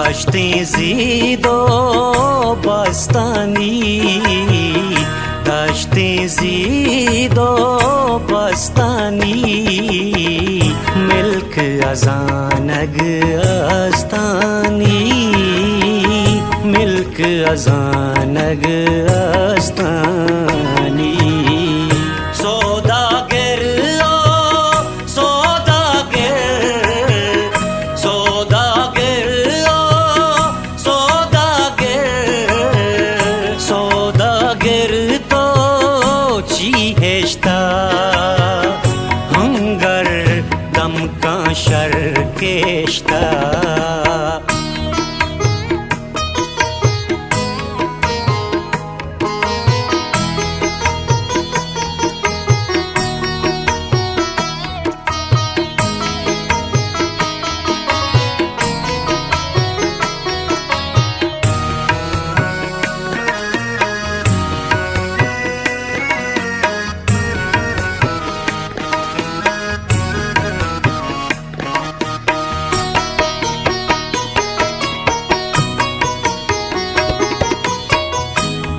دشتیں زید و بستانی، دشتیں زید و بستانی، ملک ازانگ استانی، ملک ازانگ استانی۔ سوداگر او سوداگر، سوداگر او سوداگر، سوداگر تو چی ہشتا، ہنگر دمکاں شر کشتا۔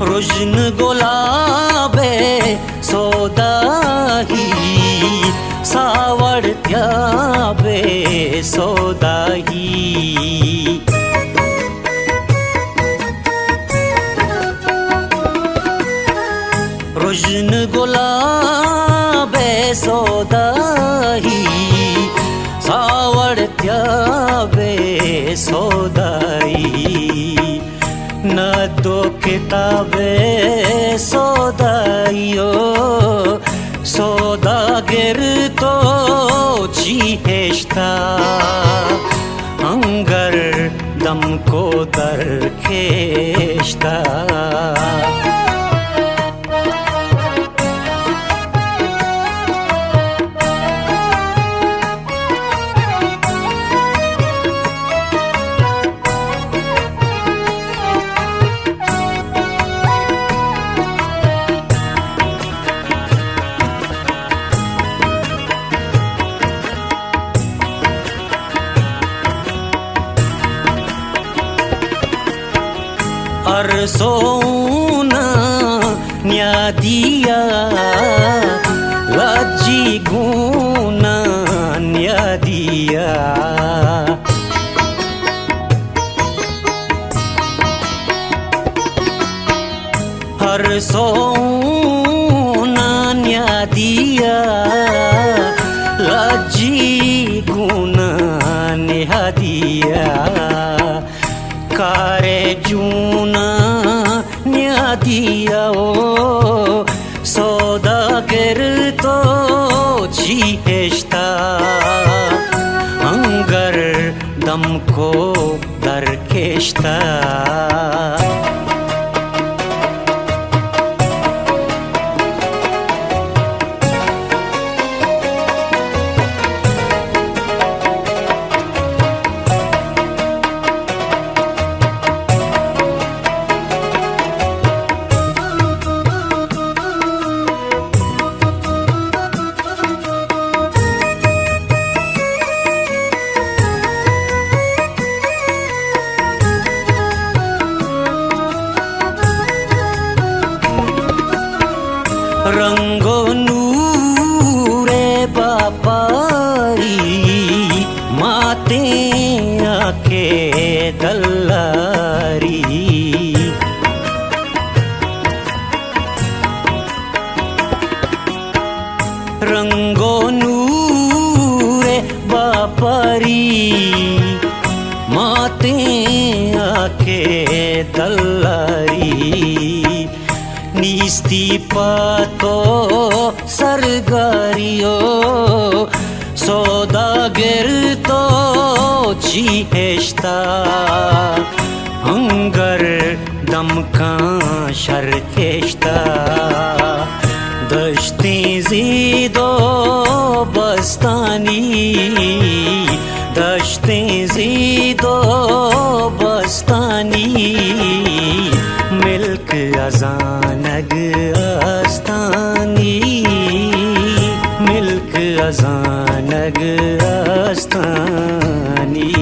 رژن گلاب ءِ سودائی، ساوڑتیا بے سودائی۔ رژن گلاب ءِ سودائی، ساوڑتیا بے سودائی۔ نہ تو کتاب ءِ سودائی او سوداگر تو چی ہشتا، ہنگر دمکو در کشتا۔ ارسونا نیادیا، لجی گونا نیادیا۔ ہر سونا نیادیا، لجی گونا نیادیا۔ کار جونا نیادیا او سوداگر تو چی ہشتا، ہنگر دمکو در کشتا۔ رنگ و نور باپاری، ماتیں آ کے دلاری۔ رنگ و نور باپاری، ماتیں آ کے دلاری۔ نیستی پہ تو سرگاری او سوداگر تو چی ہشتا، ہنگر دمکاں شر کشتا۔ دشتیں زید و بستانی، دشتیں زید و بستانی، ملک ازانگ استانی، ملک ازانگ استانی۔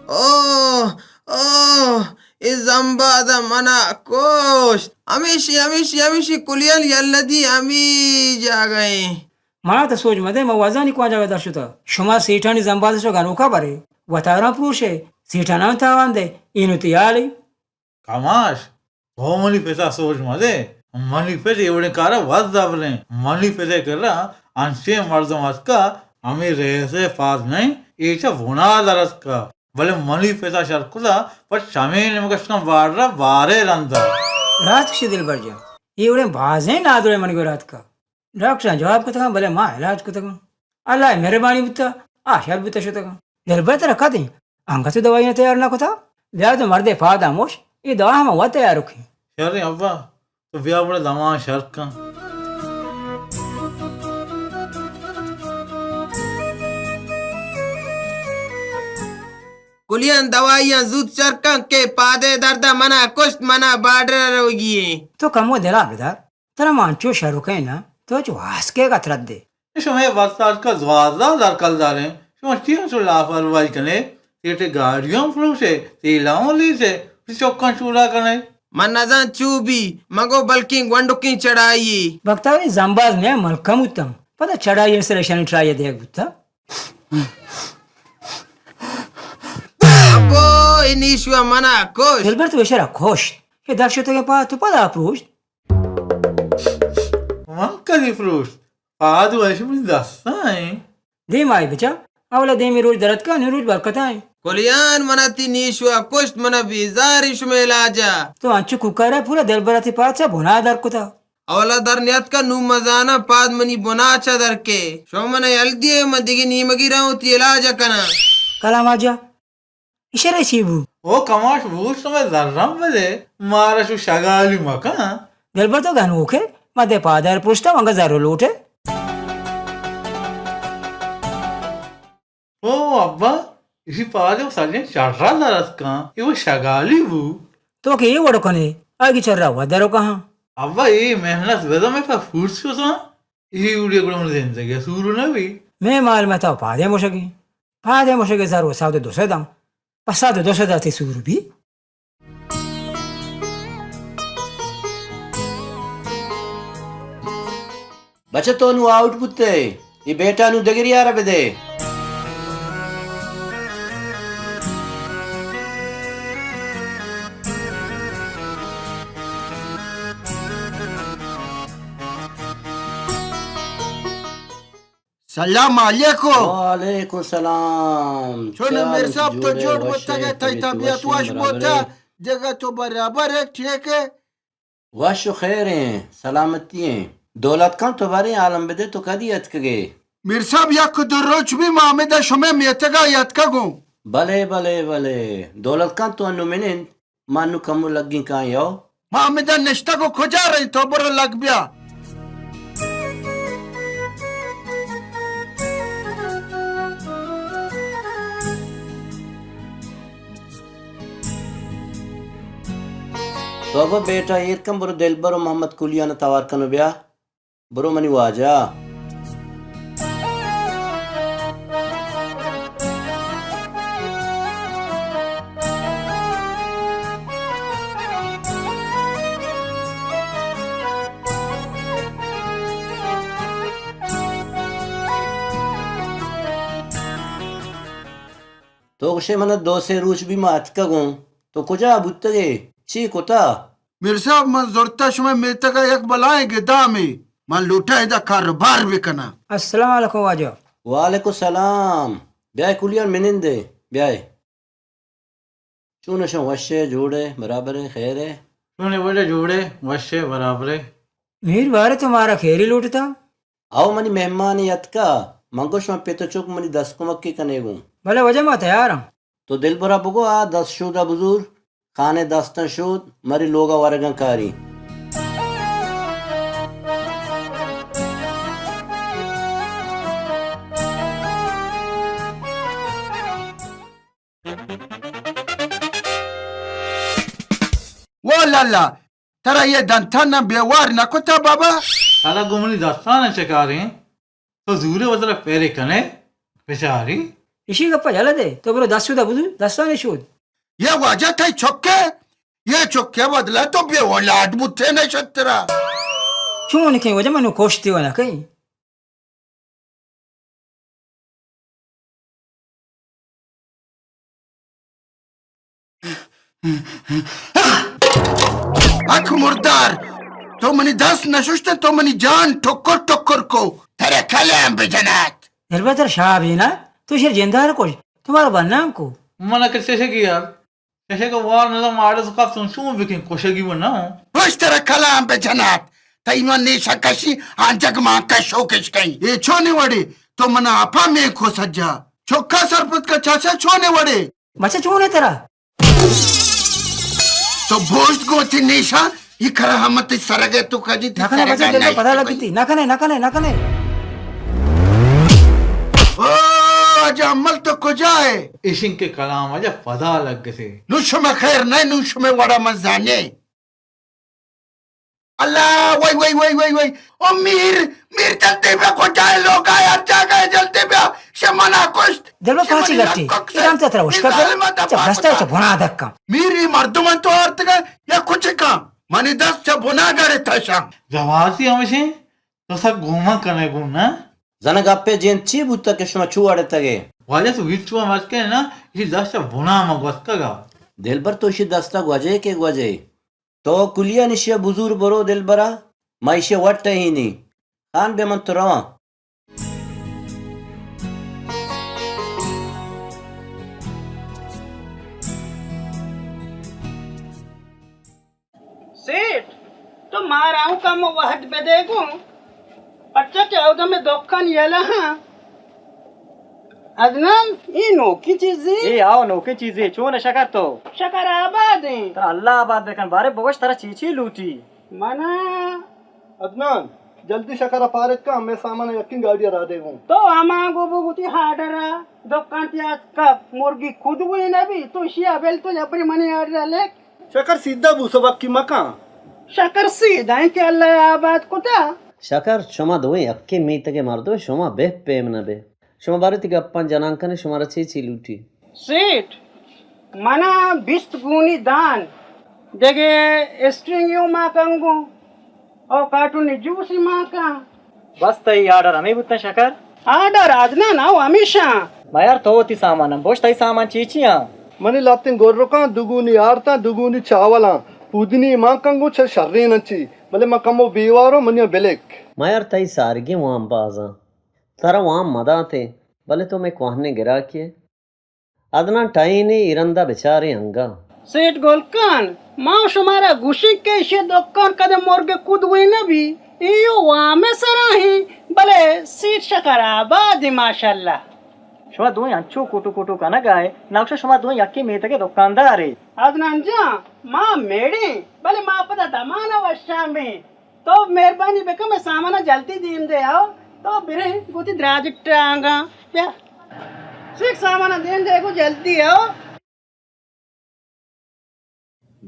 اوہ، اوہ، اے زمباد ءَ منا کشت۔ ہمیشی، ہمیشی، ہمیشی کلیان یلہ دی ہمی جاگہ ایں۔ منا تو سوج مدے، ما وزانی کواں جاگہ در شتا۔ شما سیٹانی زمباد شو گنوکا برے۔ وتارا پروشے، سیٹاناں تاوان دے، اینو تیالی۔ کماش، تو منی پتا سوج مدے۔ منی پت اے وڑیں کارا وت زبریں۔ منی پتے کرا انچیں مردم اتکا، ہمے ریسے پاد نئیں، اے چہ بنادا اتکا۔ بلے منی پتا شر کتا، پہ چمے نمکشکاں بارڈرا بارے رندا۔ راست گشے دلبر جان، اے وڑیں بازیں نادرے منی گورا اتکا۔ ڈاکٹراں جواب کتگاں، بلے ما علاج کتگاں۔ اللہ ءِ مہربانی بوتا، آ شر بوتا شتگاں۔ دلبر ترا کدیں انگت دوائی نہ تیار نہ کتا؟ بیا تو مردے پادا موش، اے دوا ہم وت تیار کیں۔ شریں ابا، تو بیا بڑا دمان شر کن۔ گلیاں دوائیاں زوت شر کن کہ پادے درد منا کشت، منا بارڈر روگی ایں۔ تو کمو دلا بدار۔ ترا ما انچو شروکیں نا، تو چو آسکے گت رد دے۔ شمے وت اتکا دوازدہ ہزار کلداریں، شما چی انچو لاپرواہی کنے؟ سیٹے گاڑیاں پروشے، تیلاں لیسے، چکاں چوڑا کنے۔ من نزان چو بی، مگو بلکیں گونڈکیں چڑھائی۔ بختاوری زمباز میں ملکہ بوتاں، پدا چڑھائی سر شانی ٹرائی دیگ بوتا۔ ابو، اے نیشوا منا کشت۔ دلبر تو اشرا کشت۔ اے در شتگیں پاد تو پدا پروشت۔ من کدی پروشت؟ پاد وش منی دستا ایں۔ دیم آئی بچا، اولا دیمی روچ درتکا، نی روچ برکتا ایں۔ کلیان، منا تی نیشوا کشت، منا بیزاری شمے علاجا۔ تو انچو کوکارا پورا دلبرا تی پاد چا بنا در کتا۔ اولا در نیاتکا، نوں مزاناں پاد منی بنا چا در کے۔ شما منا یل دیے، من دگہ نیمگی راں وتی علاجا کناں۔ کلام آجا، اشرا چی بو؟ او کماش بوش، تو مئے زراں بدے، مارا چو شگالی مکن۔ دلبر تو گنوکے، ما دے پادر پرشتا، انگا زر لوٹے۔ او ابا، اشی پادے و سجیں چرا درتکاں، اے و شگالی بو۔ تو کہ اے وڑ کنے، آگی چرا و درو کہاں۔ ابا، اے محنت بزاں مئے پہ پورس شتاں۔ اے وڑے گڑا من زندگی سور نہ بی۔ مئے مال متا پادے مشگی۔ پادے مشگی زر و سد و دو سد آں۔ پہ سد و دو سد آتی سور بی۔ بچہ تو نو آؤٹ بوتے۔ اے بیٹا نو دگری آرا بدے۔ سلام علیکم۔ وعلیکم سلام۔ چون میر صاحب، تو جوڑ بوتگ ئے، تئی طبیعت وش بوتگ، دگہ تو برابر ئے، ٹھیک ئے؟ وش و خیر ایں، سلامتی ایں۔ دولت خان، تو باریں عالم بدے، تو کدی اتکگے؟ میر صاحب، یک دو روچ بی ما ہمدا شمے میتگا یتکگوں۔ بلے، بلے، بلے۔ دولت خان، تو انو منند، ما انو کمو لگیں کائیں یو۔ ما ہمدا نشتگوں، کجا رہی؟ تو برو لگ بیا۔ تو ابا بیٹا ایر کن، برو دلبر و محمد کلیان توار کن و بیا۔ برو منی واجہ۔ تو گوشے، من دو سے روچ بی ما اتکگوں۔ تو کجا بوتگے؟ چی کتا؟ میر صاحب، من زرتا شمئے میتگا یک بلائیں گدامے۔ من لوٹا ادا کاروبار بکناں۔ السلام علیکم واجہ۔ وعلیکم السلام۔ بیائے کلیان منندے، بیائے۔ چون شما، وشے، جوڑے، برابرے، خیرے؟ چونے واجہ، جوڑے، وشے، برابرے؟ میر بارے تو مارا خیری لوٹتا؟ او منی مہمانے اتکا، من گوشت شما پت و چک منی دست کمکی کنے گوں۔ بلے واجہ ما تیاراں۔ تو دلبرا بگو آ دست شودا بزور، خانے دستاں شود، مری لوگا ورگاں کاری۔ واہ لالا، ترا یہ دنتان نہ بیوار نہ کتا بابا؟ حالا گوں منی دستان چکاریں، تو زورے وترا پیرے کنے، بچاری۔ ایشی گپا یلہ دے، تو برو دست شودا بزور، دستانی شود۔ یہ واجہ تئی چکے، یہ چکے بدلا تو بے اولاد بوتے نہ شترا۔ چون کہیں واجہ منو کوشتی ونا کہیں۔ اک مردار، تو منی دست نششت، تو منی جان ٹکر ٹکر کو، ترے کلام بجنات۔ دلبر ترا شابی نا، تو شر جندار کش، تو مارا بدنام کو۔ من کہ چشگی یار، چشگ وار نظام آڑس کپ سن شون بکن کشگی و نہ۔ پشت ترا کلام بجنات، تئی من نیشا کشی، آنجگ مان کشو کش کئی۔ اے چونی وڑی، تو منا اپا میں کو سجا۔ چکا سرپد کا چاچا چونی وڑی۔ بچہ چون ہے ترا؟ تو بوشت گو تئی نیشا، یہ کرا ہم تئی سرگے تو کجی تئی نہ کنے بچہ، سرگا دل کو نشت پتہ لگی بھائی۔ تھی۔ نہ کنے، نہ کنے، نہ کنے۔ او، اجا عمل تو کجا ہے؟ ایشن کے کلام اجا پدا لگ گسے۔ نو شمے خیر نہ، نو شمے وڑا من زانے۔ اللہ، وای، وای، وای، وای، وای۔ او میر، میر جلدی بیا، کجا ہے لوگ آیا، جاگہ ہے، جلدی بیا، شمنا کشت۔ دلبر پاچی گٹی، ایران تے ترا وشکا کر، چپ دستا چپ بنا دکا۔ میر ای مردم تو آرتگا یا کچھ کا، منی دست چپ بنا گڑے تشا۔ جوازی ہمشیں، تو سک گوما کنے گون نا۔ زنگ اپے جین چی بوتا کہ شما چو اڑتگے؟ واجہ تو ہیچ چو مت کنے نا، اسی دست چپ بنا ما گوسکگا۔ دلبر تو اسی دستا گوجے کے گوجے۔ تو کلیان ایشی ء بزور برو دلبرا، ما ایشی ء وٹ ء ہینی۔ خان بے من تو رواں۔ سیٹھ، تو مارا اوں کم وہد بدے گوں، پرچا کہ اودم دکان یلہ ہاں۔ عدنان، اے نوکیں چیزے؟ اے آؤ نوکیں چیزے، چون شکر تو؟ شکر آباد ایں۔ ترا اللہ آباد بکن، بارے بگوش ترا چی چی لوٹی؟ منا عدنان، جلدی شکر ء پارت کن، ہمے سامان ء یکیں گاڑی ء رادے گوں۔ تو ہما گو بگو تی آرڈر ء دکان تی آتک، مرگی کد گوئی نہ بی، تو اشی ء بل تو جبری منی آرڈر ء لکھ۔ شکر سیدھا بو، سبکی مکن۔ شکر سیدھا ایں کہ اللہ ء آباد کتا۔ شکر، شما دوئیں یکیں میتگ ء مردم، شما بہ پیم نہ بہ۔ شما بارے تی گپاں جنان کنے، شمارا چے چے لوٹی؟ سیٹھ، منا بیست گونی دان، دگہ اسٹرنگ یوں ما کنگوں، او کارٹونی جوس ما کن۔ بس تئی آرڈر ہمے بوتن شکر؟ آرڈر عدنان او ہمیشاں۔ میار تو وتی سامان ہم بوش، تئی سامان چی چی آں؟ منی لاتیں گرکاں، دگونی آرتاں، دگونی چاولاں، پودنی ما کنگوں چہ شرین انچی، بلے من کمو بیواروں، منی بلک۔ میار تئی سارگیں وام بازاں۔ ترا وام مداتیں، بلے تو مئے کوہنیں گراکے ئے۔ عدنان ٹہینے اے رندا بچاریں انگا۔ سیٹھ گل خان، ما شمارا گوشیں کہ ایشی دکان کدے مرگ کدوی نہ بی، ایو وام سرا ہیں، بلے سیٹھ شکر آباد ہیں ماشاءاللہ۔ شما دوئیں انچو کوٹو کوٹو کنگا ئے، نقشہ شما دوئیں یکے میتگے دکاندار ئے۔ عدنان جان، ما میڑیں، بلے ما پدا دمانا وشان بیں۔ تو مہربانی بکن، مئے سامان ء جلدی دیم دے آؤ۔ تو برے گوتی دراج ٹانگا بیا۔ سیک سامان ء دیم دے گو جلدی آؤ۔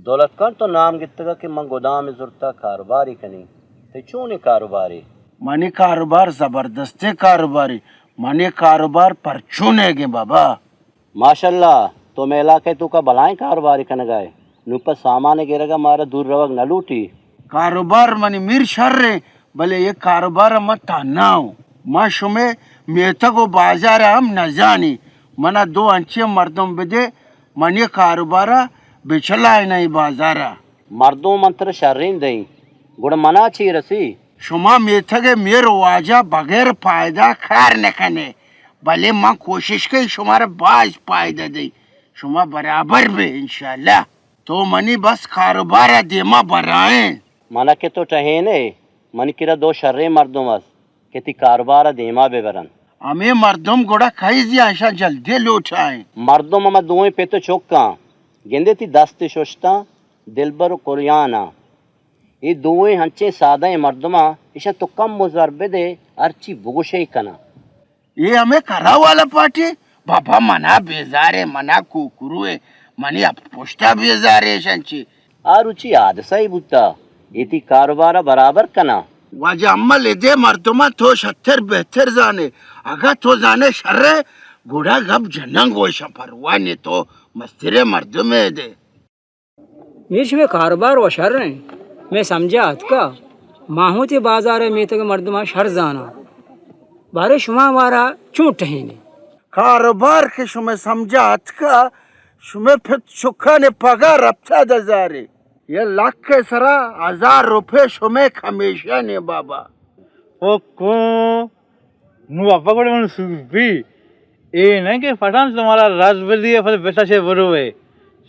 دولت خان تو نام گتگا کہ من گدام زرتا کاروباری کنی۔ تئی چونیں کاروبارے؟ منی کاروبار زبردستیں کاروبارے۔ منی کاروبار پرچونیگیں بابا۔ ماشاءاللہ، تو مئے علاقہ ء توکا بلائیں کاروبارے کنگا ئے۔ نوں پہ سامان ء گرگ ء مارا دور روگ نہ لوٹی۔ کاروبار منی میر شر ایں، بلے اے کاروبار ء من تہنا اوں۔ من شمئے میتگ و بازار ء ہم نہ زانی۔ من ء دو انچیں مردم بدے، من اے کاروبار ء بچلائیناں اے بازار ء۔ مردم من ترا شریں دئیں، گڑا من ء چے رسی؟ شما میتگ ء میر واجہ بغیر پائدہ کار نہ کن ئے۔ بلے من کوشش کنیں شمارا باز پائدہ دئیں۔ شما برابر بے انشاءاللہ۔ تو منی بس کاروبار ء دیما برائیں۔ من ء کہ تو ٹہین ئے، منی کرا دو شریں مردم است کہ تئی کاروبار ء دیما بہ برنت۔ ہمے مردم گڑا کئی زی آشاں جلدی لوٹائیں۔ مردم ہما دوئیں پت ء چکاں، گندے تئی دست ششتاں دلبر و کلیاناں۔ اے دوئیں ہنچیں سادہ ایں مردماں، ایشاں تو کم و زر بدے، ہرچی بگوشے کناں۔ اے ہمے کرا والا پارٹی؟ بابا منا بیزارے، منا کوکروے، منی اپ پشتا بیزارے ایشاں چی۔ آ روچی حادثہ ہی بوتا، اے تئی کاروبارا برابر کناں۔ واجہ امل ادے مردماں تو شتر بہتر زانے، اگاں تو زانے شرے، گڑا گپ جناں گوشاں، پرواہ نے، تو مستریں مردمے دے۔ میر شمئے کاروبار و شر انت، مئے سمجھا اتکا۔ ما ہوں وتی بازار ء میتگ ء مردماں شر زاناں۔ بارے شما مارا چون ٹہینے؟ کاروبار کہ شمئے سمجھا اتکا، شمئے پت چکانی پگار رپتا دزارے۔ یہ لکھ ء سرا ہزار روپے شمئے کمیشن ہے بابا۔ او کو نوں ابا گڑا من سور بی۔ اے نہ کہ پٹان تو مارا راز بدیے، پد بتشے بروے۔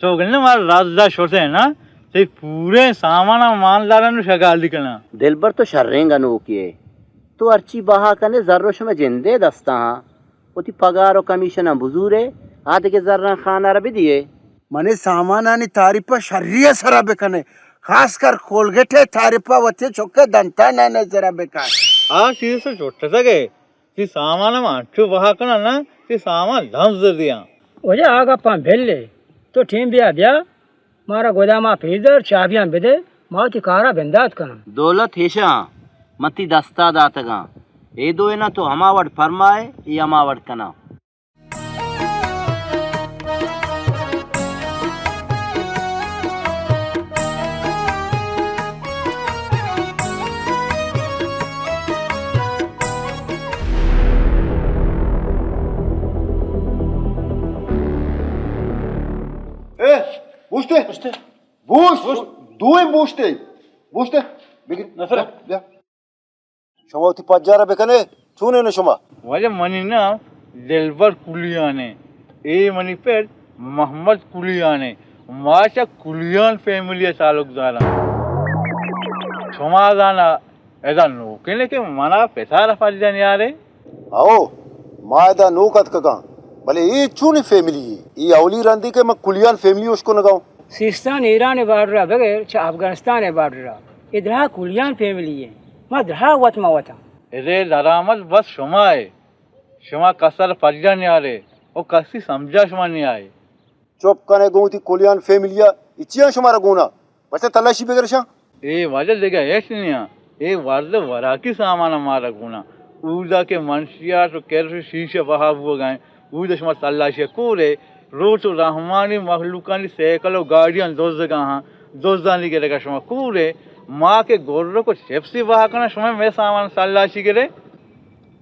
تو گندے مارا راز دا شوتے نا، تئی پورے سامان ماندارا نوں شگالی کناں۔ دلبر تو شریں گنوکے ئے۔ تو ہرچی بہا کنے زر و شمئے جندے دستا ہاں۔ وتی پگار و کمیشناں بزورے، آ دگہ زراں خانہ را بدیے۔ منی سامانانی تعریف شری ء سرا بکنے، خاص کر کولگیٹ ء تعریف وتی چک ء دنتانانی سرا بکن۔ آ چیز تو چٹتگ ئے، تی سامان ما انچو بہا کناں نا، تی سامان دم زدیاں۔ واجہ آ گپاں بل ئے، تو ٹیم بیا بیا، مارا گوداما پیش دار، چابیاں بدے، ما وتی کارا بندات کناں۔ دولت ایشاں، من تی دستا داتگاں۔ اے دوئیناں تو ہما وڑ فرمائے، اے ہما وڑ کناں۔ اے، بوشتے؟ بوشتے۔ بوشت، بوشت۔ دوئیں بوشتے۔ بوشتے۔ بگر۔ نفر۔ بیا۔ شما وتی پجارا بکنے، چونین شما؟ واجہ منی نام دلبر کلیان اے۔ اے منی پت محمد کلیان اے۔ ما چہ کلیان فیملی ء تعلق داراں۔ شما زانا ادا نوکینے کہ منا پتارا پجا نیارے؟ او، ما ادا نوک اتکگاں، بلے اے چونی فیملی اے؟ اے اولی رندی کہ من کلیان فیملی اشکنگاں۔ سیستان ایران بارڈر ء بغیر چہ افغانستان بارڈر ء اے درہا کلیان فیملی اے۔ ما درہا وت ما وتاں۔ ادے درآمد بس شما اے۔ شما کسر پجا نیارے او کسی سمجھا شما نیائے۔ چپ کنے گوں وتی کلیان فیملی ء، اے چیاں شمارا گونا؟ بچہ تلاشی بگرشاں۔ اے واجہ دگہ ہچ نیاں۔ اے ورد وراکی سامان مارا گونا۔ اودا کہ منشیات و کرش و شیشہ بہا بوگا ایں۔ اودا شما تلاشی کورے، روچ و رحمانی مخلوقانی سائیکل و گاڑیاں دزگا ہاں۔ دزانی گرگا شما کورے۔ ما کہ گرک و چپسی بہا کناں، شما مئے سامان تلاشی گرے۔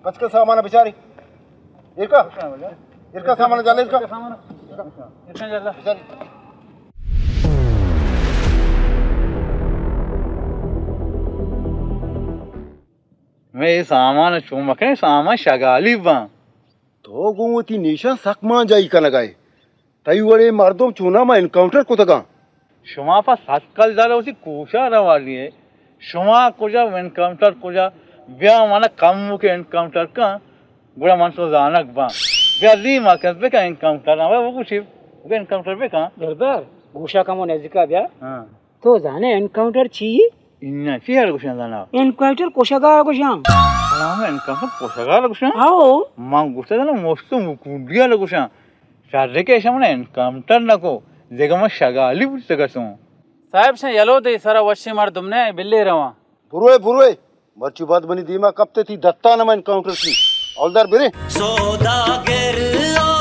بچکے سامان بچاری۔ ایرکا؟ ایرکا سامان جانے ایرکا؟ بچاری۔ مئے اے سامان چون مکنے، سامان شگالی باں۔ تو گوں وتی نیشاں سک مانجائی کنگا ئے۔ تئی وڑیں مردم چوناں ما انکاؤنٹر کتگاں۔ شما پہ سد کلدار وتی کوشا روالی ئے۔ شما کجا انکاؤنٹر کجا؟ بیا منا کموکے انکاؤنٹر کن، گڑا من تو زانگ باں۔ بیا دیما کن بکن انکاؤنٹر، ہمے بگوشی، بکن انکاؤنٹر بکن۔ دلبر، گوشا کمو نزیکا بیا۔ ہاں۔ تو زانے انکاؤنٹر چی؟ اناں، چی ہر گوشاں زانا؟ انکاؤنٹر کشگار گوشاں۔ سلام، انکاؤنٹر کشگار گوشاں؟ ہاؤ۔ من گوشتا زانا مشت مکوڈی ہر گوشاں۔ شر کہ ایشاں من انکاؤنٹر نہ کو، دگہ من شگالی بوتگ اتوں۔ صاحب شاں یلو دے سرا وشیں مردم نہ، بلے رواں۔ بروئے، بروئے، مرچی بعد منی دیما کپتے تی دتان من انکاؤنٹر کی۔ اولدار برے۔ سوداگر، او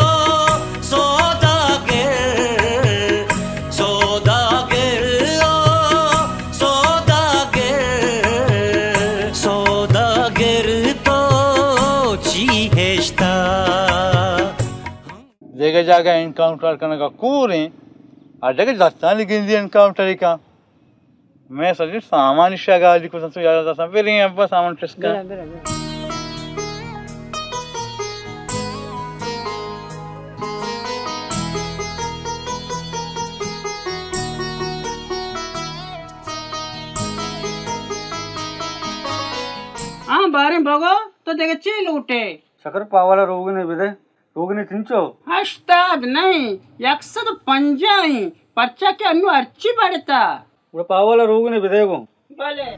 سوداگر، سوداگر، او سوداگر، سوداگر تو چی ہشتا؟ دگہ جاگہ انکاؤنٹر کنگا کوریں، آ دگہ دستانی گندی انکاؤنٹر کا۔ میں سجی سامان شگالی کو تو یاد دستان، بریں ابا سامان چسکا۔ برا، برا، برا۔ ہاں، باریں بگو، تو دگہ چی لوٹے؟ شکر پاوالا روگنے بدے۔ روگنے چنچو؟ ہشتاد نہیں، یک سد و پنجاہ ایں، پرچا کہ انو ہرچی بڑھتا۔ گڑا پاوالا روگنے بدے گوں۔ بلے۔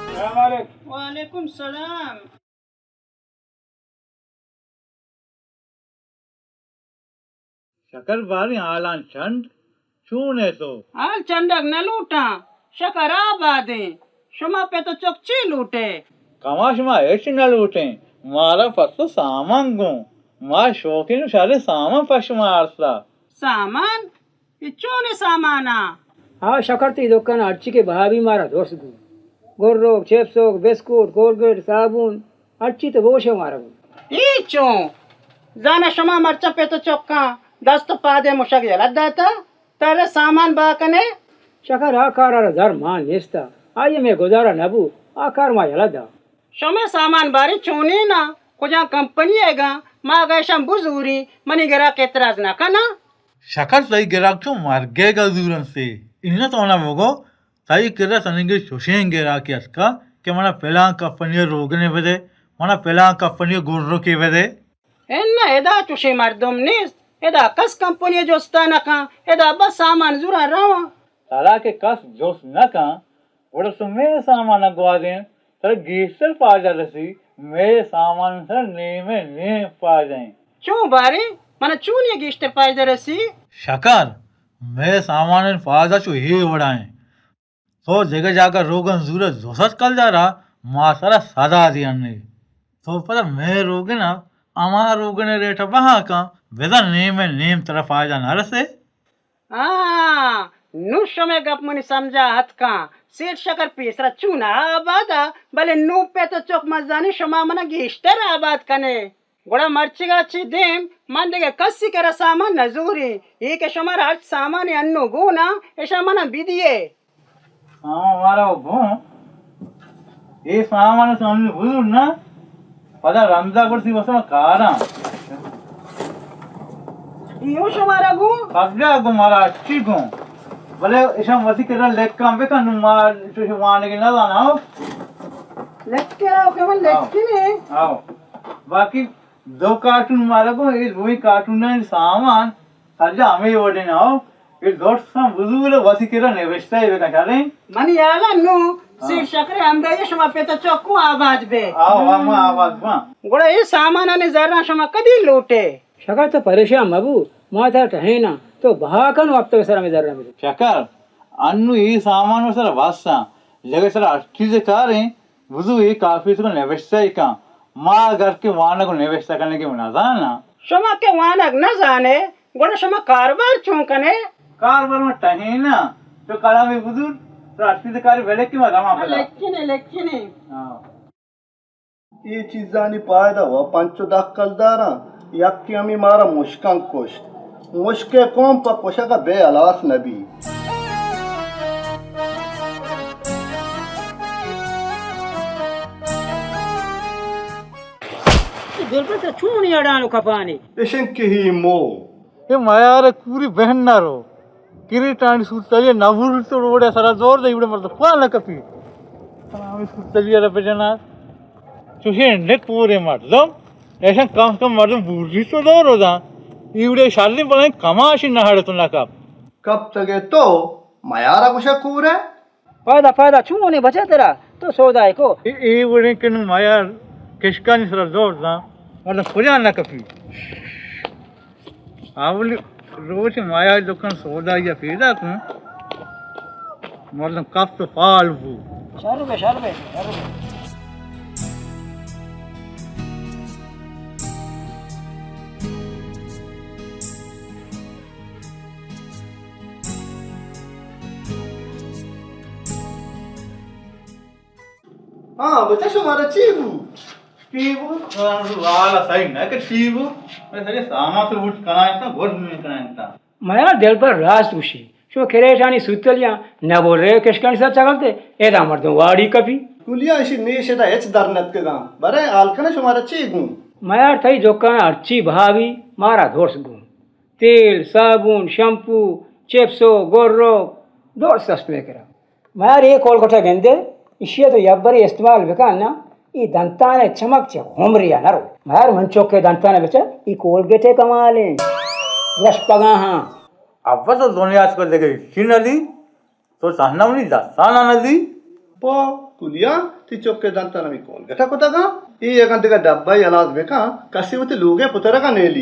السلام علیکم۔ وعلیکم السلام۔ شکر باریں حالاں چنڈ، چون ئے تو؟ حال چنڈگ نہ لوٹاں، شکر آبادیں۔ شما پت و چک چے لوٹے؟ کما شما ہچ نہ لوٹیں، مارا پس و سامان گوں، ما شوقین و شریں سامان پہ شما آرتا۔ سامان؟ اے چونیں سامانا؟ آ شکر، تئی دکان ہرچی کہ بہا بی مارا درست گوں۔ گروک، چپسوک، بسکوٹ، کولگیٹ، صابون، ہرچی تو بگوشے مارا گوں۔ اے چون؟ زانا شما مرچاں پت و چکاں دست و پادے مشگ یلہ داتا، ترا سامان بہا کنے؟ شکر، آ کارا را زر مان نیستا، آئی مئے گزارا نبو، آ کار ما یلہ دا۔ شمئے سامان باریں چونین آں؟ کجام کمپنی ئیگاں؟ ما اگاں اشاں بزوریں، منی گراک اعتراض نہ کناں؟ شکر، تئی گراک چو مرگئیگا زورنت سے۔ اناں تو منا بگو، تئی کرا تنیگہ چوشیں گراکے اتکا کہ منا پلان کمپنی روگنے بدے، منا پلان کمپنی گرکے بدے؟ اناں، ادا چوشیں مردم نیست۔ ادا کس کمپنی جستا نہ کن۔ ادا بس سامان زوراں رواں۔ ترا کہ کس جست نہ کن، گڑا تو مئے سامان ء گوازین، ترا گیشتر پائدہ رسی، مئے سامان سرا نیم ء نیم پائدہ انت۔ چون باریں؟ منا چونی ء گیشتر پائدہ رسی؟ شکر، مئے سامان ء پائدہ چو اے وڑا انت۔ تو دگہ جاگہ روگن زورت دو سد کلدارا، ما ترا سدا دیانے۔ تو پدا مئے روگن ء ہما روگن ء ریٹ ء بہا کن، بزاں نیم ء نیم ترا پائدہ نہ رسے۔ آ، نوں شمئے گپ منی سمجھا اتکاں۔ سیٹھ شکر پیسرا چوناہا آبادا، بلے نوں پت و چک مزانی شما منا گیشتر آباد کنے۔ گڑا مرچیگا چی دیم من دگہ کسی کرا سامان نزوریں۔ اے کہ شمارا ہرچ سامانے انوں گونا، اشاں منا بدیے۔ سامان مارا گوں۔ اے سامان سامنے بزور نا۔ پدا رندا گڑ سی وسما کاراں۔ ایو شمارا گوں؟ پگا گوں، مارا اچی گوں۔ بلے اشاں وتی کرا لکھاں بکن، نوں ما چوش وانگی نہ زاناں، ہو؟ لکھے آؤ کہ من آؤ۔ لکھنے۔ آؤ۔ باقی دو کارٹون مارا گوں، اے دوئیں کارٹونانی سامان سجا ہمے وڑیں، ہو؟ اے درستاں بزور، وتی کرا نوشتہ ئے بکن، شریں؟ منی ہیالا نوں ہاں۔ سیٹھ شکرے ہمراہی شما پت و چکوں آباد بے۔ آؤ، آؤ، ما آباد باں۔ گڑا اے سامانانی زراں شما کدی لوٹے؟ شکر، تو پریشان مبو، ما ترا ٹہیناں، تو بہا کن و ہفتگ سرا ہمے زراں بدے۔ شکر، انوں اے سامان سرا بس آں، جگہ سرا ہر چیز کاریں، بزو اے کافی تو نوشتہ ئے کن، ما اگر کہ وانگ و نوشتہ کنگی نزاناں۔ شما کہ وانگ نزانے، گڑا شما کاروبار چون کنے؟ کاروبار ما ٹہیناں، تو کلامے بزور، تو ہر چیز کارے بلے کہ ما رواں پدا۔ لکھنے، لکھنے۔ ہاں۔ اے چیزانی پائدہ و پنچ و دہ کلداراں، یکے ہمے مارا مشکاں کشت۔ مشکے قوم پہ کشگ ء بے ہلاس نہ بی۔ اے دلبر ترا چونی اڑان و کپانی؟ اشن کہ ہی مو۔ اے میار کوری بہن نہ رو۔ کریٹانی سوتلی نہ بوری تو روڈ سرا دور دے، ایوڑے مردم پا نہ کپی۔ ہمیں سوتلی را بجنا۔ چوشیں نک پورے مردم۔ ایشاں کم کم مردم بوری تو دور ہو داں۔ ایوڑے شریں بلائیں کماشی نہ ہڑ تو نہ کپ۔ کپتگے تو میارا گوشہ کورے؟ پادا، پادا، چونے بچے ترا؟ تو سودا کو؟ اے، اے وڑیں کہ نوں میار کشکانی سرا دور داں، مردم کجا نہ کپی۔ اولی روچ مایا دکان سودا یا پیدا کن، مردم کفت و فال بو۔ شر بے، شر بے، شر بے۔ ہاں، بچہ شمارا چی بو؟ چی بو؟ حالا صحیح نہ کہ چی بو؟ میں سجے سامان سے اٹھ کنائیں تھا، گوش میں کنائیں تھا۔ میار دلبر راست گوشی۔ شما کریٹانی سوتلیاں نہ بول رہے ہو، کشکانی سر چگلتے، ادا مردم واڑی کپی۔ کلیا اشی نیش ادا ہچ در نتکگاں۔ برے حال کنے شمارا چی گوں؟ میار تئی دکان ہرچی بہا بی، مارا درست گوں۔ تیل، صابون، شمپو، چپس و گرک، درست است مئے کرا۔ میار اے کولگٹا گندے، ایشی ء تو یبرے استعمال بکن نا، اے دنتان ء چمک چہ عمرے ء نہ رو۔ میار من چک ء دنتان ء بچار، اے کولگیٹ ء کمال انت۔ وش پگاہاں۔ ابا تو دنیا ء دگہ ہچی نہ دی، تو تہنا منی دستان ء نہ دی۔ با، کلیا، تئی چک ءِ دنتان ہمے کولگٹ ءَ کتگ اَنت؟ اے اگاں دگہ ڈبہ ءَ ہلاس بکن، کسے وتی لوگ ءِ پترگ ءَ نیلی۔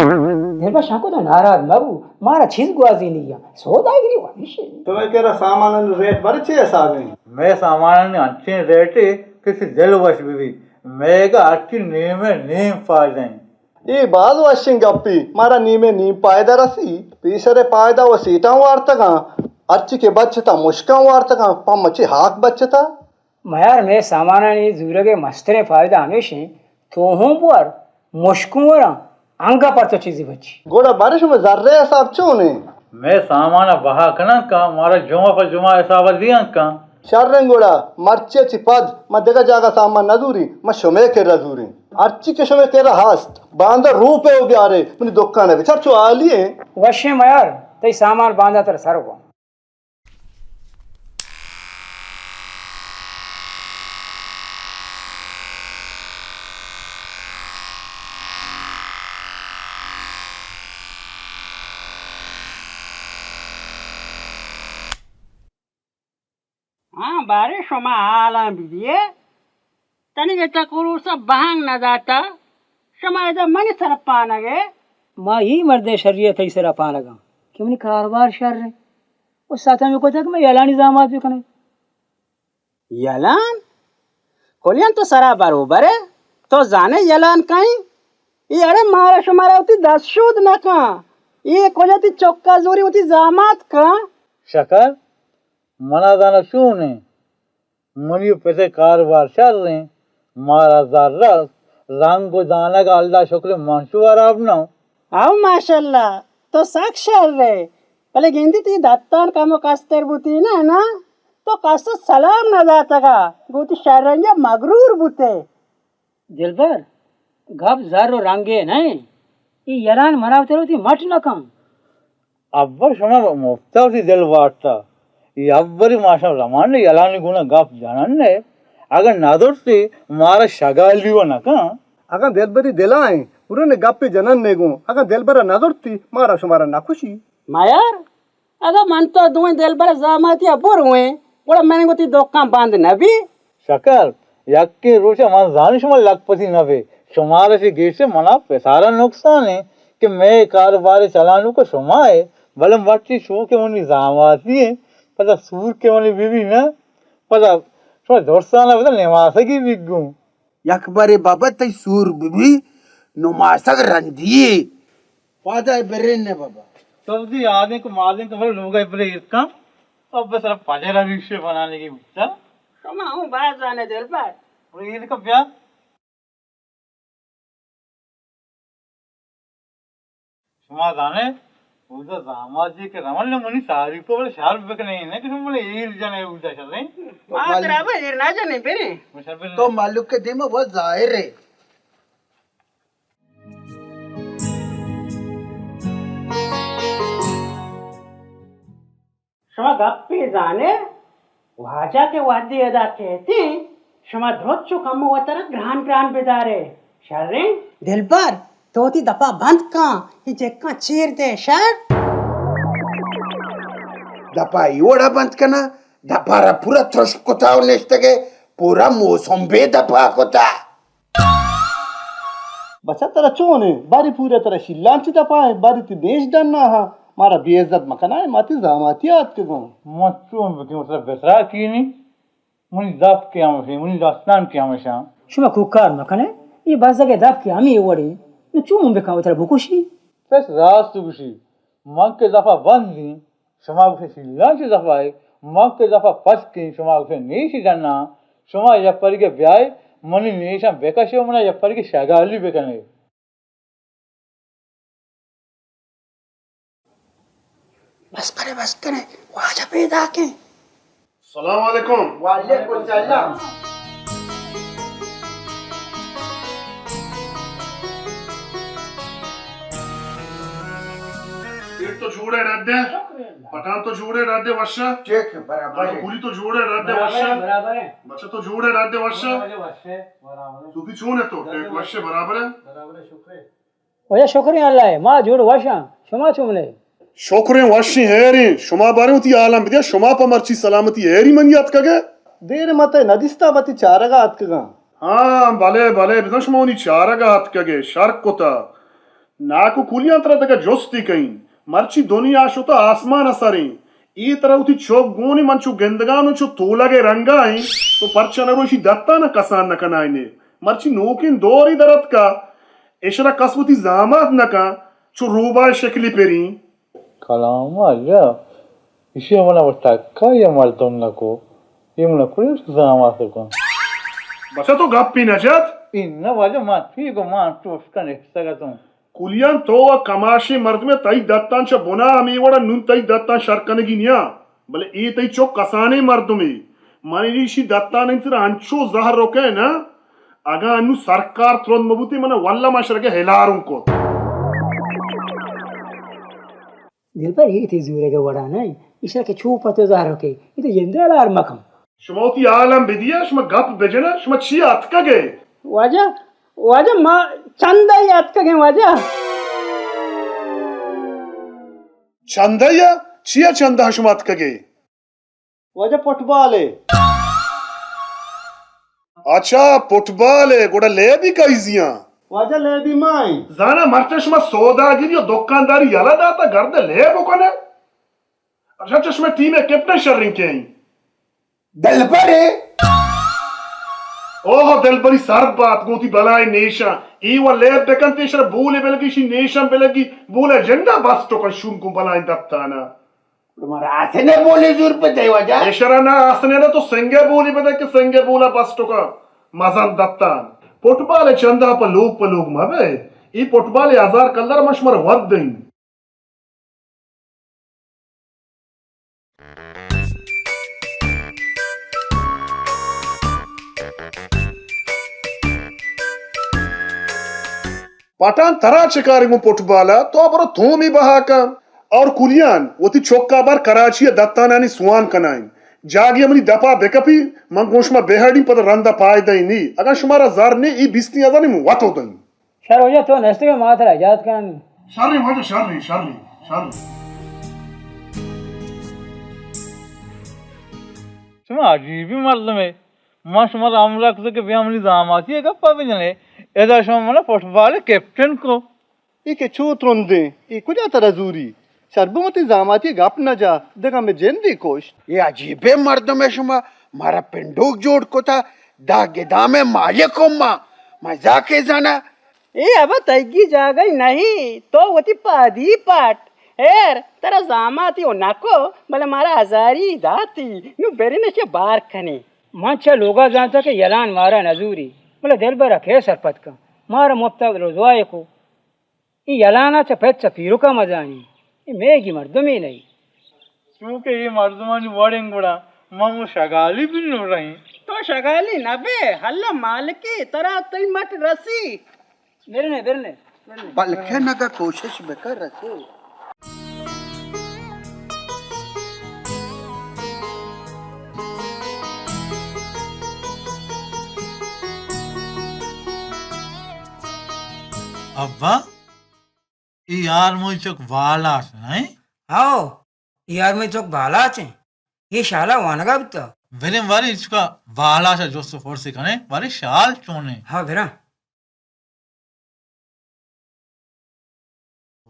دلبر شانکو، تو ناراض مبو، مارا چیز گوازینی اِنت، سوداگری ہمیش اِنت۔ شمئے کرا سامانانی ریٹ باریں چے حساب اِنت؟ مئے سامانانی انچیں ریٹے کہ تئی دل وش بہ بیت، مئیگ ءَ ہرچی نیم ءَ نیم فائدہ اِنت۔ اے باز وشیں گپے، مارا نیم ءَ نیم پائدہ رسی۔ پیسر ءِ پائدہ وَ سیٹاں وارتگ اَنت، ہرچی کہ بچت اَنت مشکاں وارتگ اَنت، پہ مچی ہاک بچت اَنت۔ میار، مئے سامانانی زورگ ءِ مستریں پائدہ ہمیش اِنت، تو ہوں بور، مشکوں وراں، انگہ پر تو چیزے بچی۔ گڑا باریں شمئے زر ءِ حساب چون اِنت؟ مئے سامان ءَ بہا کناں کن، مارا جمعہ پہ جمعہ حساب ءَ دیاں کن۔ شر اِنت گڑا، مرچی ءَ چہ پد ما دگہ جاگہ سامان نہ زوریں، ما شمئے کرا زوریں۔ ہرچی کہ شمئے کرا ہست، باندا روپے ءَ بیارے، منی دکان ءَ بچار چو عالی اِنت۔ وشیں میار، تئی سامان باندا ترا سر گوں۔ ہاں، باریں شما حالاں بدئے، تنیگہ تہ کروس ءَ بہانگ نہ داتہ، شما ادا منی سرا پانگ ئے؟ ما اے مردے شری ءَ تئی سرا پانگ آں کہ منی کاروبار شر اِنت۔ استاد ہمے کتگ کہ مئے یلانی زامات بکنئے۔ یلان؟ کلیان تو سرا بروبر ئے؟ تو زانئے یلان کئے اِنت؟ اے اڑے مارا شمارا وتی دست شود نہ کن۔ اے کجا تئی چکا زوری وتی زامات کن؟ شکر، منا زانگ چون اِنت؟ منی پت ءِ کاروبار شر اِنت، مارا زر است، رنگ ءُ دانگ ءَ اللہ شکر من چو ہراب نہ اوں۔ او ماشاءاللہ، تو سک شر ئے، بلے گندی تئی دتان کمو کستر بوتیناں نا، تو کس ءَ سلام نہ داتگ ءَ، گوں وتی شررنگی ءَ مغرور بوت ئے۔ دلبر، گپ زر ءُ رنگ ءِ نہ اِنت، اے یلان منا وترا وتی مٹ نہ کن۔ ابا شما مفت ءَ وتی دل وارتہ۔ اے اولی ما شما زمانہ یلانی گونا گپ جنن ئے۔ اگاں نہ زرتی مارا شگالی وَ نہ کن۔ اگاں دلبری دل ءَ اِنت، برو نے گپے جنن ئے گوں۔ اگاں دلبر ءَ نہ زرتی مارا شمارا نہ کشی۔ میار، اگاں من تو دوئیں دلبر ءِ زاماتی ءَ برویں، گڑا من گوں تئی دکان بند نہ بی؟ شکر، یکیں روچ ءَ من زاناں شما لکپتی نہ بئے، شمارا چہ گیشتر منا پسارا نقصان اِنت کہ مئے کاروبار ءِ چلانوک شما ئے، بلے مرچی چو کہ منی زاماتی اِنت، پدا سور کہ منی بہ بی نہ، پدا شما درستانا پدا نماسگی بیت گوں۔ یک برے بابا تئی سور بہ بی، نماسگ رندی ئے۔ پادا برین نہ بابا۔ تو دی آدیں کو مادیں کو بلے لوگا بلے ایرکاں۔ اب بس اب پجر ریشے بنانے کی بچا۔ شما ہوں باز زانے دلبر۔ بلے ایر کا بیا۔ شما زانے، اودا زاماتی کہ رمل نے منی ساری کو بلے شر بکنے، نہ کہ شما بلے ایر جنے اودا شریں۔ ما ترا بلے ایر نہ جنے برے۔ تو مالک کے دیما بہت ظاہر ہے۔ شما گپے زانے، واجہ کہ وہدے ادا کہتیں، شما درست چو کمو وترا گران گران بدارے۔ شریں؟ دلبر، تو وتی دپا بند کن، اے جکاں چیر دے، شر؟ دپا اے وڑا بند کنا، دپا را پورا ترشپ کتا و نشتگے، پورا موسم بے دپا کتا۔ بچا ترا چون اِنت؟ باری پورا ترا شیلان چی دپا اِنت؟ باری تی نیش ڈنا ہاں؟ مارا بے عزت مکنائے، ما تی زاماتی آتکگوں۔ من چون بکن ترا بسرا کینی؟ منی دپ کہ ہمشیں، منی دستان کہ ہمشاں۔ شما کوکار مکنئے، اے بزگ ءِ دپ کہ ہمے وڑیں، نوں چون بکن وترا بکشی؟ بس راست گوشی، من کہ دپا بندیں، شما گوشے شیلان چہ دپا ئے، من کہ دپا پسکیں، شما گوشے نیشی ڈنا، شما یک پریگے بیائے، منی نیشاں بکشے و منا یک پریگے شگالی بکنے۔ بس کنے، بس کنے، واجہ پیداکیں۔ سلام علیکم۔ وعلیکم السلام۔ پیر تو جوڑے ڈڈے؟ پٹھان تو جوڑے ڈڈے وشا؟ ٹھیک ہے، برابر ہے۔ پوری تو جوڑے ڈڈے وشا؟ برابر ہے۔ بچہ تو جوڑے ڈڈے وشا؟ برابر ہے، وشے، برابر ہے۔ تو بھی چون ہے تو؟ ٹھیک وشے، برابر ہے۔ برابر ہے، شکر ہے۔ واجہ شکریں اللہ ءَ، ما جوڑ وش آں، شما چون ئے؟ شکریں وشیں ہیریں، شما باریں وتی حالاں بدیا، شما پہ مرچی سلامتی ہیری منی اتکگ ئے؟ دیر ما تئی ندیستا، وتی چارگا اتکگاں۔ ہاں، بلے، بلے، بزاں شما منی چارگا اتکگے، شر کتا۔ ناکو کولیاں ترا دگہ جستی کئیں۔ مرچی دنیا شتا آسمان سریں۔ اے ترا وتی چک گونی من چو گندگانو چو تولگے رنگا ایں۔ تو پرچا نروشی دتانا کسان نکنائینے۔ مرچی نوکیں دوری درتکا۔ اشرا کس وتی زامات نکن۔ چو روباہ شکلی پریں۔ کلام واجہ، ایشی ء من ء ٹکا یا مردم نہ کو، اے من ء کجا زامات کن؟ بچا تو گپی نہ جت؟ اناں واجہ، من ٹھیک ء من ٹوسکن احسگ اتوں۔ کلیان تو و کماشیں مردمے، تئی دتان چہ بنا ہمے وڑا نون تئی دتان شر کنگی نیاں، بلے اے تئی چک کسانیں مردمے۔ من ایشی دتان انت را انچو زہر رکے نا، اگاں انو سرکار ترند مبوتے من واللہ ما شرگے ہلاروں کت۔ دلبر، اے تئی زورگ ء وڑا نہ انت، ایشرا کہ چو پہ تو زہر رکے، اے تئی جند ء ہلار مکن۔ شما وتی حال ہم بدیے، شما گپ بجنے، شما چی اتکگ ئے؟ واجہ، واجہ، ما چندہ ء اتکگ ایں واجہ۔ چندہ ء؟ چیا چندہ شما اتکگ ئے؟ واجہ فٹبال ء۔ اچھا، فٹبال ء، گڑا لیبی کئیزیاں؟ واجہ لیبی ما ایں۔ زانا مرچا شما سوداگری و دکانداری یلہ داتا گرد لیب کنے؟ اچھا، چشمہ ٹیم ء کپٹن شریں کے ایں؟ دلبر ء۔ اوہ، دلبری سر بات گوں تی بلائیں نیشاں۔ ای و لیب بکنت، ایشرا بولے بلگی، شی نیشاں بلگی، بولا جنڈا بس ٹوکن شون کن بلائیں دتانا۔ مارا آسنے بولی زور پہ دے واجہ۔ اشرا نہ آسنے نہ تو سنگے بولی بدے کہ سنگے بولا بس ٹوکا مزن دتان۔ فٹبال چندہ پہ لوگ پہ لوگ مبے۔ ای فٹبال ہزار کلدار من شمار ود دیں۔ پٹان ترا چہ کارے گوں فٹبال ء؟ تو برو تومی بہا کن۔ اور کلیان وتی چکا بار کراچی ء دتانانی سوان کنائیں۔ جاگی منی دپا بکپی، من گوں شما بہڑی پد رندا پائدہ نی۔ اگاں شمارا زر نے، ای بیستی ہزار من وتو دیں۔ شر واجہ، تو نشتگے ما ترا اجازت کنانی۔ شر واجہ، شر، شر، شر۔ شما عجیبی مردمے۔ ما شما را ہمراہ کتگ کہ بیا منی زاماتی ء گپا بجنے، ادا شما منا فٹبال ء کیپٹن کو۔ اے کہ چو ترندیں، اے کجا ترا زوری؟ شر بو وتی زاماتی ء گپ نہ جا، دگہ مئے جندی کشت۔ اے عجیبیں مردمے شما، مارا پنڈوک جوڑ کتا، دہ گدامے مالک ما، مزاکے زانا۔ اے ابا تئیگی جاگہ نہ ایں، تو وتی پادی پٹ۔ ہیر، ترا زاماتی و نکو، بلے مارا ہزاری داتی، نوں برین چہ بار کنیں۔ من چہ لوگا زانتا کہ یلان مارا نزوری، بلے دلبرا کئے سرپد کن؟ مارا مفتا رسوائے کو۔ ای یلانا چہ پت چہ پیرکا مزانی۔ ای میگی مردمے نئی۔ چونکہ ای مردمانی وڑیں گڑا من و شگالی بی نو رہیں۔ تو شگالی نبے، اللہ مالکی، ترا تئی مٹ رسی۔ برنے، برنے، برنے۔ بلکہ نگا کوشش بکر رسے۔ ابا، اے یار موئی چک بالاچ نہ ایں؟ ہاؤ، اے یار موئی چک بالاچ ایں۔ اے شالا وانگا بوتا۔ بریں واری چکا بالاچ جست و پرسی کنیں، واری شال چونیں؟ ہاں، براں۔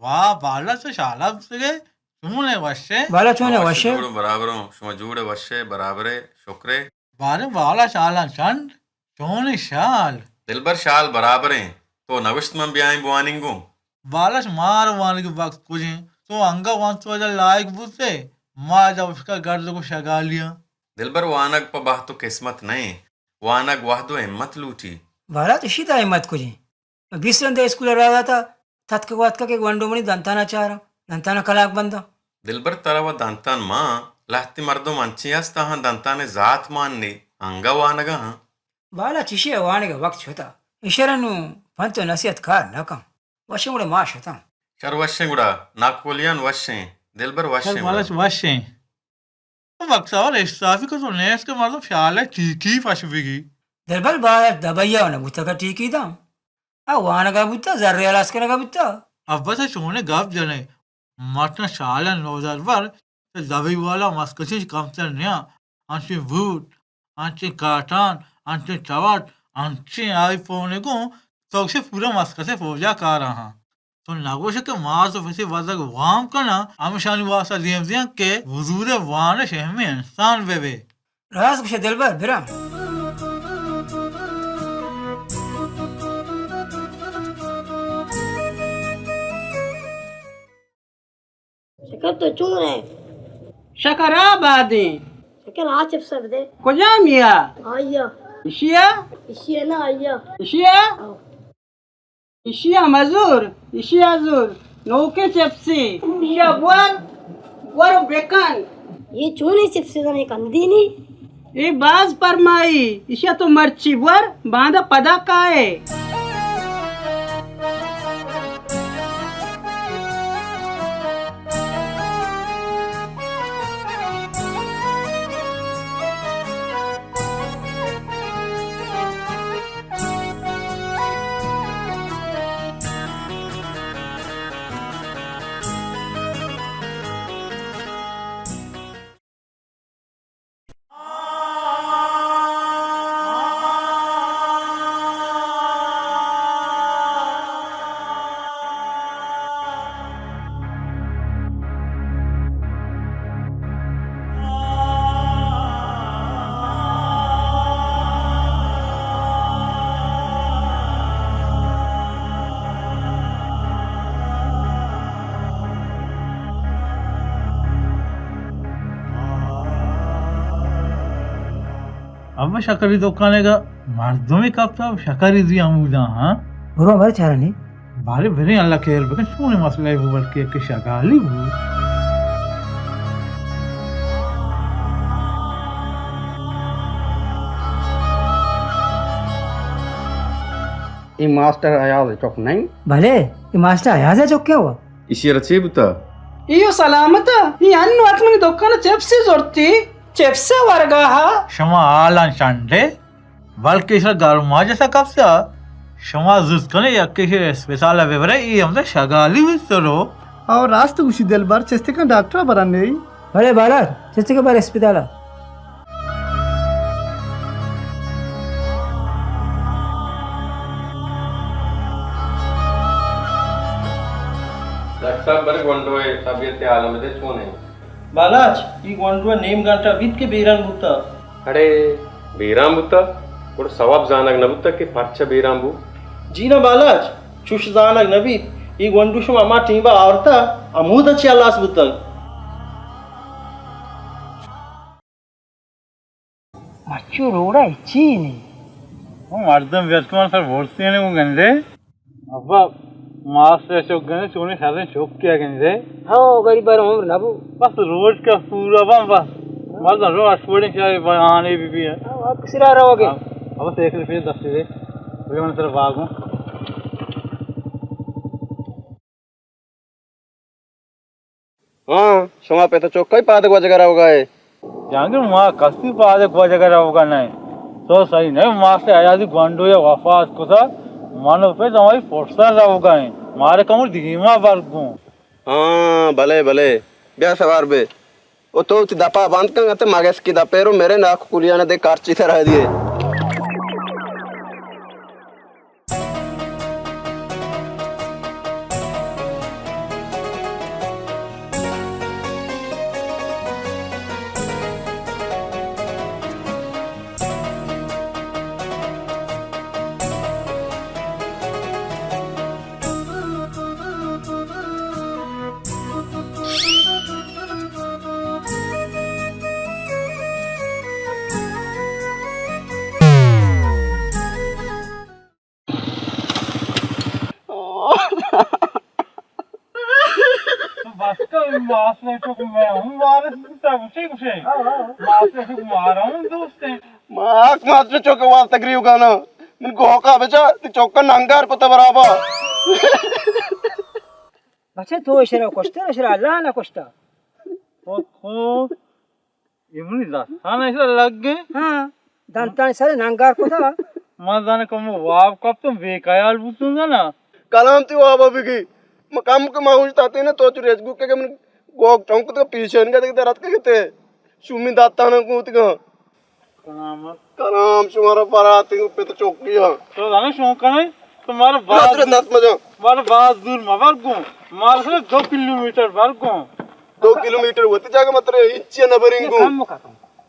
واہ، بالا چہ شالا بوتگے، چون ئے، وش ئے؟ بالا چون ئے، وش ئے؟ جوڑ برابر اوں، شما جوڑ ئے، وش ئے، برابر ئے، شکر ئے۔ باریں بالا شالاں چنڈ، چون ئے شال؟ دلبر شال برابر ایں، تو نوشت من بیائیں بوانینگوں۔ بالاچ مار وانگی وقت کجیں؟ تو انگا وانت واجہ لائق بوتے، ما ادا اشکا گرد کو شگالیاں۔ دلبر وانگ پہ بحت و قسمت نئیں، وانگ وہد و ہمت لوٹی۔ بالاچ اشی ترا ہمت کجیں؟ بیست رندے اسکول ء راہ داتا، تتک واتکا کہ گونڈو منی دنتانا چاراں، دنتانا کلاک بنداں۔ دلبر ترا و دنتان مان، لہتے مردم انچیں است آہاں دنتان ء ذات مان نے، انگہ وانگا ہاں۔ بالاچ اشی ء وانگ ء وقت شتا، اشرا نوں پنت و نصیحت کار نہ کن۔ وشیں گڑا ما شتاں۔ شر وشیں گڑا، ناکولیان وشیں، دلبر وشیں شر گڑا۔ بالاچ وشیں۔ بکسا اشتافی کہ تو نیست کہ مردم شال ء ٹیکی پش بگی۔ دلبر بالاچ دبئی ء نہ بوتگ ء ٹیکی داں۔ آ وانگا بوتا، زر ہلاس کنگا بوتا۔ ابا تو چونیں گپ جنے؟ مٹن شال ء نودربر، تو دبئی والا مسکچش کمتر نیاں۔ انچیں بوٹ، انچیں کاٹان، انچیں چوٹ، انچیں آئی فون گوں، تو گوشے پورا مسکت ءِ فوج ءَ کار آہاں۔ تو نگوش کہ ماس ءُ پسی وزگ وام کناں، ہمشانی واسطہ دیم دیاں کہ حضور ءِ وانش اہمیں انسان بہ بے۔ راست گوشے دلبر، براں۔ شکر تو چون ئے؟ شکر آبادیں۔ شکر آ چپس بدے۔ کجامیا؟ آئیا۔ اشیا؟ اشیا نہ آئیا۔ اشیا؟ آؤ۔ اشیا مزور، اشیا زور، نوکیں چپسے، اشیا بور، بور و بکن۔ اے چونیں چپسے زانے کندی نی؟ اے باز پرمائی، اشیا تو مرچی بور، باندا پدا کائے۔ ابا شکری دکانے گا مردمے کپتا، شکری زی ہمودا، ہاں؟ برو ہمارے چارانی۔ بارے بریں، اللہ خیر بکن، چونیں مسئلہ بو، بلکہ یک شگالی بو۔ اے ماسٹر ایاز چک نہیں؟ بلے، اے ماسٹر ایاز چک کیا ہوا؟ ایشی را چے بوتا؟ ایو سلامت، ای انو ات منی دکان چپسی زرتی، چپس ورگا ہا۔ شما حالاں چنڈے؟ بلکہ ایشرا گرماج سا کپتا۔ شما زوت کنے یکے شے اسپتال ببرے، ای ہمدا شگالی بیت رو۔ او راست گوشی دلبر، چستکاں ڈاکٹر برن نی۔ بلے بالار، چستکاں بر اسپتال۔ ڈاکٹر صاحب، بر گونڈو ءِ طبیعت ءِ حال ءَ بدے چون انت؟ بالاچ، ای گونڈو ءَ نیم گھنٹہ بیت کہ بیران بوتا۔ اڑے، بیران بوتا؟ گڑا سوب زانگ نہ بوتا کہ پرچہ بیران بو؟ جی نہ بالاچ، چوش زانگ نہ بیت۔ ای گونڈو شما ہما ٹیمبا آورتا، ہمودا چہ ہلاس بوتگ۔ مچو روڑا ہچی نی۔ او مردم بیت کن سر بورسینے گوں گندے۔ ابا، ماسٹر چک گندے، چونی شریں چک کیا گندے۔ ہو، غریب بر عمر نبو۔ بس روچ کا پورا بم بس۔ مردم رو اشوڑیں چاہے بہانے بی بی ہے۔ ہو، اب کسی را روگے؟ اب سیکل پہ دستی دے۔ بلے من سر باگوں۔ ہاں، شما پہ تو چوکائی پادگ واجہ کرا ہوگا ہے۔ جہانگیر، ما کسی پادگ واجہ کرا ہوگا نہیں۔ تو صحیح نہیں، ما سے آیازی گونڈو یا وفات کتا، منو پہ تمہاری فرصت رہا ہوگا ہے۔ مارے کمر دیما برگوں۔ ہاں، بلے، بلے۔ بیا سوار بے۔ او تو تی دپا بند کن، تے مگس کی دپے رو میرے ناک کلیانا دے کارچی سرا دیے۔ تو بس کن، ماسٹر چک، من ہم وارث بوتا، گوشے، گوشے۔ ماسٹر چک مارا ہم دوست ہیں۔ ما آک ماسٹر چک واسطہ گریو گانا۔ من گوکا بچا، تی چوکا ننگار کتا برابا۔ بچے تو اشرا کشتا، اشرا اللہ نہ کشتا۔ او، او۔ اے منی دستان ایسا لگ گئے۔ ہاں، دنتان سر ننگار کتا۔ من زانے کمو واب کپتم، بے خیال بوتم زانا۔ کلام تی وابا بگی۔ من کم کہ من ہوش تاتے نا، تو چو ریچ گو کہ من گوک چونک تو پیشن گا دیکھ درات کے تے۔ شومی داتانا کو تگا۔ سلامت۔ کلام شمارا برات پت چوکی ہاں۔ تو زانے شون کنے؟ تو مارا باز، نت مجا۔ مارا باز دور مبر گوں۔ مارا سر دو کلومیٹر بر گوں۔ دو کلومیٹر وتی جاگہ مترے ہچی نہ بریں گوں۔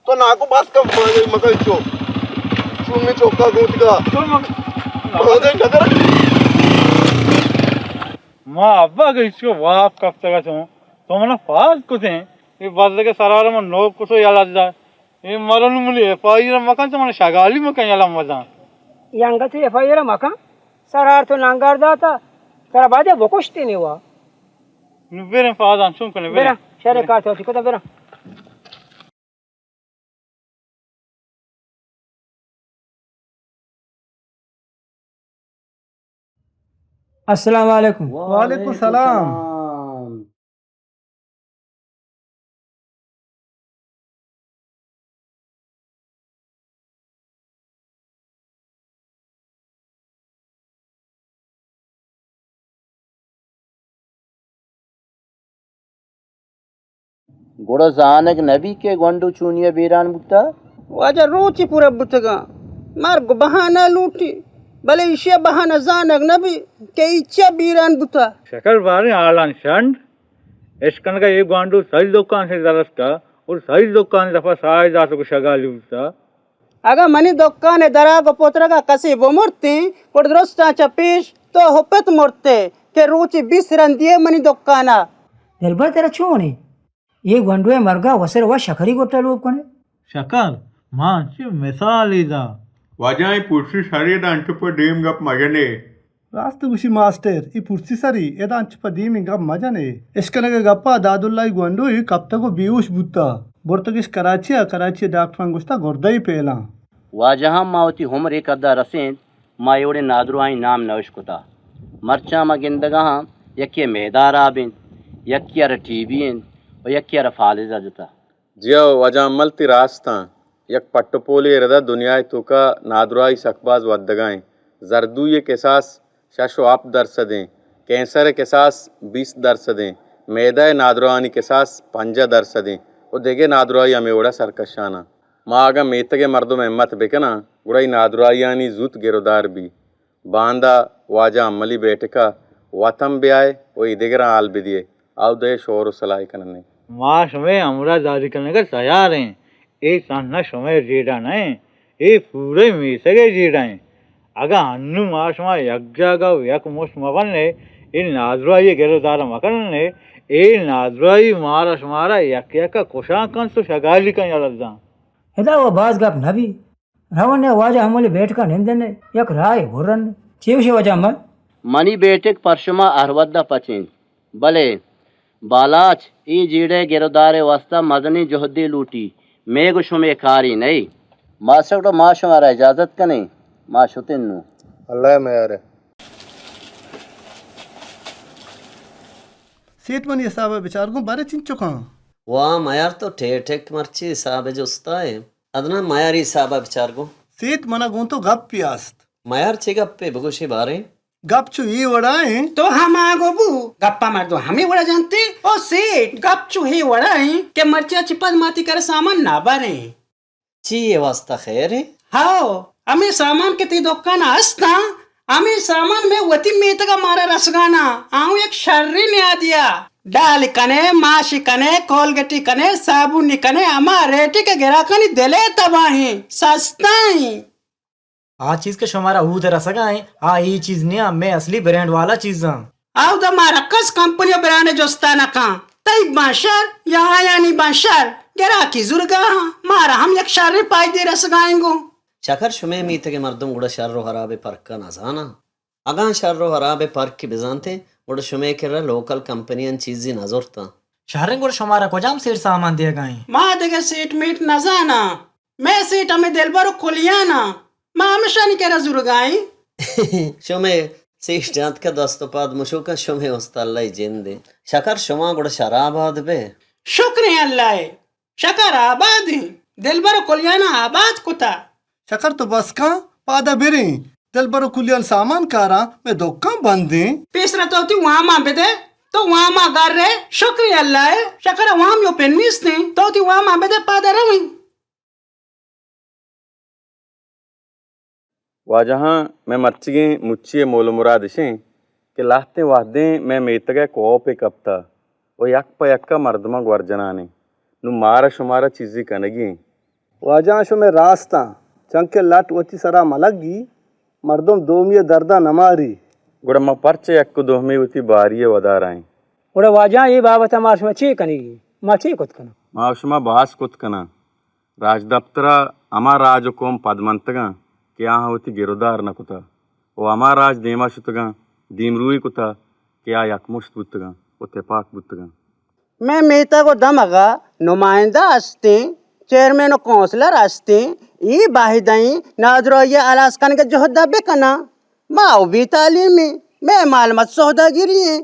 تو ناکو باز کم مکن چو۔ شون میں چوکا گوں تکا۔ تو مک-، ما ابا اگہ ہچ کو واپ کپتگا چون۔ تو منا فاز کتیں۔ اے بزگ سرار من نوک کتو یلہ دا۔ اے مرن منی ایف آئی آر مکن تو من شگالی مکن یلہ مزان۔ ینگت ایف آئی آر مکن۔ سرار تو ننگار داتا۔ ترا بعد بکشتی نیوا۔ نو بریں فاضان چون کنے بریں۔ بریں۔ شر کار تو کتا بریں۔ السلام علیکم۔ وعلیکم السلام۔ گڑا زانگ نہ بی کہ گونڈو چونیا بیران بوتا؟ واجہ روچے پورا بوتگاں، مرگ بہانہ لوٹی، بلے ایشی بہانہ زانگ نہ بی کہ ایچیا بیران بوتا۔ شکر باریں حالان شنڈ، اشکنگا اے گونڈو سہی دکان سے درستا اور سہی دکان دفعہ ساہ داتو کہ شگالی بوتا۔ اگاں منی دکان ء دراگ ء پترگ ء کسے بمرتیں، گڑا درستاں چہ پیش تو ہپت مرتے کہ روچے بیست رندی ء منی دکان ء۔ دلبر ترا چون انت؟ اے گونڈو ء مرگ ء وسر وش شکری گٹ ء لوپ کن ئے؟ شکر، ما انچیں مثالے داں۔ واجہ اے پرسی سری داں انچو پہ دیم گپ مجن ئے۔ راست گوشی ماسٹر، اے پرسی سری، ادا انچو پہ دیمی گپ مجن ئے۔ اشکنگ ء گپا داداللہ ء گونڈوے کپتگ و بیہوش بوتا۔ برتگش کراچی ء، کراچی ء ڈاکٹراں گوشتا گردہ ء پیلاں۔ واجہاں ما وتی عمر ء قدا رسینت، ما اے وڑیں نادراہیں نام نہ اشکتا۔ مرچاں ما گندگا آں، یکے ء معدہ ہراب انت، یکے ء را ٹی بی انت و یکے ء را فالجہ جتا۔ جی ہو واجہ امل، تئی راستاں۔ یک پٹ و پولے ء ردا دنیا ء توکا نادراہی سک باز ودگا انت۔ زردوئی ء کساس شش و ہپت درسد انت، کینسر ء کساس بیست درسد انت، معدہ ء نادراہانی کساس پنجاہ درسد انت و دگہ نادراہی ہمے وڑا سرکشان انت۔ ما اگاں میتگ ء مردم ء ہمت بکناں، گڑا اے نادراہیانی زوت گر و دار بی۔ باندا واجہ املی بیٹک ء وت ہم بیائے و اے دگراں ہال بدیئے، اود ء شور و سلاہ کنن ایں۔ ما شمئے ہمراہ داری کنگ ء تیار ایں۔ اے تہنا شمئے جیڑہ نہ انت، اے پورئے میتگ ء جیڑہ انت۔ اگاں ہنو ما شما یک جاگہ و یک مشت مہ بن ئے، اے نادراہی ء گر و دار ء مہ کنن ئے، اے نادراہی مارا شمارا یک یک ء کشان کنت و شگالی کنت یلہ داں۔ ادا و باز گپ نہ بی۔ رون ئے واجہ امل ء بیٹک ء نندن ئے، یک راہے برن ئے۔ چے گوش ئے واجہ امل؟ منی بیٹک پر شما ہر وھد ء پچ انت، بلے بالاچ اے جیڑہ ء گر و دار ء واستا مزنیں جہدے لوٹی، مئے گوں شمئے کارے نئے۔ ماسٹر گڑا ما شمارا اجازت کنیں، ما شتیں نوں۔ اللہ ء میار ء۔ سیٹ منی حساب ء بچار گوں بارے چنچکاں؟ واہ میار تو ٹیٹک مرچی حساب ء جستا ئے۔ ادنان میاری حساب ء بچار گوں۔ سیٹ منا گوں تو گپے است۔ میار چے گپے بگوشے باریں؟ گپ چو اے وڑا ایں۔ تو ہما گو بو، گپا مردم ہمے وڑا جنتے۔ او سیٹ، گپ چو اے وڑا ایں کہ مرچی ء چہ پد ما تئی کرا سامان نہ بریں۔ چی اے واسطہ خیر ایں؟ ہاؤ، ہمے سامان کہ تئی دکان ء استاں، ہمے سامان مئے وتی میتگ ء مارا رسگانا، آؤں یک شریں نیادیا۔ ڈال کنے، ماش کنے، کولگٹی کنے، صابونی کنے، ہما ریٹی کہ گراکانی دل ء تباہیں، سستائیں۔ آ چیز کہ شمارا اود رسگا ایں، آ اے چیز نیاں، مئے اصلی برانڈ والا چیزاں۔ اودا مارا کس کمپنی و برانڈ جستا نہ کن۔ تئی بانشر یا آیانی بانشر گراکی زرگا ہاں، مارا ہم یک شریں پائدے رسگا ایں گوں۔ چکر شمئے میتگ ء مردم گڑا شر و ہراب ء پرک ء نزاناں۔ اگاں شر و ہراب ء پرک بزانتیں، گڑا شمئے کرا لوکل کمپنیاں چیزے نزرتاں۔ شریں، گڑا شمارا کجام سیٹ سامان دیگا ایں؟ ما دگہ سیٹ میٹ نزاناں۔ مئے سیٹ ہمے دلبر و کلیاناں۔ ما ہمشانی کرا زورگا ایں۔ شمئے سیٹ جاتکہ دست و پاد مشوکاں، شمئے است اللہ ء جند ایں۔ شکر شما گڑا شر آباد بئے۔ شکریں اللہ ء۔ شکر آباد ایں، دلبر و کلیانا آباد کتا۔ شکر تو بس کن، پادا بریں۔ دلبر و کلیان سامان کاراں، مئے دکان بند ایں۔ پیسرا تو وتی واما بدے، تو واما گرے، شکر اللہ ء، شکر وام یو پن نیستیں، تو وتی واما بدے پادا رویں۔ واجہاں، مئے مرچیگیں مچی ءِ مول ءُ مراد اش انت کہ لہتیں وہدیں مئے میتگ ءَ کوپے کپتہ ءُ یک پہ یک ءَ مردماں گور جنان ایں۔ نوں مارا شمارا چیزے کنگی انت۔ واجہاں، شمئے راست انت، چنکہ لٹ وتی سرا مہ لگی، مردم دومی ءِ درد ءَ نہ ماری۔ گڑا ما پرچہ یک ءُ دومی وتی باری ءَ ودارائیں؟ گڑا واجہاں، اے بابت ءَ ما شما چے کنگی؟ ما چے کت کناں؟ ما شما باز کت کناں۔ راجدپتر ءَ ہما راج ءُ قوم پدمنتگاں کہ آہاں وتی گرودار نہ کتہ ءُ ہما راج دیما شتگاں، دیمروئی کتہ کہ آ یکمشت بوتگاں ءُ تپاک بوتگاں۔ مئے میتگ ءُ دمگ ءَ نمائندہ ہستیں، چیئرمین ءُ کونسلر ہستیں، اے باہدیں نادراہی ءَ ہلاس کنگ ءِ جہد ءَ بکناں۔ ما ءُ بے تعلیم ایں، مئے مال مت سوداگری ایں۔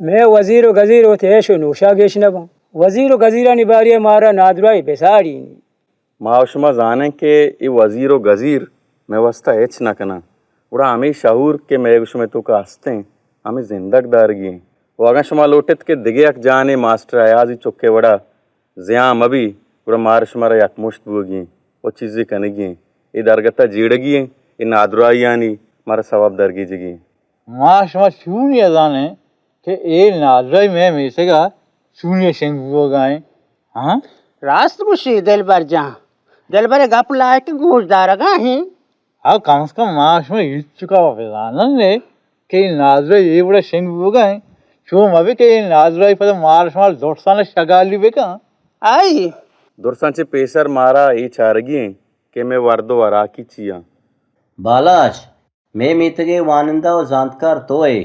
مئے وزیر ءُ گزیر وتی عیش ءُ نوش ءَ گیش نہ باں۔ وزیر ءُ گزیرانی باری ءَ مارا نادراہی بساڑی نی۔ ما ءُ شما زانیں کہ اے وزیر ءُ گزیر مئے واستا ہچ نہ کناں، گڑا ہمے شعور کہ مئے ءُ شمئے توکا ہستیں، ہمے زندگ دارگی ایں۔ ءُ اگاں شما لوٹ ایت کہ دگہ یک جانے ماسٹر ایازی چک ءِ وڑا زیان مہ بی، گڑا مارا شمارا یکمشت بوگی ایں ءُ چیزے کنگی ایں۔ اے درگت ءَ جیڑگی ایں، اے نادراہیانی مارا سوب درگیجگی ایں۔ ما شما چونی ءَ زانیں کہ اے نادراہی مئے میتگ ءَ چونی ءَ شنگ بوگا ایں؟ ہاں؟ راست گوشی دلبر جان، دلبر ءِ گپ لائق گوش دارگا ایں۔ ہاں، کم از کم ما شما ہچ چکا بزانن نے کہ اے نادراہی اے وڑا شنگ بوگا ایں۔ چو مہ بی کہ اے نادراہی پدا مار شمار درسان شگالی بکن۔ آئی۔ درسان چہ پیسر مارا اے چارگی ایں کہ مئے ورد ءُ وراکی چی آں۔ بالاچ، مئے میتگ ءِ وانندہ ءُ زانتکار تو ئے۔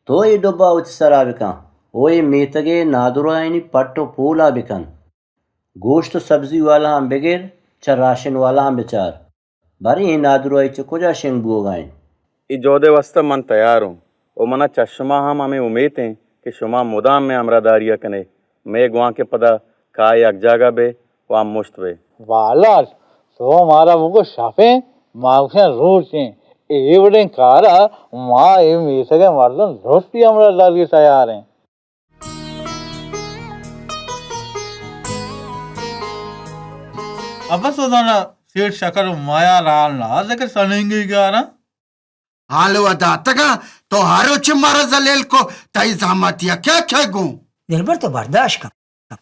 تو اے ڈب ءَ وتی سرا بکن ءُ اے میتگ ءِ نادراہیانی پٹ ءُ پول ءَ بکن۔ گوشت ءُ سبزی والاہاں بگر، چہ راشن والاہاں بچار، باریں اے نادراہی چہ کجا شنگ بوگا انت؟ اے جہد ءِ واستا من تیار اوں ءُ منا چہ شما ہم ہمے امیت انت کہ شما مدام مئے ہمراہداری ءَ کنے۔ مئے گوانک ءَ پدا کائے یک جاگہ بئے ءُ ہم مشت بئے۔ بالاچ، تو مارا بگو شپیں، ما گوشاں روچیں۔ اے وڑیں کارا ما اے میتگ ءِ مردم درستی ہمراہداری ءَ تیار ایں۔ ابا سوزانا، سیٹھ شکر ءُ مایار حال نہ دے کہ سننگی گاراں۔ حال و داتگاں، تو ہر روچ مارا ذلیل کو، تئی زحمت یا کیا کیا گوں؟ دلبر تو برداشت کن۔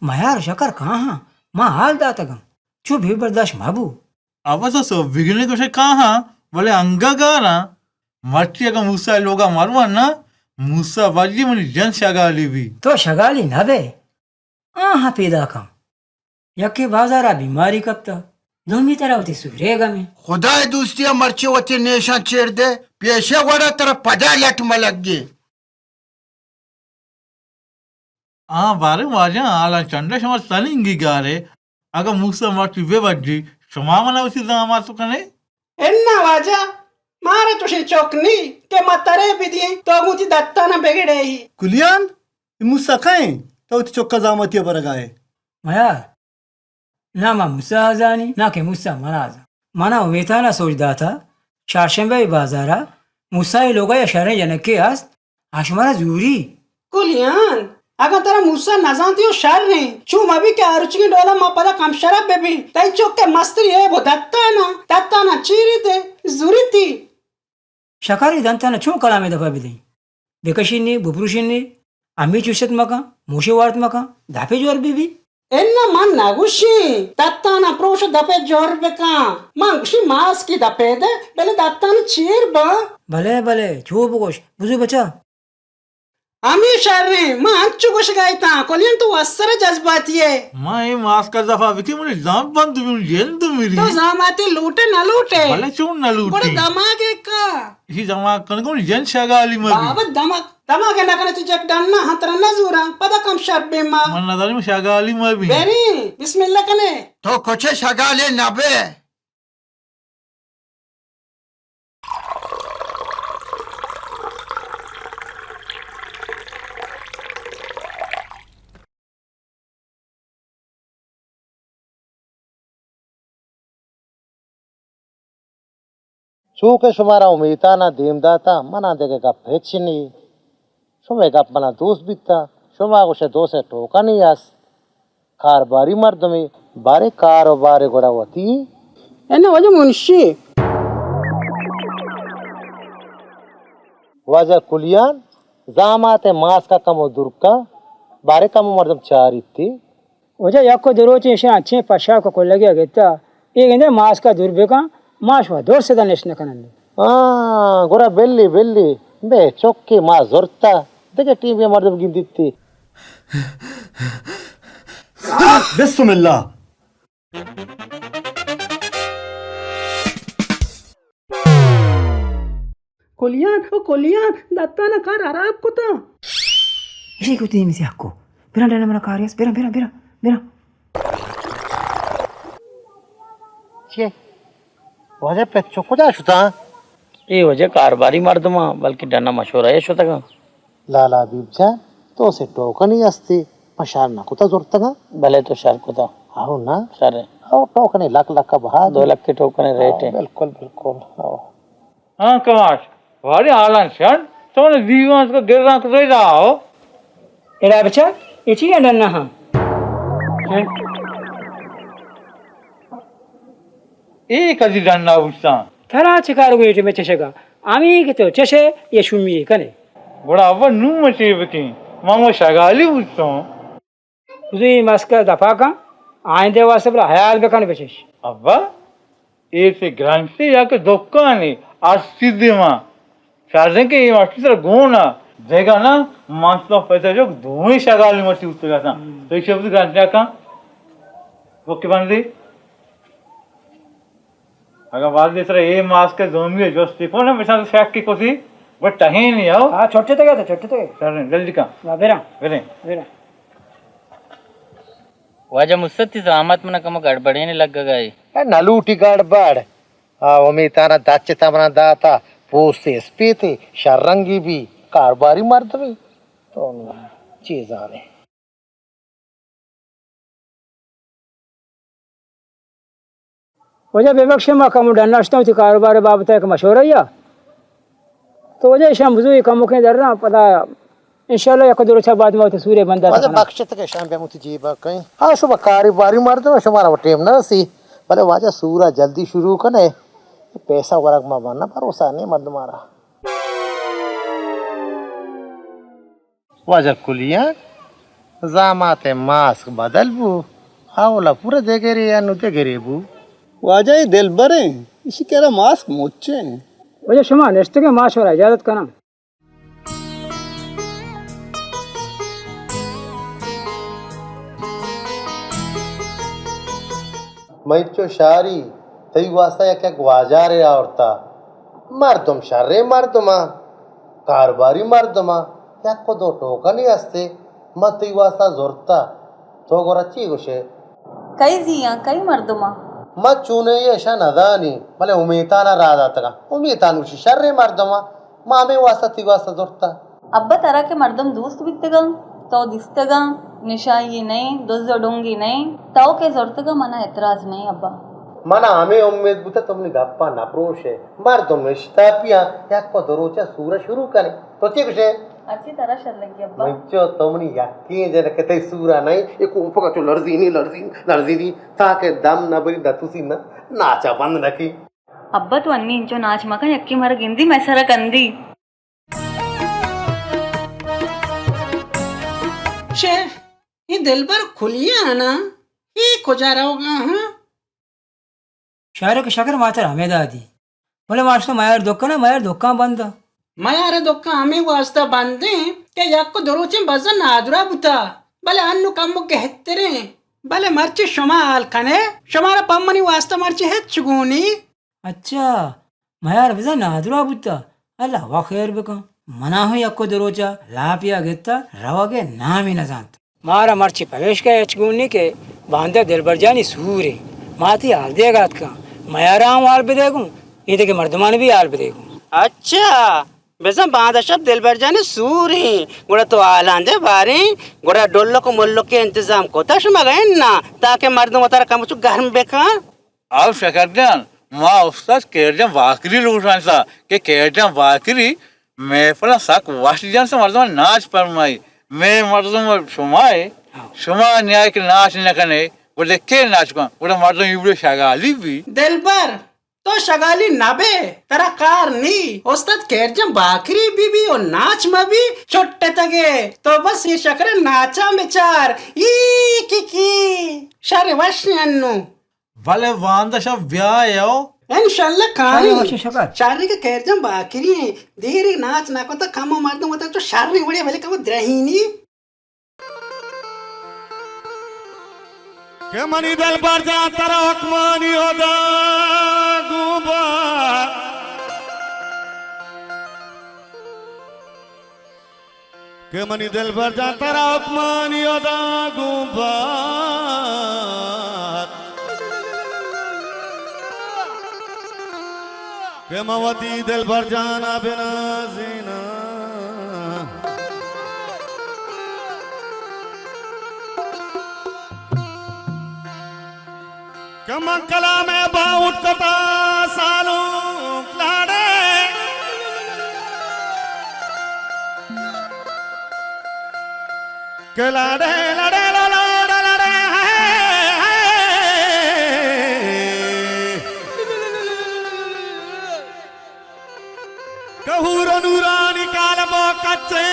میار و شکر کہاں؟ ما حال داتگاں۔ چو بے برداشت مبو۔ ابا تو سوبیگنے گوشے کہاں، بلے انگا گاراں۔ مرچی اگاں موسی لوگا مرواں نا، موسی بجی منی جند شگالی بی۔ تو شگالی نبے۔ آہاں پیداکاں۔ یکے بازارا بیماری کپتا، دومی ترا وتی سورے گمیں۔ خدائے دوستیا مرچی وتی نیشاں چیر دے، پیشے وڑا ترا پدا لٹ ملگے۔ آ باریں واجہ، حالاں چنڈے شما سننگی گارے، اگاں موسی مرچی بہ بجی، شما منا وتی زامات کنے؟ انا واجہ، مارا چوشیں چک نی کہ ما ترے بدییں، تو گوں وتی دتانا بگڑے ہی۔ کلیان، اے موسی کئے؟ تو وتی چکا زاماتی برگا ئے۔ میار، نہ ما موسی ء زانی، نہ کہ موسی منا زان۔ منا امیتان ء سوج داتا، چارشنبہ ء بازار ء موسی ء لوگ ء یک شریں جنکے است، آ شمارا زوری۔ کلیان، اگاں ترا موسی نزانتی و شریں، چو مبی کہ آ روچگیں ڈول ء ما پدا کم شرپ بہ بیں۔ تئی چک ء مستری ایب و دتانا، دتانا چیریت ء زوریتی۔ شکر ء دنتان ء چون کلام ء دپ ء بدئیں؟ بکشینی، بپروشینی، ہمے چوشت مکن، موشے وارت مکن، دپ ء جوہر بہ بی۔ اناں من نہ گوشیں، دتان ء پروش ء دپ ء جوہر بکن۔ من گوشیں ماسکی دپ ء دے، بلے دتان چیر باں۔ بلے، بلے، چو بگوش، بزو بچا۔ ہمے شریں، من انچو گوشگ ء اتاں، کلین تو وسر ء جذباتی ئے۔ من اے ماسک ء دفا بکن، منی زام بند بی، من جند مری۔ تو زاماتی لوٹے نہ لوٹے؟ بلے چون نہ لوٹی؟ گڑا دماغ ء کا؟ اسی دماغ کن گون جند شگالی مبی۔ بابا دماغ، دماغ ء نہ کنے تو جک ڈن نہ ہتر نہ زوراں، پدا کم شر بے ما۔ من نہ داریم شگالی مبی۔ بری، بسم اللہ کنے۔ تو کچھ شگالے نہ بے۔ چو کہ شمارا امیتان ء دیم داتاں، منا دگہ گپ ہچ نی۔ شمئے گپ منا دوست بیتا، شما گوشے دوست ء ٹوکا نی است۔ کارباری مردمے، بارے کار و بارے گڑا وتی۔ اے نہ واجہ منشی۔ واجہ کلیان، زامات ءِ ماسک ءَ کمو دور کن، بارے کمو مردم چاریتی۔ واجہ یک ءُ دو روچ ایشاں انچیں پشاک ءُ کلگے ءَ گپتا، اے گندے ماسک ءَ دور بکن، ما شما دور سدا نشت نہ کنن۔ ہاں، گڑا بلی، بلی، بے چکے ما زرتا، دگہ ٹیمے مردم گندیتی۔ بسم اللہ۔ کلیان، او کلیان، دتان کار حراب کتا۔ اشی کو تیمی سی حقو۔ بران ڈنا منا کاری است، بران، بران، بران، بران۔ چے؟ واجہ پچو کجا شتا؟ اے واجہ کارباری مردماں، بلکہ ڈنا مشورہ ءَ شتگاں۔ لالا حبیب جان، تو سے ٹوکنی ہستی، ما شر نہ کتا زرتگاں۔ بلے تو شر کتا۔ آہو نا؟ شر۔ او ٹوکنی لک لک بہا دو۔ لک کے ٹوکن ریٹ ہے۔ بالکل، بالکل۔ او۔ ہاں کماش، واری حالان شن، تو نے دیوان کو گران کو رہا ہو۔ اڑا بچا، اچی ڈنا ہاں۔ اے کدی ڈنا بوستاں؟ ترا چہ کار گویٹے میں چشگا؟ ہمے کہ تو چشے یا شومی کنے۔ گڑا ابا نوں مچے بکیں، ما ما شگالی بوستوں۔ بزو اے ماسک دپا کن، آئندہ واسطہ بلا حیال بکن بچش۔ ابا، اے سے گرانٹے یا کہ دکانے، ارسی دیما۔ شازن کہ اے ماسٹر سر گونا، دیگا نا، ماسٹر پیدا جو دوئیں شگالی مچی اتگا تھا۔ ہم۔ تو ایشی بزو گرانٹے کن، وہ کہ بندے؟ اگاں بازی سر اے ماسک دومی جستی کو نا، مثال شک کی کسی، بٹ ٹہین ہی ہو۔ ہاں، چھوٹے تک ہے تو، چھوٹے تک ہے۔ سر، جلدی کن۔ ہاں، بیرا۔ بیرے۔ بیرا۔ واجہ مستتی زامات منا کمو گڑبڑینے لگگا اے۔ اے نلوٹی گڑبڑ۔ آ، امیتانا دچ تمنا داتا، پوست اسپیتے، شر رنگی بی، کارباری مردمی۔ تو چیزانے۔ واجہ ببخش، ما کمو ڈن نشتاں، وتی کاروبار بابت ءَ یک مشورہ یا۔ تو واجہ ایشاں بزو، اے کموکیں درا پدا انشاءاللہ یک دو روچ بعد ما وتی سورے بندات واجہ کناں۔ بخشت کہ شام بیا وتی جیبا کئیں۔ ہاں، شما کاروباری مردم، شمارا وہ ٹیم نہ رسی۔ بلے واجہ سورا جلدی شروع کنے۔ پیسہ ورگ ما بنا، بھروسہ نہیں مردمارا۔ واجہ کلیان، زامات ءِ ماسک بدل بو، اولا پورا دگرے یا نو دگرے بو۔ واجہ اے دلبریں، ایشی کرا ماسک مچیں۔ واجہ شما نشتگیں، ما شمارا اجازت کناں۔ من چو شاری تئی واسطہ یک یک واجارے آورتا۔ مردم شریں مردماں، کاروباری مردماں، یک و دو ٹوکنے ہستے، من تئی واسطہ زرتا۔ تو گورا چی گوشے؟ کئی زیاں، کئی مردماں؟ من چونیں اشاں نزانی، بلے امیتانا راہ داتگاں۔ امیتان گوشی شریں مردماں۔ ما ہمے واسطہ تئی واسطہ زرتا۔ ابا، ترا کہ مردم دوست بیتگاں، تو دیستگاں، نشائی نئیں، دز و ڈنگی نئیں، تو کہ زرتگاں، منا اعتراض نئیں ابا۔ منا ہمے امیت بوتا تو منی گپا نہ پروشے۔ مردم اشتاپیاں، یک و دو روچا سورا شروع کنے۔ تو چی گوشے؟ ہرچی ترا شر لگی ابا۔ منچو تو منی یکیں جنک، تئی سورا نئیں، اے کوپگا چو لرزینی، لرزینی، لرزینی، تاکہ دم نہ بری، نہ توسی، نہ ناچا بند نہ کی۔ ابا تو انی انچو ناچ مکن، یکے مارا گندی مئے سرا کندی۔ چہ اے دلبر کلیانا، اے کجا روگا ہاں؟ شارک شکر ماتر ہمے دادی۔ بلے ماشتو میار دکانا، میار دکان بندا۔ میار دکان ہمے واسطہ بندیں کہ یک و دو روچیں بزاں نادرا بوتا، بلے انو کمو گہتریں۔ بلے مرچی شما حال کنے، شمارا پمنی واسطہ مرچی ہچ گونی۔ اچھا، میار بزاں نادرا بوتا۔ اللہ وا خیر بکن۔ منا ہوں یک و دو روچا لاپیا گتا، روگے نامی نزانت۔ مارا مرچی پمیشکا ہچ گون نی کہ باندا دلبر جانی سورے۔ ما تی حال دیگا اتکاں۔ میارا ہوں حال بدے گوں، اے دگہ مردمان بھی حال بدے گوں۔ اچھا، بزاں باندا شپ دلبر جانی سوریں، گڑا تو حالان دے باریں، گڑا ڈلک و ملک انتظام کتا شما گئے نا، تاکہ مردم وتارا کم چو گرم بکن۔ او شکر جان، ما استاد کیر جان باکری لوٹائینتا کہ کیر جان باکری محفل سک وش جنس مردم ناچ فرمائی۔ مئے مردم شما ئے، شما نیائے کہ ناچ نہ کنے، گڑا کے ناچ کن؟ گڑا مردم ایوڑے شگالی بی۔ دلبر، تو شگالی نہ بئے، ترا کار نی۔ استاد کیرجن باکری بی بی و ناچ مہ بی، چٹتگے۔ تو بس اے شکر ناچاں بچار۔ ای کی کی۔ شر وش انو۔ بلے واندا شپ بیا یو۔ انشاءاللہ کائیں۔ شر وش شکر۔ شر کہ کیرجن باکری ہیں۔ دیر ناچ نہ کتا، کم مردم وتا تو شر وڑے بلے کم درہینی۔ کہ منی دلبر جان ترا حکمانی ہدا گوں با، کہ منی دلبر جان ترا حکمانی ہدا گوں با۔ کہ من وتی دلبر جانا بنازیناں۔ کہ من کلام باہوٹ کتا سالونک لاڑے۔ کہ لاڑے، لاڑے، لا، لاڑے، لاڑے، ہائے، ہائے۔ کہ حور و نورانی کالب و کچے۔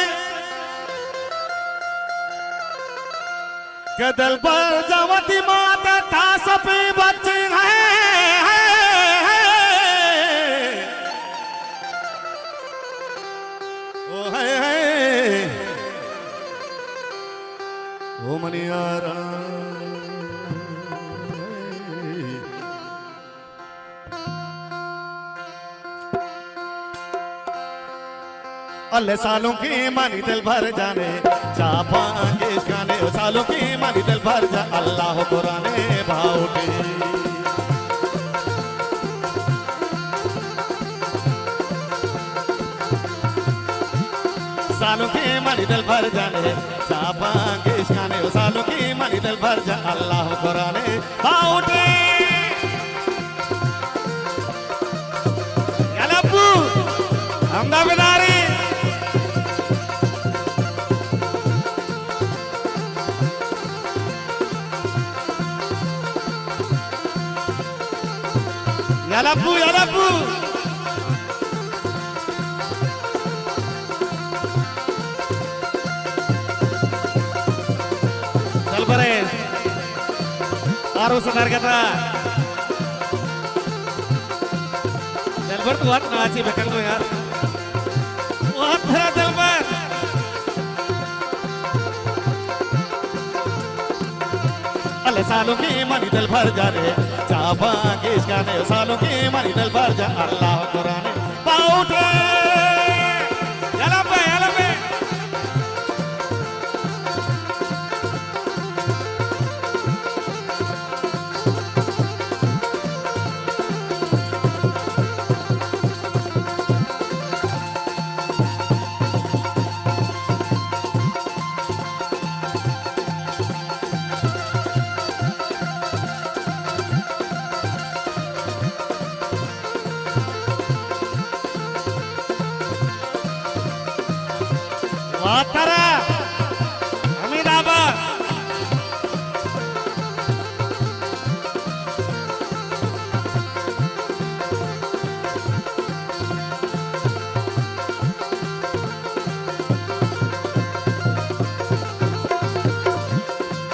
کہ دلبر جان وتی مات ء تاسپیں بچے۔ ہائے، ہائے، ہائے۔ او ہائے ہائے، او منی یاران۔ اللہ سالونکیں منی دلبر جانے، چاپاں گیشکانے، او سالونکیں منی دلبر جان، اللہ قرآن باہوٹے۔ سالونکیں منی دلبر جانے، چاپاں گیشکانے، او سالونکیں منی دلبر جان، اللہ قرآن باہوٹے۔ یلہ پو، ہمدا بداری۔ یلہ پو، یلہ پو۔ دلبرے، آروس نرگتا۔ دلبر تو وت ناچی بکن گو یار۔ وت ترا دلبر۔ اللہ سالونکیں منی دلبر جانے، چاپاں گیشکانے، سالونکیں منی دلبر جان، اللہ قرآن باہوٹے۔ یلہ بے، یلہ بے۔ واترا حمید آباد۔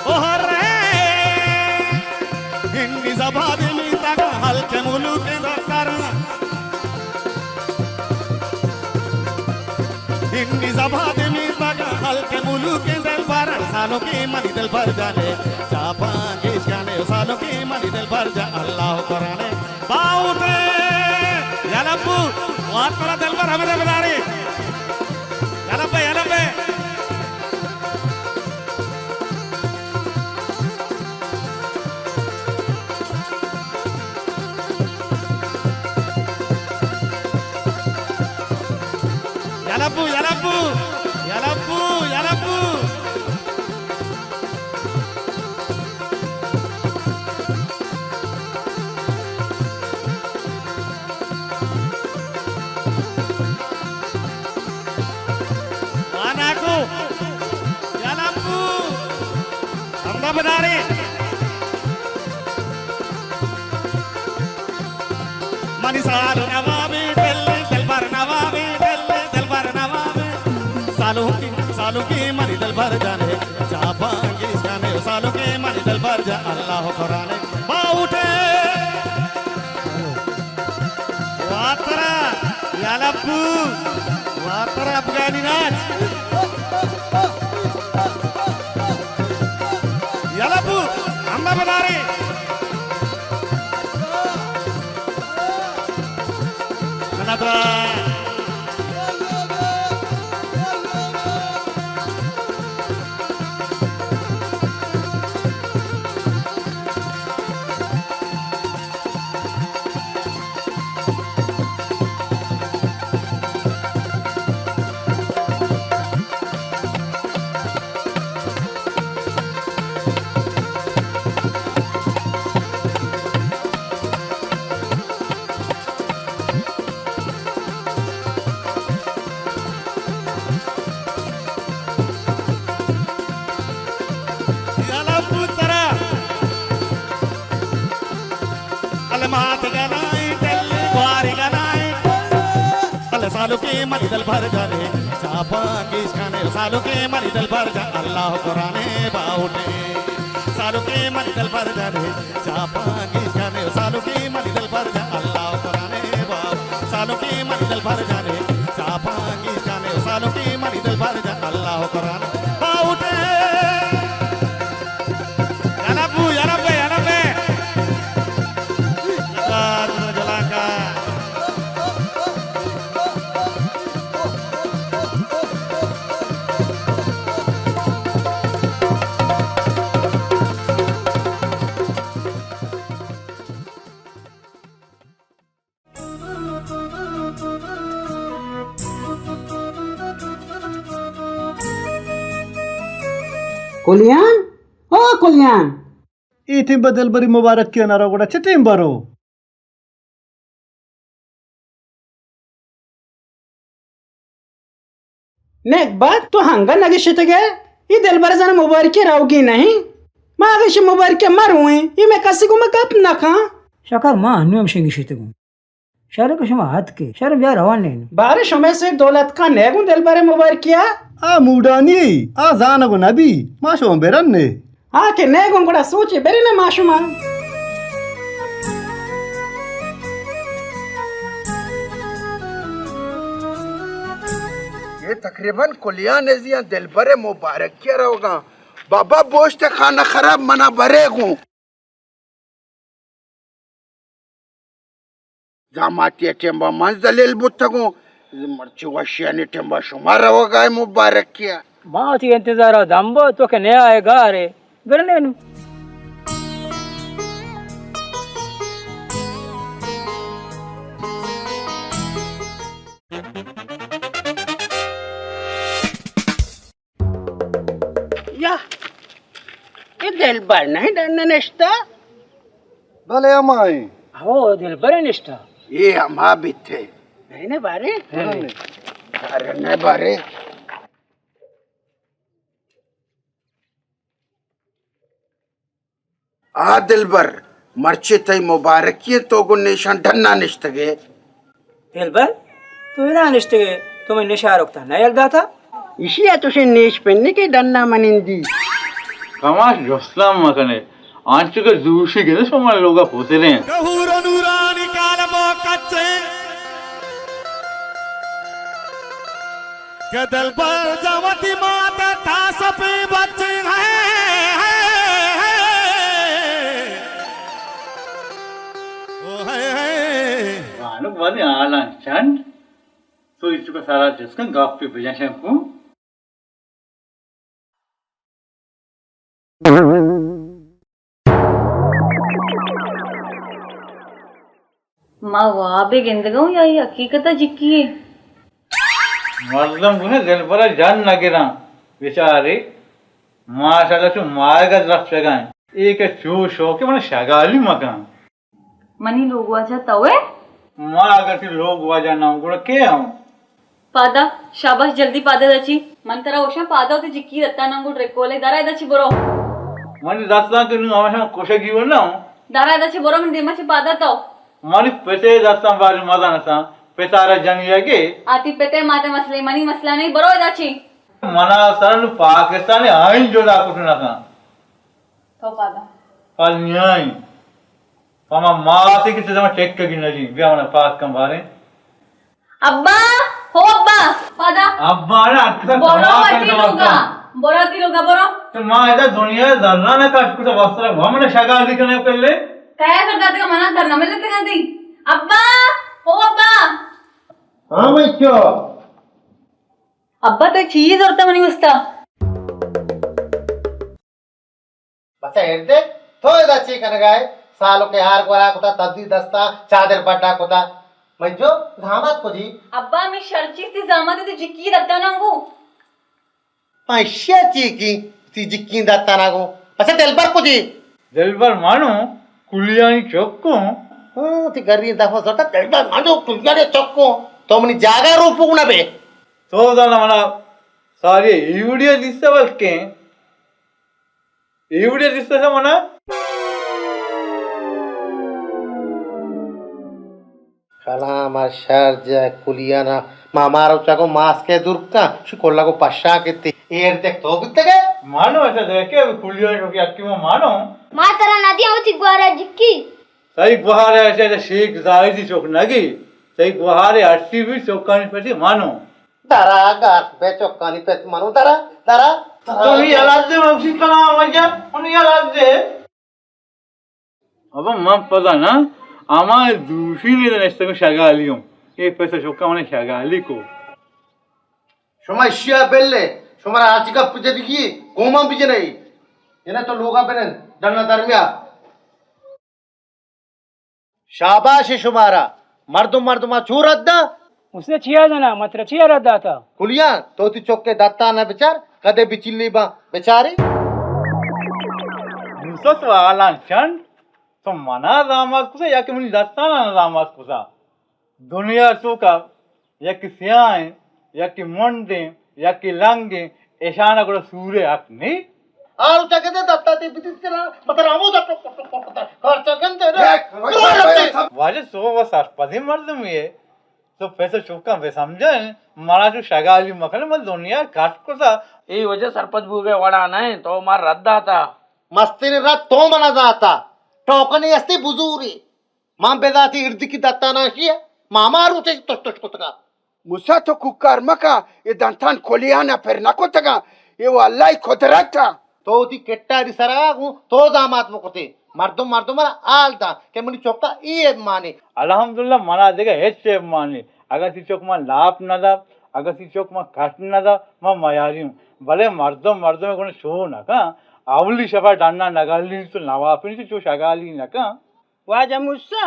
او ہرے، ہندی زبان میتگ ہلک ملوک دفتر۔ ہندی زبان میتگ ہلک ملوکیں دلبر، سالونکیں منی دلبر جانے، چاپاں گیشکانے، سالونکیں منی دلبر جان، اللہ قرآن باہوٹے۔ یلہ پو، واترا دلبر ہمدا بداری۔ یلہ بے، یلہ بے۔ یلہ بو، یلہ بو، یلہ بو، یلہ بو۔ واناکو، یلہ بو۔ ہمدا بدارے۔ منی سالو نوابی ٹلی، دلبر نوابی ٹلی، دلبر نوابی۔ سالو کی، سالو کی منی دلبر جانے، چاپانگیش جانے، سالو کی منی دلبر جا، اللہ قرآن باوٹے۔ واترا، یا لبو، واترا افغانی ناچ۔ یا لبو، ہمہ بدارے۔ یلا پوترا، المات گنائیں، ٹلی گواری گنائیں۔ اللہ سالو کے منی دلبر جانے، چاپا کیش کھانے، سالو کے منی دلبر جا، اللہ قرآن باوٹے۔ سالو کے منی دلبر جانے، چاپانگیش کھانے، سالو کی منی دلبر جا، اللہ قرآن باو۔ سالو کی منی دلبر جانے، چاپانگیش کھانے، سالو کی منی دلبر جا، اللہ قرآن باوٹے۔ یا رب، یا رب، یا رب۔ جلال، جلال کا۔ کلیان؟ او کلیان! اے ٹیم بہ دلبری مبارکی ءَ نہ رو گڑا چہ ٹیم بہ رو؟ نیک بخت، تو ہنگا نگشتگ ئے؟ اے دلبر زن مبارکی روگی نہیں؟ ما اگش مبارکی مرویں، اے میں کسی کو میں گپ نہ کھاں۔ شکر، ما انو ہم شنگی شتگوں۔ شر کہ شما اتکے، شر بیا روان نین۔ بارے شمے سے دولت کا نیگوں دلبر مبارکیا؟ آ موڈانی، آ زانگ نبی، ما شما برن نے۔ آ کہ نیگوں گڑا سوچے برے نہ ما شما۔ اے تقریباً کلیان ازیاں دلبر مبارکیا روگاں۔ بابا بوشت خانہ خراب منا برے گوں۔ زاماتی ءِ ٹیمبا من ذلیل بوتگوں، مرچی وشیانی ٹیمبا شما روگائے مبارکی ءَ۔ ما وتی انتظار ءَ دمبو، تو کہ نیائے گارے، برنے نوں۔ یا، اے دلبر نہیں ڈن نشتہ؟ بلے ہمائیں۔ ہو، دلبر نشتہ۔ اے ہما بیتے۔ نہیں نے بارے؟ نہیں۔ بارے نے بارے۔ آ دلبر، مرچی تئی مبارکی انت، تو گوں نیشاں ڈنا نشتگے۔ دلبر، تو ادا نشتگے، تو منی نشارک تہنا یل داتا؟ ایشی ءَ تو شے نیش پنی کہ ڈنا منندی۔ کماش جستاں مکنے، آنچو کہ دوشی گندے شما لوگا پوتریں۔ کہور و نورانی کالب و کچے۔ کہ دلبر جا وتی مات ءَ تاسپی بچیں۔ او ہے ہے۔ بانک بازیں حالاں چنڈ، تو ایچکا سارا چست کن، گپے بجن شنکو۔ ما وابے گندگا اوں یا اے حقیقت ءَ جکی ایں؟ مردم گوں دلبر ءَ جن نہ گراں، بچارے ماشاءاللہ چو ماہگ ءَ درپشگا ایں۔ اے کہ چو شوکے من شگالی مکن۔ منی لوگ واجہ تو ئے؟ ما اگر تئی لوگ واجہ نہ اوں، گڑا کئے اوں؟ پادا، شاباش، جلدی پادا دا چی۔ من ترا گوشاں، پادا وتی جکی دتاناں گوں ڈرکولے، دارا ادا چی برو۔ منی دستاں کہ نوں ہمیشاں کشگی و نہ اوں۔ دارا ادا چی برو، من دیما چی پادا تو۔ منی پتے دستاں باری مزن اتاں، پتارا جنیگے۔ آ تئی پتے ماتے مسئلہ، منی مسئلہ نہیں، برو ادا چی۔ منا سر نو پاکستانی آئین جدا کت نکاں۔ تو پادا۔ پل نیائیں۔ پما ماتے کہ تزم ٹیک کی نجی، بیا منا پاس کن باریں۔ ابا، ہو ابا، پادا۔ ابا نا، اکثر برو تمام وتی کر لوگا، برو تئی لوگا، برو۔ تو ما ادا دنیا ذرہ نہ کٹ کتا، وسرا وہ من شگالی کنے پہلے۔ کیا کر داتے کا منا سر نہ ملتے گا دی۔ ابا، ہو ابا۔ ہاں بچو۔ ابا تو چیز اور منی واسطہ۔ بچہ، ایر دے، تو ادا چی کنگا ئے؟ سالو کے ہار گورا کتا، تدی دستا چادر بڈا کتا۔ مجو، زحمت کجی؟ ابا، ہمیں شر چیز تئی زحمت تئی جکی دتا نہ گو۔ پنشیا چی کی تئی جکی دتا نہ گو؟ بچہ، دلبر کجی؟ دلبر مانو، کلیانی چکوں۔ ہاں، تئی گری دفعہ زرتا، دلبر مانو، کلیانی چکوں۔ تو منی جاگہ روپو نہ بے۔ تو زانا منا ساری ایوڑی دیستا بلکیں۔ اے وڑیا دیستہ منا؟ کلام ءَ شر جاہ کلیانا، ما مارو چاگو ماسکے دور کن، شی کلا گو پشا کتی۔ ایر دیکھ تو گتگے؟ مانو ایسا دیکھے، کلیان شوکی اکی ما مانو۔ ما ترا ندی، ہم تئی گوارا جکی۔ تئی گوہار ءَ چہ شیخ زاہدی چک نگی، تئی گوہار ءَ ہرچی بی چکانی پتی منو۔ درا گاس بے چکانی پت منو، درا، درا، درا۔ تو ہی الگ دے مکسی کنا وجہ، ان ہی الگ دے۔ ابا من پدا نا، اما دوشی نے نشتگو شگالی ہوں۔ اے پیسہ چکا منے شگالی کو۔ شما اشیا بلے، شما را آج گپ جدگی، گوما بجنے۔ یعنی تو لوگا بنن، ڈنا درمیا۔ شاباش شمارا، مردم مردما چو رد داں؟ اس نے چیا جنا، متر چیا رد داتا؟ کلیان، تو تی چکے دتا نہ بچار، کدے بچلی با بچاری؟ موسی سوالان چنڈ، تو منا زامات کسا یا کہ منی دستانا زامات کسا؟ دنیا توکا یکے سیاہیں، یکے منڈیں، یکے لنگیں، اشانا گڑا سورے حق نی؟ آ روچا گندے دتا تی بدیس کنا، مطلب ہمو دا ٹک ٹک ٹک ٹک کارچا گندے نا۔ واجہ تو و سرپدیں مردمے ئے، تو پیسہ چکاں بہ سمجھن، منا چو شگالی مکن، من دنیا کٹ کتا۔ اے وجہ سرپد بوگے وڑا نہ، تو مار رد داتا۔ مستریں رد تو منا داتا، ٹوکنی استی بزوری۔ من بزاتی اردکی دتاناشی ء، ما ہما روچ ء تش تش کتگا۔ موسی تو کوکار مکا، اے دنتان کلیان ء پر نہ کتگا، اے و اللہ ء قدرت ء۔ تو وتی کٹاری سرا گوں تو زامات مکتے، مردم مردم را حال دا کہ منی چکا اے عیب مانے۔ الحمدللہ منا دگہ ہچ عیب مانے، اگر تی چک من لاپ نہ دا، اگر تی چک من کٹ نہ دا، من میاری ہوں، بلے مردم مردم گنے شو نہ کن، اولی شپا ڈنا نگالی تو نوافنی تو چو شگالی نہ کن۔ واجہ موسی،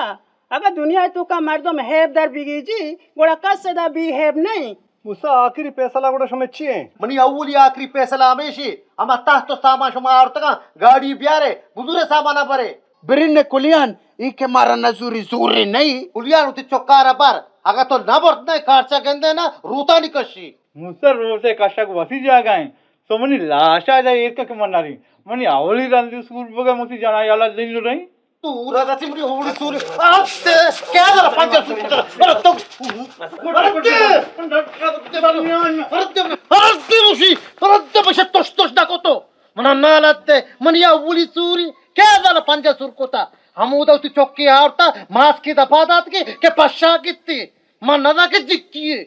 اگاں دنیا ء توکا مردم ہیب در بگیجی، گڑا کس ادا بے ہیب نئیں۔ موسی، آخری پیسلہ گڑا شمئے چی انت؟ منی اولی آخری پیسلہ ہمیشی، ہما تخت و سامان شما آورتگاں، گاڑی بیارے، بزورے سامان ء برے۔ برین کلیان، ای کہ مارا نزوری زوری نئیں۔ کلیان، وتی چکارا بر، اگاں تو نہ برت نہ، کارچا گندے نہ، روتانی کشی۔ موسی، روچے کشگ وتی جاگہ انت، تو منی لاشا ادا ایر کن کہ من نریں۔ منی اولی رندی سور بگا، موسی جنائی حالت دین رہی۔ تو را رسی منی اولی سور۔ آتے، کیا ذرا پنجا سور کتا؟ ارے تو، ارے دے، ارے دے، ارے دے موسی، ارے دے بشے توش توش نہ کو تو۔ منا نالت دے، منی اولی سوری، کیا ذرا پنجا سور کتا؟ ہمودا وتی چکی آورتا، ماسکی دپا دات کہ، کہ پشا کتی۔ من نہ دا کہ جکی ہے۔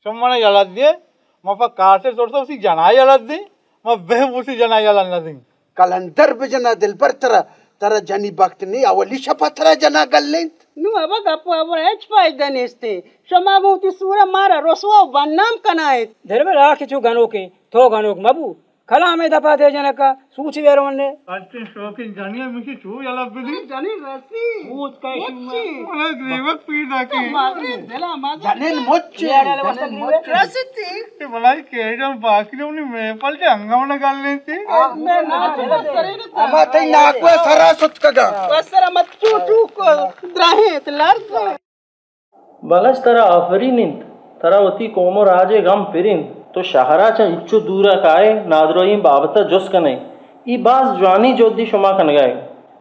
شما منا یلہ دئے، ما پہ کارچ ء ترس ء وتی جنائی یلہ دئیں، ما بہ وتی جنائی یلہ نہ دئیں۔ کلندر بجنا دلبر ترا، ترا جنی بخت نی، اولی شپا ترا جنا گلینت۔ نو ابا گپ ء ہبر ء ہچ فائدہ نیست۔ شما گوں وتی سور ء مارا رسوا و بدنام کنائیت۔ دلبر آ کہ چو گنوکیں، تو گنوک مبو۔ کلام ء دپا دے جنکا، سوچی بیرون نے۔ انچیں شوقیں جنی ء مشی چو یلہ بدی۔ جنی رسی۔ موت کشی۔ مچی۔ منا گریوک پیدا کی۔ مادری دلا مادر۔ جنین مچی۔ جنین مچی۔ رسیتی۔ اے بلائی کیجم باقی نہ منی محفل چہ انگا منا گل انتی۔ اما تئی ناکو سرا ستکگا۔ بس سرا مت چو چو کو دراہیں لرز۔ بلوچ ترا آفرین انت، ترا وتی قوم و راج ء غم پر انت، تو شہر ء چہ انچو دور ء کائے نادراہی بابت ء جست کنئے، ای باز جوانیں جہدے شما کنگائے۔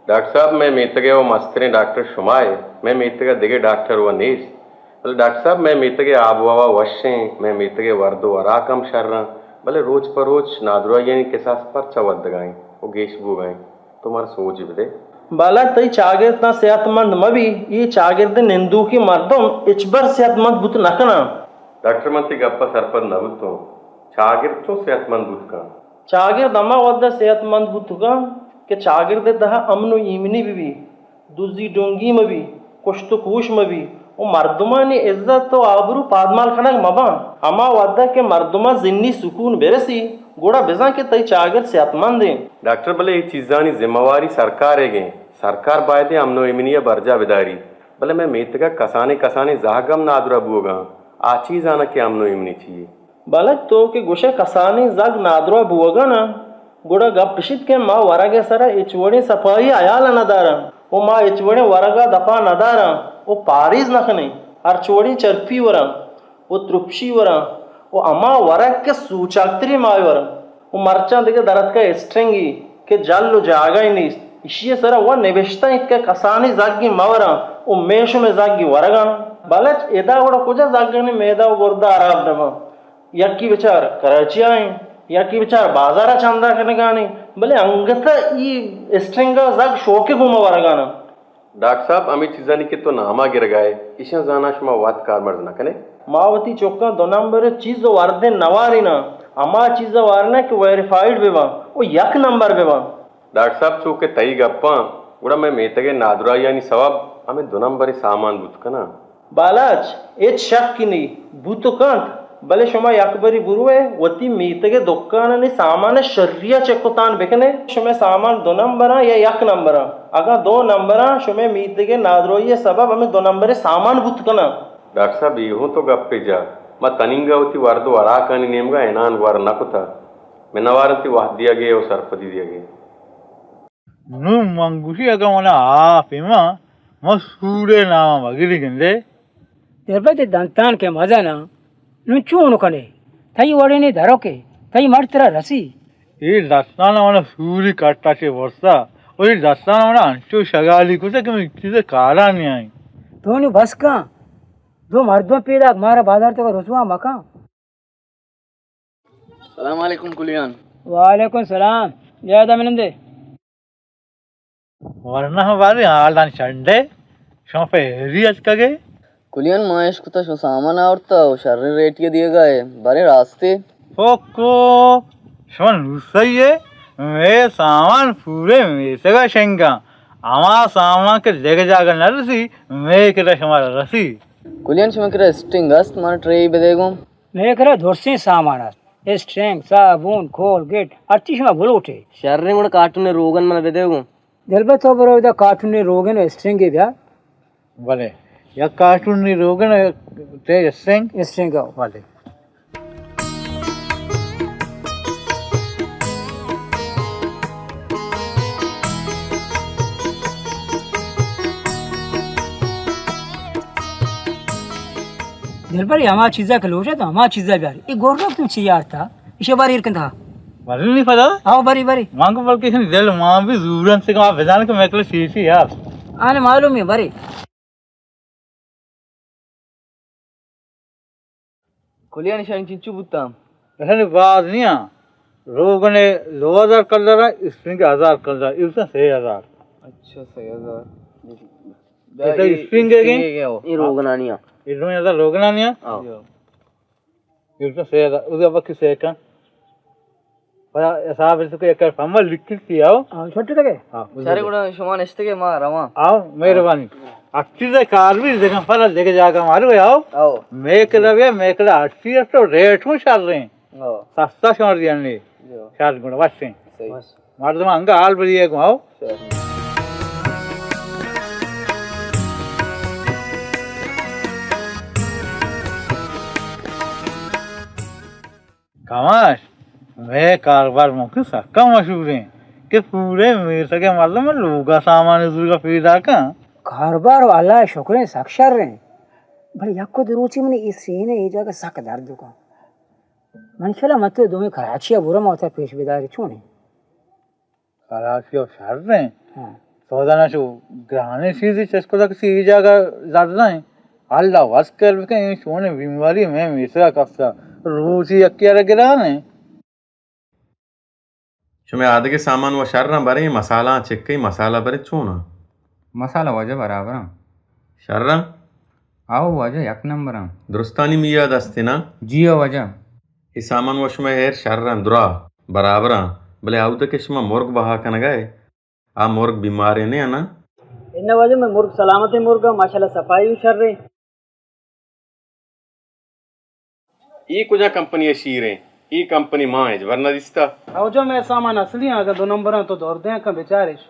ڈاکٹر صاحب، مئے میتگ ءِ وَ مستریں ڈاکٹر شما ئے، مئے میتگ ءَ دگہ ڈاکٹر وَ نیست۔ بلے ڈاکٹر صاحب، مئے میتگ ءِ آب و ہوا وش ایں، مئے میتگ ءِ ورد و وراک ہم شر اَں، بلے روچ پہ روچ نادراہیانی کساس پرچا ودگ ءَ ایں و گیش بوگ ءَ ایں؟ تو مارا سوج بدے۔ بالاچ، تئی چاگرد تاں صحت مند مہ بی، اے چاگرد ءِ نندوکیں مردم ہچبر صحت مند بوت نہ کناں۔ ڈاکٹر، من تئی گپ ءَ سرپد نہ بوتوں۔ چاگرد چوں صحت مند بوت کنت؟ چاگرد ہما وھد ءَ صحت مند بوت کنت کہ چاگرد ءِ تہ ءَ امن و ایمنی بہ بی، دزی ڈونگی مہ بی، کشت و کوش مہ بی و مردمانی عزت و آبرو پادمال کنگ مہ باں۔ ہما وھد ءَ کہ مردماں ذہنی سکون برسی، گڑا بزاں کہ تئی چاگرد صحت مند ایں۔ ڈاکٹر، بلے اے چیزانی ذمہ واری سرکار ئیگ ایں۔ سرکار بایدیں امن و ایمنی ءَ برجاہ بداری، بلے مئے میتگ ءَ کسانیں کسانیں زہگ ہم نادراہ بوگ ءَ اَں۔ آ چی زاناں کہ امن و ایمنی چی یے؟ بلے تو کہ گوشئے کسانیں زھگ نادراہ بوگ ءَ نہ، گڑا گپ اش انت کہ ما ورگ ءِ سرا ہچ وڑیں صفائی ہیال ءَ نہ داراں و ما ہچ وڑیں ورگ ءَ دپ ءَ نہ داراں و پاریز نہ کنیں، ہرچ وڑیں چرپی وراں و ترپشی وراں و ہما ورگ کہ سوچاکتریں ما وراں و مرچاں دگہ در اتکہ اسٹرنگے کہ جل و جاگہے نیست، ایشی ءِ سرا وَ نبشتہ انت کہ کسانیں زھگے مہ وراں و مئے شمئے زھگے ورگ ءَ نہ۔ بلے ادا گڑا کجا زھگانی میدہ و گردہ ہراب نہ باں؟ یکے بچار کراچی ءَ ایں، یکے بچار بازار ءَ چندہ کنگ ءَ ایں، بلے انگت ءَ اے اسٹرنگ ءِ زھگ شوق ءِ گوما ورگ ءَ نہ۔ ڈاکٹر صاحب، ہمے چیزانی کہ تو نام ءَ گرگ ءَ ئے، ایشاں زاناں شما وت کارمرز نہ کن ئے؟ ما وتی چکاں دو نمبر ءِ چیز ءُ وردن نہ واریناں، ہما چیز ءَ واریناں کہ ویریفائیڈ بہ باں ءُ یک نمبر بہ باں۔ ڈاکٹر صاحب، چو کہ تئی گپاں، گڑا مئے میتگ ءِ نادراہیانی سوب ہمے دو نمبریں سامان بوت کناں۔ بالاچ، ہچ شک نی، بوت کنت، بلے شما یک برے بروئے، وتی میتگ ءِ دکانانی سامان ءِ شری ءَ چک ءُ تان بکن ئے، شمئے سامان دو نمبراں یا یک نمبراں؟ اگاں دو نمبراں، شمئے میتگ ءِ نادراہی ءِ سبب ہمے دو نمبریں سامان بوت کناں۔ ڈاکٹر صاحب، اے ہوں تو گپے جاہ، ما تنینگہ وتی ورد ءُ وراکانی نیمگا عنان گور نہ کتہ۔ منوار انت تئی وھد دیگ ءِ ءُ سرپدی دیگ ءِ۔ نوں من گوشی، اگاں منا آپے مان، من سورے نام ءَ مگری گندے۔ دلبر، تئی دنتان کہ مزن آں، نوں چون کنے؟ تئی وڑینے درکے، تئی مرد ترا رسی۔ اے دستان منا سوری کٹا چے برسا، او اے دستان منا انچو شگالی کتا کہ من چیزے کارا نیائی۔ تو نوں بس کن، دو مردم پیداک، مارا بازار تو رسوا مکن۔ سلام علیکم کلیان۔ وعلیکم سلام۔ بیا ادا منندے۔ ورنا بارے حالان چنڈے، شما پہ ہیری اتکگے؟ کلیان، ما اشکتا شما سامان آورتا ءُ شریں ریٹی دیگا ئے، بارے راستے؟ پوکو، شما نوں سہی ئے، مئے سامان پورے میتگا شنگاں، ہما سامان کہ دگہ جاگہ نہ رسی، مئے کرا شما رسی۔ کلیان، شما کرا اسٹنگ است، مارا ٹرے بدے گوں۔ مئے کرا درسیں سامان است۔ اسٹرنگ، صابون، کولگیٹ، ہرچی شما بلوٹے۔ شریں، گڑا کارٹون روگن منا بدے گوں۔ دلبر، تو برو ادا کارٹون روگن ءُ اسٹرنگے بیا۔ بلے، یک کارٹون روگن ءُ تے اسٹرنگ؟ اسٹرنگ، آؤ۔ بلے۔ دلبر، ہما چیزا کہ لوٹے تو ہما چیزا بیار۔ اے گورک تو چی یارتا؟ ایشی بار ایر کنتا۔ بری نی پدا؟ آؤ، بری، بری۔ مانگو بلکہ دل مان بھی زورن سے کہ بزان کہ میکل شیشی یار۔ آنے معلوم ہے، بری۔ کلیان، ایشانی چنچو بوتاں؟ ایشانی باز نیاں۔ روگن ءِ دو ہزار کلدار، اسپرنگ ءِ ہزار کلدار، ایشاں سے ہزار۔ اچھا، سے ہزار۔ ایشاں اسپرنگ ءِ گے؟ اے روگنانی آں۔ اے دو ہزار روگنانی آں؟ ہاں۔ ایشاں سے ہزار۔ اودے ابا کسے کن؟ پدا حساب تو کہ یک پمل لکھتی آؤ۔ ہاں، چھٹی تک ہے؟ ہاں، سارے گڑا شما نشتگے، ما رواں۔ آؤ، مہربانی۔ اچھی سے کار بھی دیکھا، پدا دیکھ جا کر مارو آؤ۔ آؤ۔ میکل بیا، میکل اچھی ہے تو ریٹ ہوں شر رہے ہیں۔ آؤ۔ سستا شمار دیا نہیں۔ جو۔ شر گڑا بس ہیں۔ صحیح۔ مردم انگا حال بری ہے کو آؤ۔ صحیح۔ کماش، مئے کاروبار ممکن سکا مشہور ہیں کہ پورے میتگ ءِ مردم لوگا سامان زورگا پیدا کن۔ کاروبار والا شکریں سک شر ہیں، بلے یک دو روچی من اے سینے اے جاگہ سک درد کن۔ من خیال من تو دوئیں کراچی ءَ برو، ما وتا پیش بداری چون ہیں؟ کراچی ءَ شر ہیں۔ ہاں۔ سودا نہ شو، گرانیں چیزے چست کتگ، کسی اے جاگہ زر نہ ایں۔ اللہ وس کر بکن، اے چونیں بیماری مئے میتگا کپتا، روچی یکے ءَ را گران ایں۔ شمئے آدگہ سامان و شر اں، بریں مسالہ چکئی مسالہ بریں چون اں؟ مسالہ واجہ برابر اں۔ شر اں؟ آؤ واجہ یک نمبر اں۔ درستانی میاد است نا؟ جی ہو واجہ۔ اے سامان و شمئے ہیر شر اں، درا برابر اں، بلے آؤدہ کہ شما مرگ بہا کنگا ئے، آ مرگ بیمارے نہ اں نا؟ اناں واجہ، مئے مرگ سلامتیں مرگ اں، ماشاءاللہ صفائی و شریں۔ اے کجا کمپنی ءِ شیر ایں؟ اے کمپنی ما ہچبر نہ دیستا۔ او جا، مئے سامان اصلی اں، اگاں دو نمبر اں تو دور دیں کن بچارش۔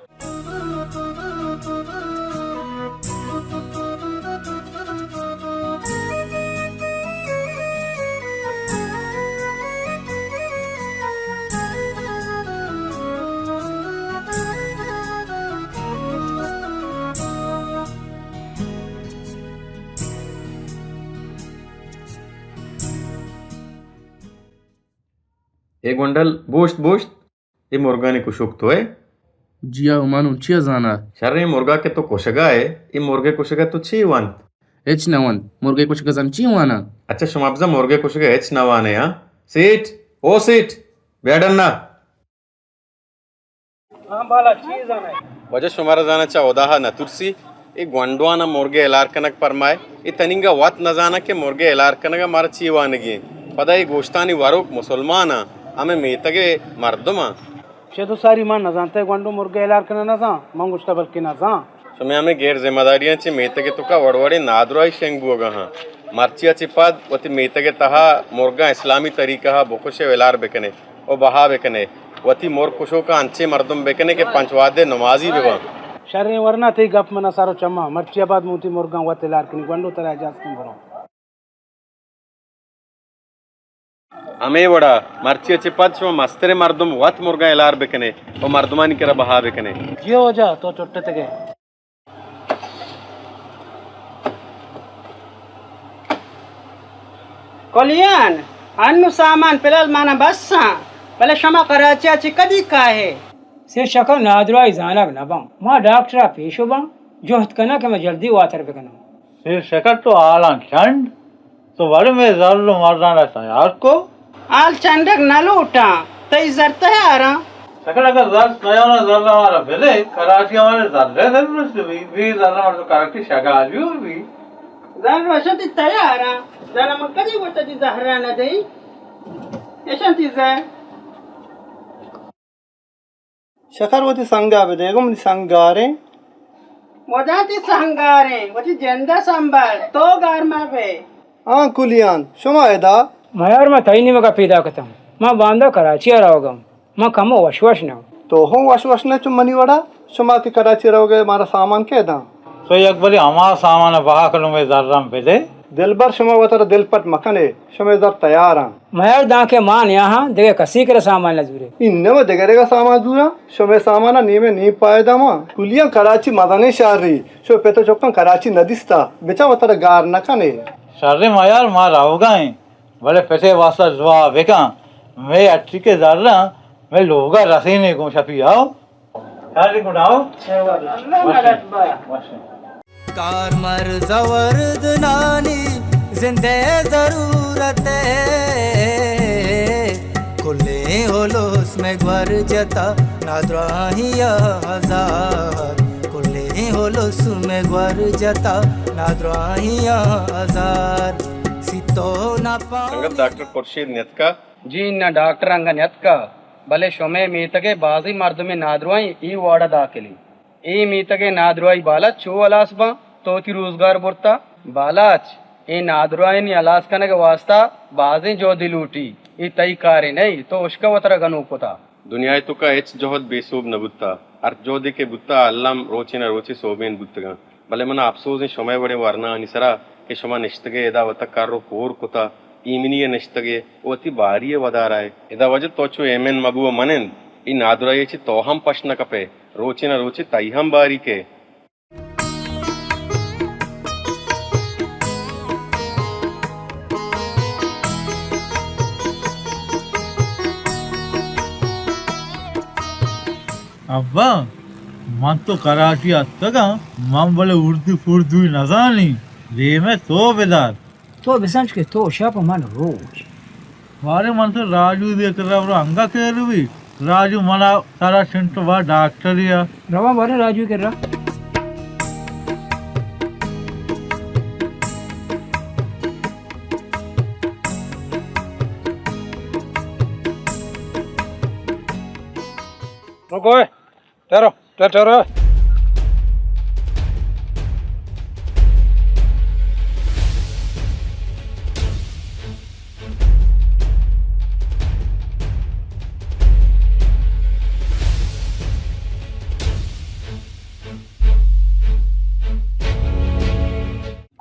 اے گونڈل، بوشت، بوشت، اے مرگانی کشوک تو ئے؟ جی ہو، ما نوں چیا زاناں؟ شر، اے مرگا کہ تو کشگا ئے، اے مرگے کشگا تو چی ونت؟ ہچ نہ ونت، مرگے کشگا زاناں چی واناں؟ اچھا، شما بزاں مرگے کشگا ہچ نہ وانے، ہاں؟ سیٹھ، او سیٹھ، بیا ڈنا۔ ہاں بالا، چی زانئے؟ واجہ، شمارا زاناں چہ ہداہا نہ ترسی؟ اے گونڈوانا مرگے ہلار کنگ پرمائے۔ اے تنینگا وت نہ زاناں کہ مرگے ہلار کنگا مارا چی وانگی انت۔ پدا اے گوشتانی وروک مسلمان آں، ہمے میتگے مردم آں۔ چہ دو ساری من نہ زانتہ، گونڈو مرگے ہلار کنگ نہ زان، من گوشتہ بلکہ نہ زان۔ شمئے ہمے غیر ذمہ داریاں چہ میتگے توکا وڑ وڑیں نادراہی شنگ بوگا ہاں۔ مرچیا چہ پد وتی میتگے تہا مرگاں اسلامی طریقہا بکشے و ہلار بکنے۔ و بہا بکنے، وتی مرگ کشوکاں انچیں مردم بکنے کہ پنچ وہدے نمازی بباں۔ شریں ورنا، تئی گپ منا سر و چماں، مرچی ء بعد من وتی مرگاں وت ہلار کنی، گونڈو ترا اجازت ایں برو۔ ہمے وڑا مرچی ء چہ پد شما مستریں مردم وت مرگاں ہلار بکنے و مردمانی کرا بہا بکنے۔ جی ہو واجہ، تو چٹتگے۔ کلیان، انو سامان پلال مانا بساں، بلے شما کراچی ء چہ کدی کاہے؟ سیٹھ شکر، نادراہی زانگ نہ باں، ما ڈاکٹر ء پیش باں، جہد کناں کہ ما جلدی واتر بکناں۔ سیٹھ شکر، تو حالاں چنڈ؟ تو وڑے مئے زر و مردان ء تیار کو؟ حال چنڈگ نہ لوٹاں، تئی زر تیاراں۔ شکر، اگاں زر تیاراں، زر مارا بدے، کراچی ء مارا زر ء ضرورت بی، بی زر مارا تو کراچی شگالی بی۔ زر وشتی تیاراں، زر من کدی گوشت تئی زہرا نہ دئی، اشاں تئی زر۔ شکر، وتی سنگا بدے گوں، منی سنگ گاریں۔ مدام تئی سنگ گاریں، وتی جندا سنبھال، تو گار مہ بے۔ آں کلیان، شما ادا؟ میار، ما تئی نیمگا پیداک اتاں، ما باندا کراچی ء روگاں، ما کمو وش وش نہ۔ تو ہوں وش وش نہ چو منی وڑا، شما کہ کراچی روگے مارا سامان کے داں؟ تو یک بری ہما سامان بہا کنو مئے زراں بدے۔ دلبر، شما وترا دلپٹ مکنے، شمئے زر تیاراں۔ میار، دانکہ ما نیاہاں، دگہ کسی کرا سامان نہ زورے۔ انما دگرے گا سامان زوراں، شمئے سامانا نیمے نیم پائدہ ما۔ کلیاں کراچی مزنیں شہری، شو پت و چکاں کراچی ندیستا، بچا وترا گار نکنے۔ شریں میار، ما روگا ایں، بلے پتے واسطہ دعا بکن، مئے اٹی کے زراں مئے لوگا رسینے گوں شپی آؤ۔ شر گڈاؤ۔ اللہ مدد با۔ کارمرز ء وردنانی زند ء ضرورت ء، کلیں ہلوس مئے گور جتا نادراہی ء ہزار، کلیں ہلوس مئے گور جتا نادراہی ء ہزار۔ سیتو نہ پا سنگت، ڈاکٹر خورشید نیتکا؟ جی نہ، ڈاکٹر انگہ نیتکا، بلے شمئے میتگ ء بازیں مردمے نادراہیں اے وارڈ ء داخل انت۔ اے میتگ ء نادراہی بالاچ چو ہلاس باں؟ تو وتی روزگار برتا؟ بالاچ، اے نادراہانی ہلاس کنگ ء واستا بازیں جہدے لوٹی۔ اے تئی کارے نہ، تو اشکا وترا گنوک کتا۔ دنیا ء توکا ہچ جہد بے سوب نہ بوتا۔ ہر جہدے کہ بوتا، الم روچے نہ روچے سوبین بوتگاں۔ بلے منا اپسوز انت شمئے وڑیں ورناہانی سرا کہ شما نشتگئے ادا وتا کر و کور کتا، ایمنی ء نشتگئے و وتی باری ء ودارائے۔ ادا واجہ تو چو ایمن مبو و منند، اے نادراہی ء چہ تو ہم پشت نہ کپئے، روچے نہ روچے تئی ہم باری کئے۔ ابا، من تو کراچی اتکگاں، من بلے اردو پردوی نزانی، دیم ء تو بدار۔ تو بسنچ کہ تو شپ و من روچ۔ بارے من تو راجو دے کرا برو انگا کیر بی۔ راجو منا ترا چنٹ با ڈاکٹری ء۔ رواں بارے راجو کرا۔ رکو اے، ٹھہرو، ٹھہر، ٹھہرو۔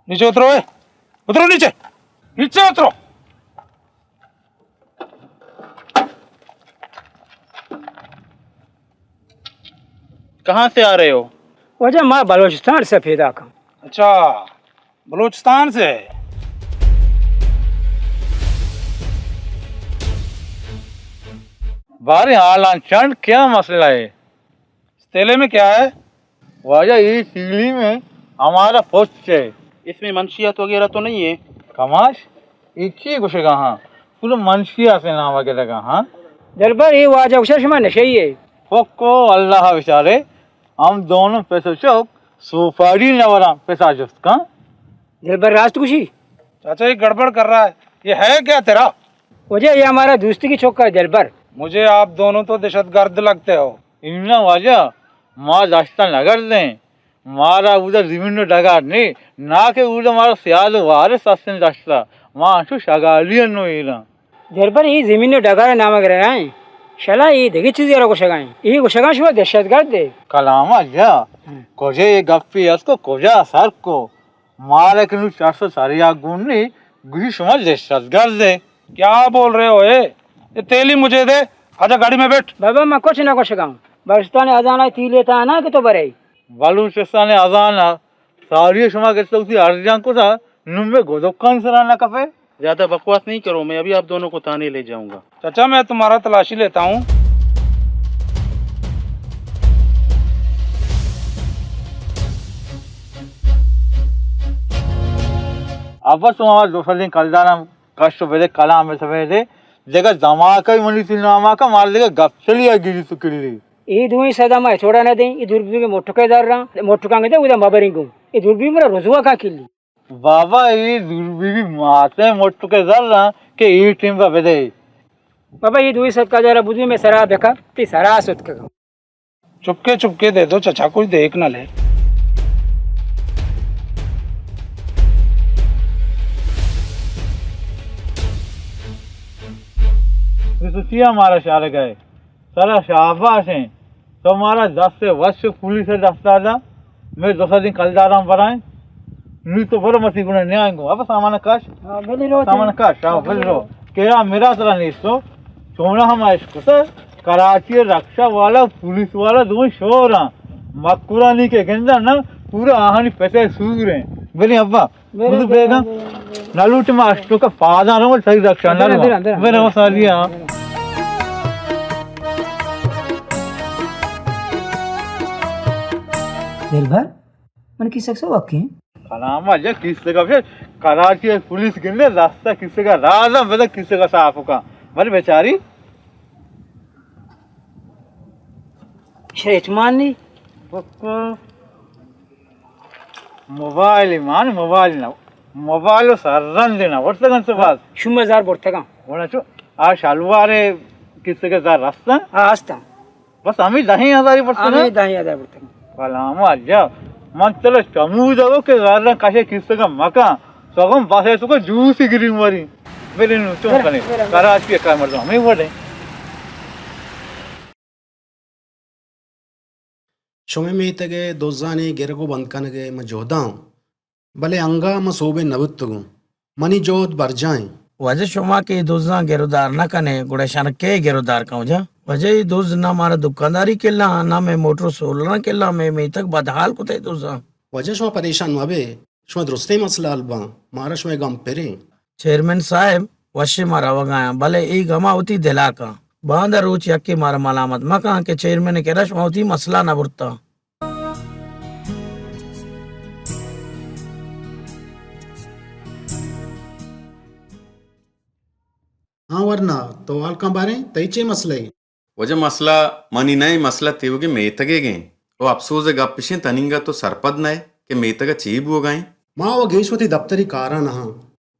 نیچے اترو اے، اترو نیچے، نیچے اترو۔ کہاں سے آ رہے ہو؟ واجہ ما بلوچستان سے پیدا کاں۔ اچھا، بلوچستان سے۔ بارے حالاں چنڈ، کیا مسئلہ ہے؟ اس تیلے میں کیا ہے؟ واجہ، یہ تیلی میں ہمارا پوسٹ ہے۔ اس میں منشیات وغیرہ تو نہیں ہے؟ کماش، یہ چی گوشگا ہاں؟ پورا منشیات نام وغیرہ کا ہاں؟ دلبر، یہ واجہ گوشے شما نشئی ہے۔ پکو اللہ بچارے، ہم دونوں پس و چک سوپاری نہ وراں پسا جست کن۔ دلبر راست گوشی۔ چاچا، یہ گڑبڑ کر رہا ہے، یہ ہے کیا تیرا؟ واجہ، یہ ہمارا دوستی کی چوک کا ہے دلبر۔ مجھے آپ دونوں تو دہشت گرد لگتے ہو۔ اناں واجہ، ما دشتا نہ گردیں، مارا اودا زمین و ڈگار نے، نا کہ اودا مارا سیاد و وارث ہستیں دشتا، ما انچو شگالی انو ایراں۔ دلبر، اے زمین و ڈگار ء نام ء گرگ ء انت، شلا اے دگہ چیزے را گوشگ ء انت۔ اے گوشگ ء انت شما دہشت گرد ئے۔ کلام ء جا، ہم۔ کجا اے گپے است کو کجا سر کو؟ مارا کہ نوں چرس ء سریا گون نی، گوشی شما دہشت گرد ئے۔ کیا بول رہے ہو اے؟ یہ تیلی مجھے دے، آجا گاڑی میں بیٹھ۔ بابا، من کچھ نہ گوشگ ء آں۔ بلوچستان ء اذان ء تیلی تہا نہ کہ تو برئے۔ بلوچستان ء اذان ء ساری شما گشتہ اسی ارجان کتا، نوں مئے گدکانی سرا نہ کپئے۔ زیادہ بکواس نہیں کرو، میں ابھی آپ دونوں کو تھانے لے جاؤں گا۔ چچا، میں تمہارا تلاشی لیتا ہوں۔ ابا، شما دو سالیں کلداراں کش و بدے، کلام بہ سبے دے، دگہ دھماکہ منی تئی ناما کا، مار دگہ گپچلی ء گری تو کلی۔ اے دوئیں سدا ما ہچوڑا نہ دیں، اے دوربین موٹکے دار رہا، موٹکاں گدے ادا مبریں گوں۔ اے دوربین مرا رزوا کا کلی۔ بابا، اے دوربین ماتے موٹکے دار رہا کہ اے ٹیم با بدے۔ بابا، اے دوئیں سد کا جارا بدوی میں سرا بکا، تی سرا ستکا۔ چپکے چپکے دے دو چچا، کوئی دیکھ نہ لے۔ تو چیا مارا شارگا ئے؟ سرا شاباش ایں۔ تو مارا دست وش پولیس دستا دا۔ میں دو سدیں کلداراں برائیں۔ نی تو برو متی گنا نیائیں گو۔ اب سامان کش۔ ہاں، بلی رو سامان تئی۔ کش، ہاں، بلی رو۔ کیرا میرا ترا نیستو۔ چونا ہم اشکتا۔ کراچی رکشہ والا، پولیس والا دوئیں شور ہیں۔ مکرانی کے گندا نا، پورا آہانی پتے سور ہیں۔ بلی ابا، میرے بزو بیگا۔ نلوٹ ما اشتو کا پادا رو، صحیح رکشہ نہ رو۔ میرا وسالیا۔ دلبر، من کیسگ سبق کیں؟ کلام ء جا کیسگ ء پھر کراچی ء پولیس گندے، راستہ کیسگ ء راز ء بدا کیسگ ء صاف کن۔ بلے بیچاری شر اعتماد نہیں۔ پکا موبائل مان، موبائل نہ، موبائل و سررند نہ ورتگن تو باز۔ شوم ہزار برتگاں۔ وڑا چو آ شلوار کیسگ ء زر رستن؟ ہاں، ہستاں۔ بس ہمیں دہیں ہزاری برتگ؟ ہمیں دہیں ہزار برتگ۔ کلام ء جا، من ترا چمود ء کہ زراں کشے کیسگ ء مکن، سگم بس ء تو کہ جوسی گرین وری۔ بلے نوں چون برے، کنے؟ برے، برے۔ کراچی ء کار مردم ہمیں وڑیں۔ شمئے میتگ ء دزانی گرگ و بند کنگ ء من جہداں۔ بلے انگا من سوبین نہ بوتگوں۔ منی جہد برجاہ انت۔ واجہ، شما کہ اے دزاں گرودار نہ کنے، گڑا شر کئے گرودار کن واجہ؟ واجہ، اے دز نہ مارا دکانداری کلاں، نہ مئے موٹر سولراں کلاں، مئے میتگ بدحال کتہ اے دزاں۔ واجہ، شما پریشان مبے، شما درستیں مسئلہ حل باں، مارا شمئے گم پریں۔ چیئرمین صاحب، وشے ما روگایاں، بلے اے گما وتی دلا کن۔ باندا روچ یکے مارا ملامت مکن کہ چیئرمین کرا شما وتی مسئلہ نہ برتاں۔ ہاں ورنا، تو حال کن باریں، تئی چے مسئلہ ئے؟ واجہ مسئلہ منی نہ ایں، مسئلہ تیوگیں میتگے گیں۔ او افسوز ءِ گپ اش ایں تنینگا تو سرپد نہ ئے کہ میتگ ءَ چے بوگا ایں؟ ما و گیش وتی دپتری کاراں نہ آں۔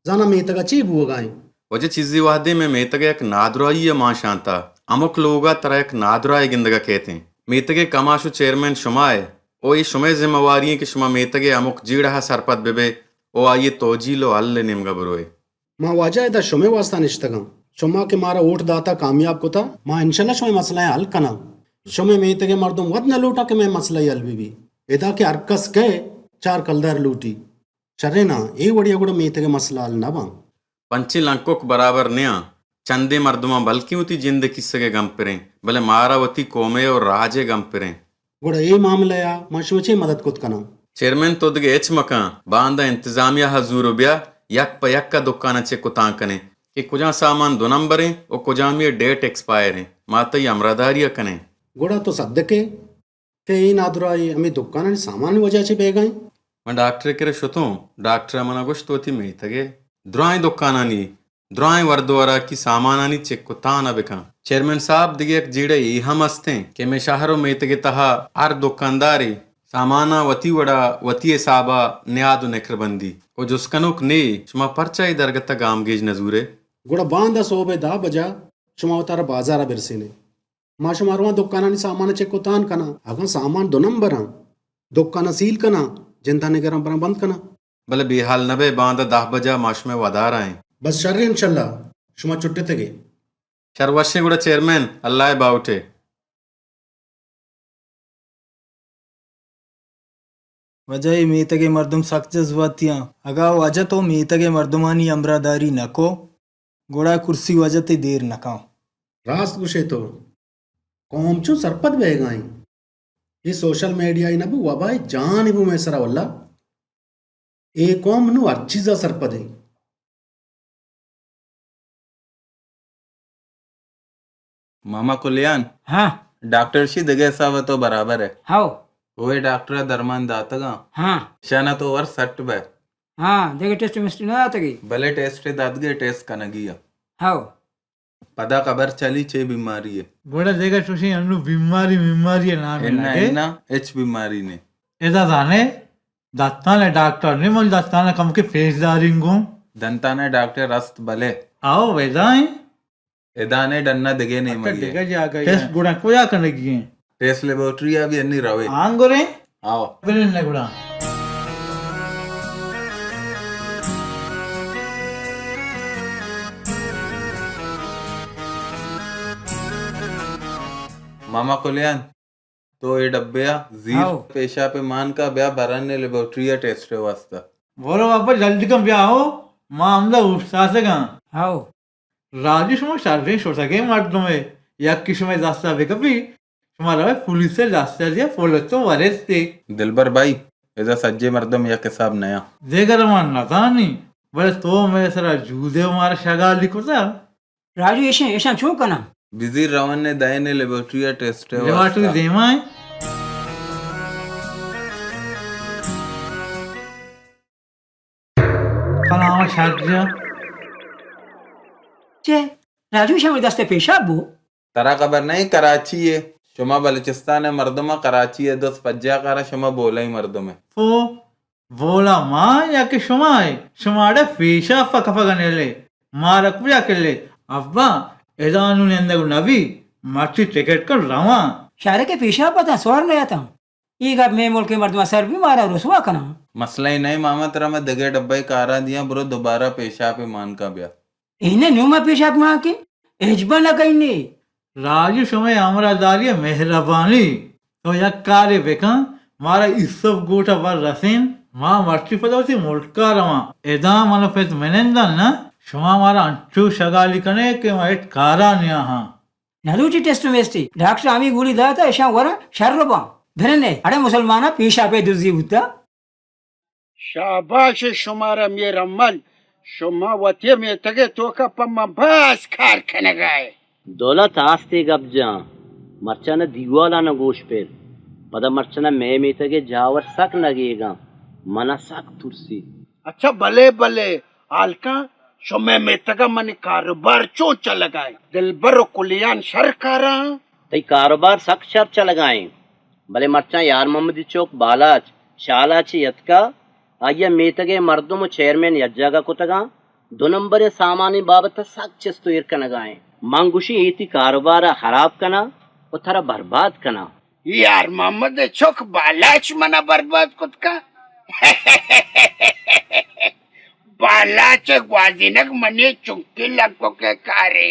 زاناں میتگ ءَ چے بوگا ایں؟ واجہ چیزے وہدے مئے میتگ ءَ یک نادراہی ءَ مان شانتا۔ ہمک لوگ ءَ ترا یک نادراہے گندگ ءَ کیت ایں۔ میتگ ءِ کماش و چیئرمین شما ئے۔ او اے شمئے ذمہ واری ایں کہ شما میتگ ءِ ہمک جیڑہ ءَ سرپد بہ بئے و آئی ءِ توجیل و حل ءِ نیمگ ءَ بروئے۔ ما واجہ ادا شمئے واستا نشتگاں۔ شما کہ مارا ووٹ داتا کامیاب کتا، ما انشاءاللہ شمئے مسئلہ ءَ حل کناں۔ شمئے میتگ ءِ مردم وت نہ لوٹاں کہ مئے مسئلہ ءَ حل بہ بی۔ ادا کہ ہر کس کئے چار کلدار لوٹی۔ شریں ناں، اے وڑیا گڑا میتگ ءِ مسئلہ حل نہ باں۔ پنچیں لنکک برابر نیاں۔ چندیں مردماں بلکیں وتی جند ءِ کیسگ ءِ گمپریں، بلے مارا وتی قوم ءِ و راج ءِ گمپریں۔ گڑا اے معاملہ ءَ ما شمئے چے مدد کت کناں؟ چیئرمین تو دگہ ہچ مکن، باندا انتظامیہ ءَ زور و بیا، یک پہ یک ءَ دکاناں چک و تان کنیں کہ کجام سامان دو نمبریں و کجامی ءِ ڈیٹ ایکسپائریں، ما تئی ہمراہداری ءَ کنیں۔ گڑا تو صدق ئے؟ کہ اے نادراہی ہمے دکانانی سامانانی وجہ چہ بیگا ایں؟ من ڈاکٹر ءِ کرا شتوں، ڈاکٹر ءَ منا گوشت تو وتی میتگ ءِ درائیں دکانانی، درائیں ورد و وراکی سامانانی چک و تان ءَ بکن۔ چیئرمین صاحب، دگہ یک جیڑہ اے ہم است ایں کہ مئے شہر و میتگ ءِ تہا ہر دکاندارے ساماناں وتی وڑا وتی حساب ءَ نیاد و نکر بندی و جست کنوک نے، شما پرچا اے درگت ءَ گامگیج نہ زورے؟ گڑا باندا سہب ءِ دہ بجا شما وتارا بازار ءَ برسینے۔ ما شما رواں دکانانی سامان ءَ چک و تان کناں۔ اگاں سامان دو نمبر آں، دکان ءَ سیل کناں، جند ءَ نگراں براں بند کناں۔ بلے بے حال نہ بئے، باندا دہ بجا ما شمئے ودار ءَ ایں۔ بس شر انشاءاللہ، شما چٹتگ ئے۔ شر وشیں گڑا چیئرمین، اللہ ءِ باہوٹ ئے۔ واجہ، اے میتگ ءِ مردم سک جذباتی آں۔ اگاں واجہ تو میتگ ءِ مردمانی ہمراہداری نہ کو، گڑا کرسی واجہ تئی دیر نہ کن۔ راست گوشے تو، قوم چون سرپد بیگا ایں۔ اے سوشل میڈیا ءِ نہ بو، وبائے جانے بو مئے سرا واللہ۔ اے قوم نوں ہر چیزا سرپد ایں۔ ماما کلیان۔ ہاں۔ ڈاکٹر شی دگہ حساب تو برابر ئے۔ ہاؤ۔ اوئے ڈاکٹر ءَ درمان داتگاں۔ ہاں۔ شانا تو ور سٹ بئے۔ ہاں، دگہ ٹیسٹ مسٹ نہ داتگی؟ بلے ٹیسٹ داتگے، ٹیسٹ کنگی ءَ۔ ہاؤ۔ پدا خبر چلی چے بیماری ئے۔ گڑا دگہ چوشیں انو بیماری، بیماری نام اناں، لگے۔ اناں، ہچ بیماری نے۔ ادا زانے، دستان ڈاکٹر نے، من دستان کم کے پیش داریں گوں۔ دنتان ڈاکٹر است بلے۔ آؤ، ویدا ہیں۔ ادانے ڈنا دگہ نیمگے۔ اچھا، دگہ جاگہ ٹیسٹ گڑا کجا کنگی ہیں؟ ٹیسٹ لیبورٹری ءَ بھی انی روے۔ آنگورے؟ آؤ۔ بلن نہ گڑا۔ ماما کلیان، تو اے ڈبے ءَ زیر۔ ہاؤ۔ پیشاپ مان کا بیا برن لیبورٹری ءَ ٹیسٹ واسطہ۔ بولو بابا، جلدی کن بیا ہو، ما ہمدا اوشتاتگاں۔ ہاؤ۔ راجی، شما شریں شتگیں مردمے، یکے شمئے دستا بکپی، شما روئے پولیسئے دستا دیا، پولیس تو ورستے۔ دلبر بھائی، ادا سجے مردم یک حساب نیاں۔ دگہ ما نزانی، بلے تو مئے سرا جودے و مارا شگالی کتا۔ راجو، ایشاں، ایشاں چون کناں؟ بزیر روان نے دائنے لیبارٹری ءَ ٹیسٹ ءِ لیبارٹری واسطہ۔ دیما ایں۔ کلام شرجہ۔ چے؟ راجو، شمئے دست ءَ پیشاب بو؟ ترا خبر نہ ایں کراچی ءِ؟ شما بلوچستان ءِ مردم ءَ، کراچی ءِ دست پجا کارا، شما بولائیں مردم ءَ۔ تو بولا ما یا کہ شما ءَ؟ شما اڑے پیشاب پہ کپگ ءَ نیلے، مارا کجا کلے؟ ابا، ادا نوں نندگ نبی، مرچی ٹکٹ کن رواں۔ شارے کہ پیشاب پتاں سوار نیاتاں۔ اے گپ مئے ملک ءِ مردماں سر بی، مارا رسوا کناں۔ مسئلہ ئے نہ ایں ماما، ترا ما دگہ ڈبہ ءِ کارا دیاں، برو دوبارہ پیشاپ ءِ مان کا بیا۔ اے نہ، نوں ما پیشاپ مان کیں، ہچبر نہ کئیں نے۔ راجو، شمئے ہمراہ داری ءَ مہربانی۔ تو یک کارے بکن، مارا ایسپ گوٹا بر رسین، ما مرچی پدا وتی ملکا رواں۔ ادا من ءَ پت منندن نہ، شما مارا انچو شگالی کنے کہ ما ہچ کارا نیاہاں۔ نہ لوٹی ٹیسٹ میسٹی۔ ڈاکٹر ہمے گولی داتا، اشاں ورا شر باں۔ برنے، اڑے مسلمانا پیشاپے دزی بوتا۔ شاباش شمارا میر حمل، شما وتی میتگ ءِ توکا پہ من باز کار کنگا ئے۔ دولت آستے گپ جان، مرچاں نہ دیوالاں نہ گوش پر، پدا مرچاں نہ مئے میتگ ءِ جاور سک نگیگاں، منا سک ترسی۔ اچھا بلے بلے، حال کن شمئے میتگ ءَ منی کاروبار چون چلگا ایں؟ دلبر و کلیان شر کاراں؟ تئی کاروبار سک شر چلگا ایں، بلے مرچاں یار محمد ءِ چک بالاچ شال ءَ چہ یتکا، آئی ءَ میتگ ءِ مردم و چیئرمین یک جاگہ کتگاں، دو نمبریں سامانیں بابت ءَ سک چست و ایر کنگا ایں۔ من گوشیں اے تئی کاروبار ءَ خراب کناں و ترا برباد کناں۔ یار محمد ءِ چک بالاچ منا برباد کت کا؟ بالاچ ءِ گوازینگ منی چنکی لگوک ءِ کارے۔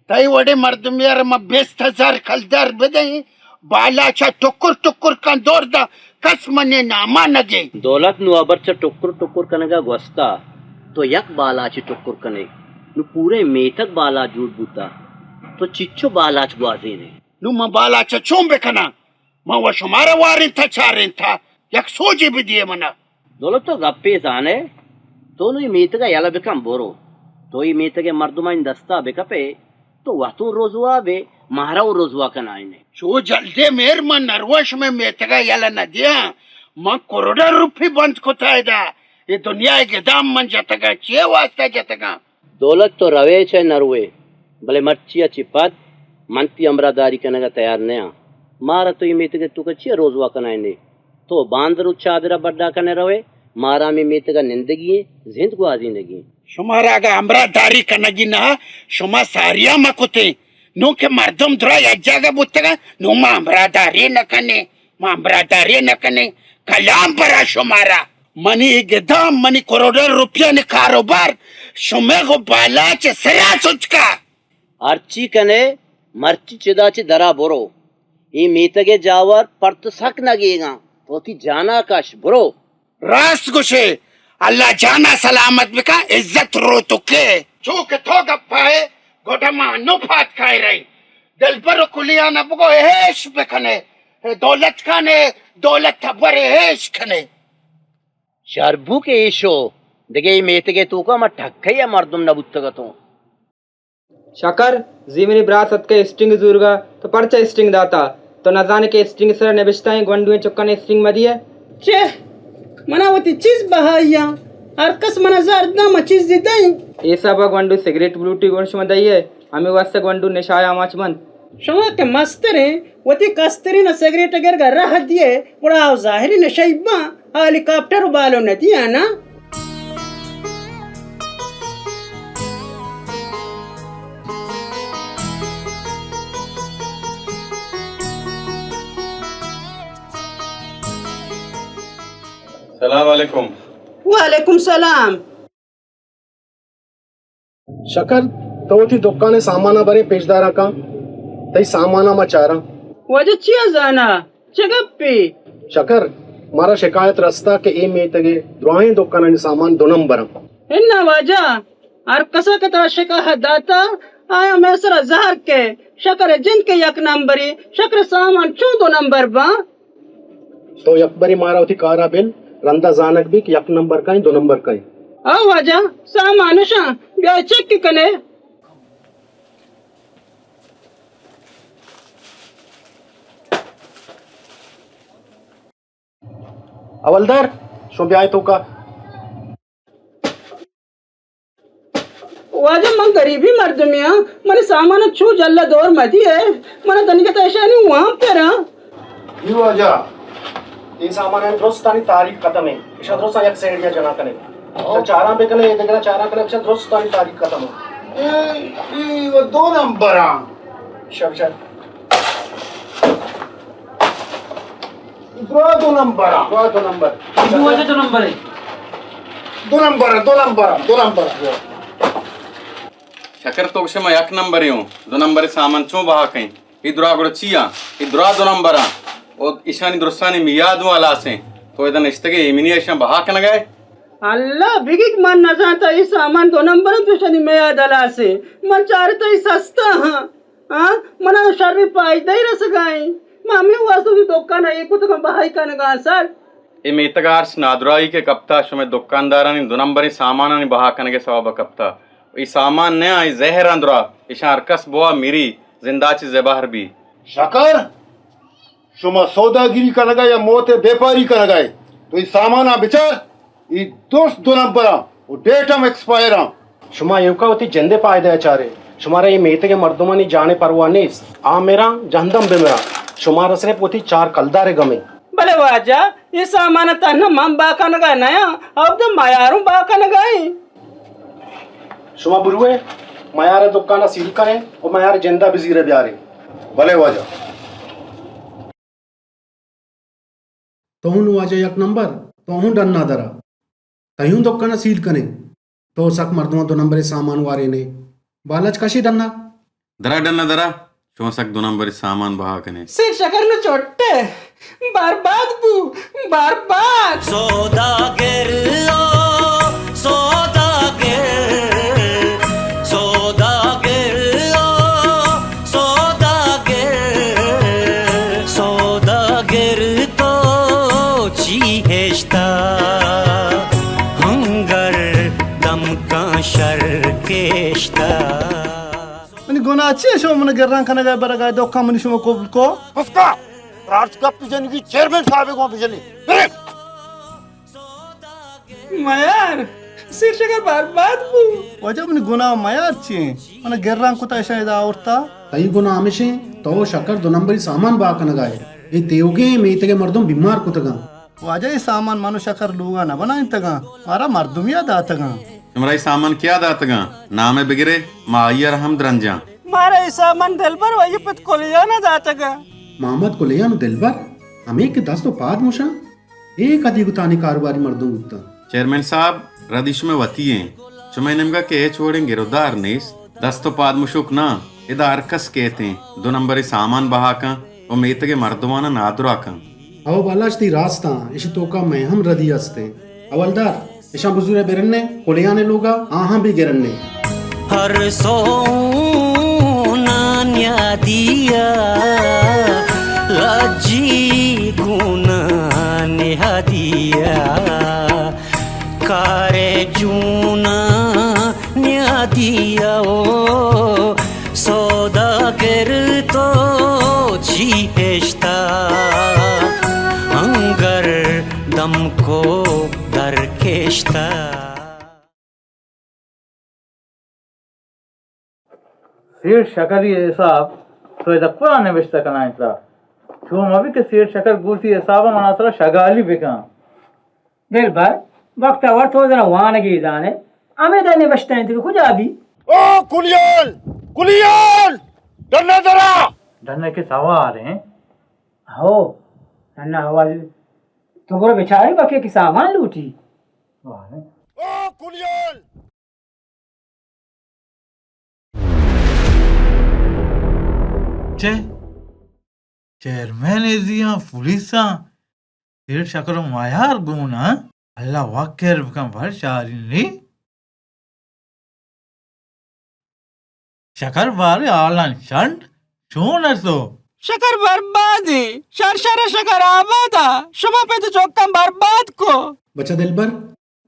تئی وڑیں مردمے ءَ را من بیست ہزار کلدار بدئیں، بالاچ ءَ ٹکر ٹکر کن دور داں، کس منی نام ءَ نہ گیں۔ دولت، نوں ہبر چہ ٹکر ٹکر کنگ ءَ گوستا، تو یک بالاچے ٹکر کنے، نوں پوریں میتگ بالاچ جوڑ بوتا، تو چچو بالاچ گوازینے؟ نوں من بالاچ ءَ چون بکناں؟ من و شمارا وارینتا چارینتا، یک سوجے بدیے منا۔ دولت، تو گپے زانے، تو نوں اے میتگ ءَ یلہ بکن برو۔ تو اے میتگ ءِ مردمانی دستا بکپے، تو وت اوں رزوا بے، مارا اوں رزوا کنائینے۔ چو جلدے میر، من نروا شمئے میتگ ءَ یلہ نہ دیاں۔ من کروڑاں روپی بند کتا ادا۔ اے دنیا ءِ گدام من جتگاں، چے واسطہ جتگاں؟ دولت، تو روئے چہ نروئے، بلے مرچی ءَ چہ پد من تئی ہمراہداری کنگ ءَ تیار نیاں۔ مارا تو اے میتگ ءِ توکا چیا رزوا کنائینے؟ تو باندر و چادر ءَ بڈا کنے روئے، مارا ہمے میتگ ءَ نندگی ایں، زند گوازینگی ایں۔ شمارا اگاں ہمراہداری کنگی نہ، شما ساریا مہ کتیں۔ نوں کہ مردم درا یک جاگہ بوتگاں، نوں ما ہمراہداری نہ کنیں، ما ہمراہداری نہ کنیں۔ کلام برا شمارا۔ منی اے گدام، منی کروڑاں روپیانی کاروبار، شمئے گوں بالاچ ءِ سرا سچکا۔ ہرچی کنے، مرچی چدا چہ درا برو۔ اے میتگ ءِ جاور پر تو سک نگیگاں، تو وتی جانا کش، برو۔ راست گوشے، اللہ جانا سلامت بکا، عزت رو تو کے۔ چو کہ تو گپائے، گوڈا ما نو پات کائے رہی۔ دلبر و کلیانا بگو ایش بکنے، دولت کانے، دولت تبر ایش کنے۔ شر بو کہ ایشو، دگہ اے میتگ ءِ توکا ما ٹکئی ءَ مردم نہ بوتگ اتوں۔ شکر، زی منی برات اتکئے اسٹنگ زورگا، تو پرچا اسٹنگ داتا؟ تو نزانے کہ اسٹنگ سرا نبشتہ ایں گونڈوئیں چکاں اسٹنگ مدیئے؟ چہ، منا وتی چیز بہائیاں، ہر کس منا زر داں، ما چیز دی دئیں۔ اے حسابا گونڈو سگریٹ بلوٹی گون شما دئیئے، ہمے واسطہ گونڈو نشایا آماچ بنت۔ شما کہ مستریں، وتی کسترین سگریٹ گرگا راہ دیئے، گڑا آ ظاہری نشئی باں، آ ہیلی کاپٹر و بالو ندیاں نا۔ سلام علیکم۔ وعلیکم سلام۔ شکر، تو وتی دکان ء ساماناں برے پیشداراں کن، تئی ساماناں ما چاراں۔ واجہ چیا زانا؟ چہ گپے؟ شکر، مارا شکایت رستا کہ اے میتگ ء دراہیں دکانانی سامان دو نمبر انت۔ انا واجہ، ہر کسا کہ ترا شکایت داتا، آیا مئے سرا زہر کئے، شکر ء جند کہ یک نمبری، شکر ء سامان چون دو نمبر باں؟ تو یک برے مارا وتی کارا بل، رندا زانگ بی کہ یک نمبر کئیں، دو نمبر کئیں۔ او واجہ، سامان اشاں، بیا چیک کنے۔ حوالدار، شما بیائے توکا۔ واجہ، من گریبی مردمے آں، منی سامان ء چو جھل ء دور مہ دیئے، من ء دنیگت ء اشانی وام پر آں۔ جی واجہ، اے سامانانی درستانی تاریخ ختم انت، اشاں درستاں یک سائیڈیا جنا کنے۔ اشاں چاراں بکنے، اے دگراں چاراں کنے، اشاں درستانی تاریخ ختم انت۔ اے، اے و دو نمبر آں۔ شب، شب۔ دو، دو نمبر آ۔ دو، دو نمبر۔ دو واجہ دو نمبر ہے۔ دو نمبر، دو نمبر، دو نمبر۔ شکر تو گوشے ما یک نمبر ہوں، دو نمبر سامان چون بہا کئیں؟ اے درا گڑا چی آں؟ اے درا دو نمبر آں۔ او ایشانی درستانی میاد ہوں ہلاس ہیں۔ تو ادا نشتگے ایمنی ایشاں بہا کنگا ہے؟ اللہ بگی من نزانتا اے سامان دو نمبر انت، ایشانی میاد ہلاس ہیں۔ من چارتا اے سستا ہاں۔ ہاں، منا شریں پائدہ ای رسگا ایں۔ ما ہمے واسطہ وتی دکان ء اے کتگاں بہائی کنگاں سر۔ اے میتگ ء ہرچ نادراہی کہ کپتا، شمئے دکاندارانی دو نمبریں سامانانی بہا کنگ ء سوب ء کپتا۔ اے سامان نیاں، اے زہر اندرا، اشاں ہرکس بوا مری، زندا چہ زبہر بی۔ شکر، شما سوداگری کنگا یا موت ء بیپاری کنگا ئے؟ تو اے ساماناں بچار۔ اے درست دو نمبر آں و ڈیٹ ہم ایکسپائر آں۔ شما ایوکا وتی جندے پائدہ ء چارے۔ شمارا اے میتگ ء مردمانی جان ء پرواہ نیست۔ آ مراں، جہندم بہ مراں۔ شمارا صرف وتی چار کلدار ء گم انت۔ بلے واجہ، اے سامان ء تہنا من بہا کنگ ء نیاں، ابداں میاروں بہا کنگ ء انت۔ شما بروئے، میار ء دکان ء سیل کنیں و میار ء جند ء بزیر ء بیاریں۔ بلے واجہ۔ تو ہوں واجہ یک نمبر، تو ہوں ڈنا درا۔ تئی ہوں دکان ء سیل کنیں۔ تو سک مردماں دو نمبریں سامان وارینے۔ بالچ کشی ڈنا۔ درا ڈنا درا، شما سک دو نمبریں سامان بہا کنے۔ سیر شکر نو چوٹے، برباد بو، برباد۔ سوداگر او سوداگر، سوداگر او سوداگر، سوداگر تو چی ہشتا، ہنگر دمکاں شر کشتا۔ منی گناہ چی؟ شما من گران کنگا برگا دکان منی شما قبول کو؟ بس کا؟ راست گپ جنگی چیئرمین صاحب کو بجنی۔ میار، سیر شکر برباد بو۔ واجہ منی گناہ میار چی؟ من گران کتا اشا ادا آورتا۔ تئی گناہ ہمیشیں، تو شکر دو نمبری سامان بہا کنگا ئے۔ اے تیوگیں میتگے مردم بیمار کتگاں۔ واجہ، اے سامان من و شکر لوگا نہ بنائینتگاں، مارا مردمیا داتگاں۔ شمارا اے سامان کیا داتگاں؟ نام ء بگرے، ما آئی ء را ہم درنجاں۔ مارا اے سامان دلبر و آئی ء پت کلیانا داتگاں۔ محمد کلیان و دلبر، ہمے کہ دست و پاد مشاں، اے کدی گتانی کاروباری مردم بوتاں۔ چیئرمین صاحب، ردی شمئے وتی ایں۔ شمئے نیمگا کہ ہچ وڑیں گرودار نیست۔ دست و پاد مشوک ناں، ادا ہر کس کیت ایں، دو نمبریں سامان بہا کن و میتگے مردماناں نادراہ کن۔ ہو بالاچ، تئی راستاں، اشی توکا مئے ہم ردی است ایں۔ حوالدار، اشاں بزورے برنے کلیانے لوگا، آہاں بھی گرنے۔ ہر سونا نیادیا، لجی گونا نہادیا۔ کارے جونا نیادیا او سوداگر، تو چی ہشتا، ہنگر دمکو درکشتا۔ سیٹھ شکری حساب تو ادا کجا نبشتہ کنائینتا؟ چو مبی کہ سیٹھ شکر گوں وتی حسابا منا سرا شگالی بکن۔ دلبر، وقت ء وڑ تو زرا وانگی زانے، ہمے دا نبشتہ انت کہ کجا بی؟ او کلیال! کلیال! ڈنا درا! ڈنا کہ سوار ہیں۔ ہو، ڈنا آواز۔ تو برو بچاری بکے کہ سامان لوٹی۔ او کلیال! چے؟ چیئرمین ایزیاں، پولیساں، سیٹھ شکر و میار گون آں؟ اللہ وت خیر بکن بر شارینی۔ شکر بارے حالاں شنڈ، چون است تو؟ شکر بربادیں، شر شر شکر آبادا، شما پت چکاں برباد کو۔ بچہ دلبر،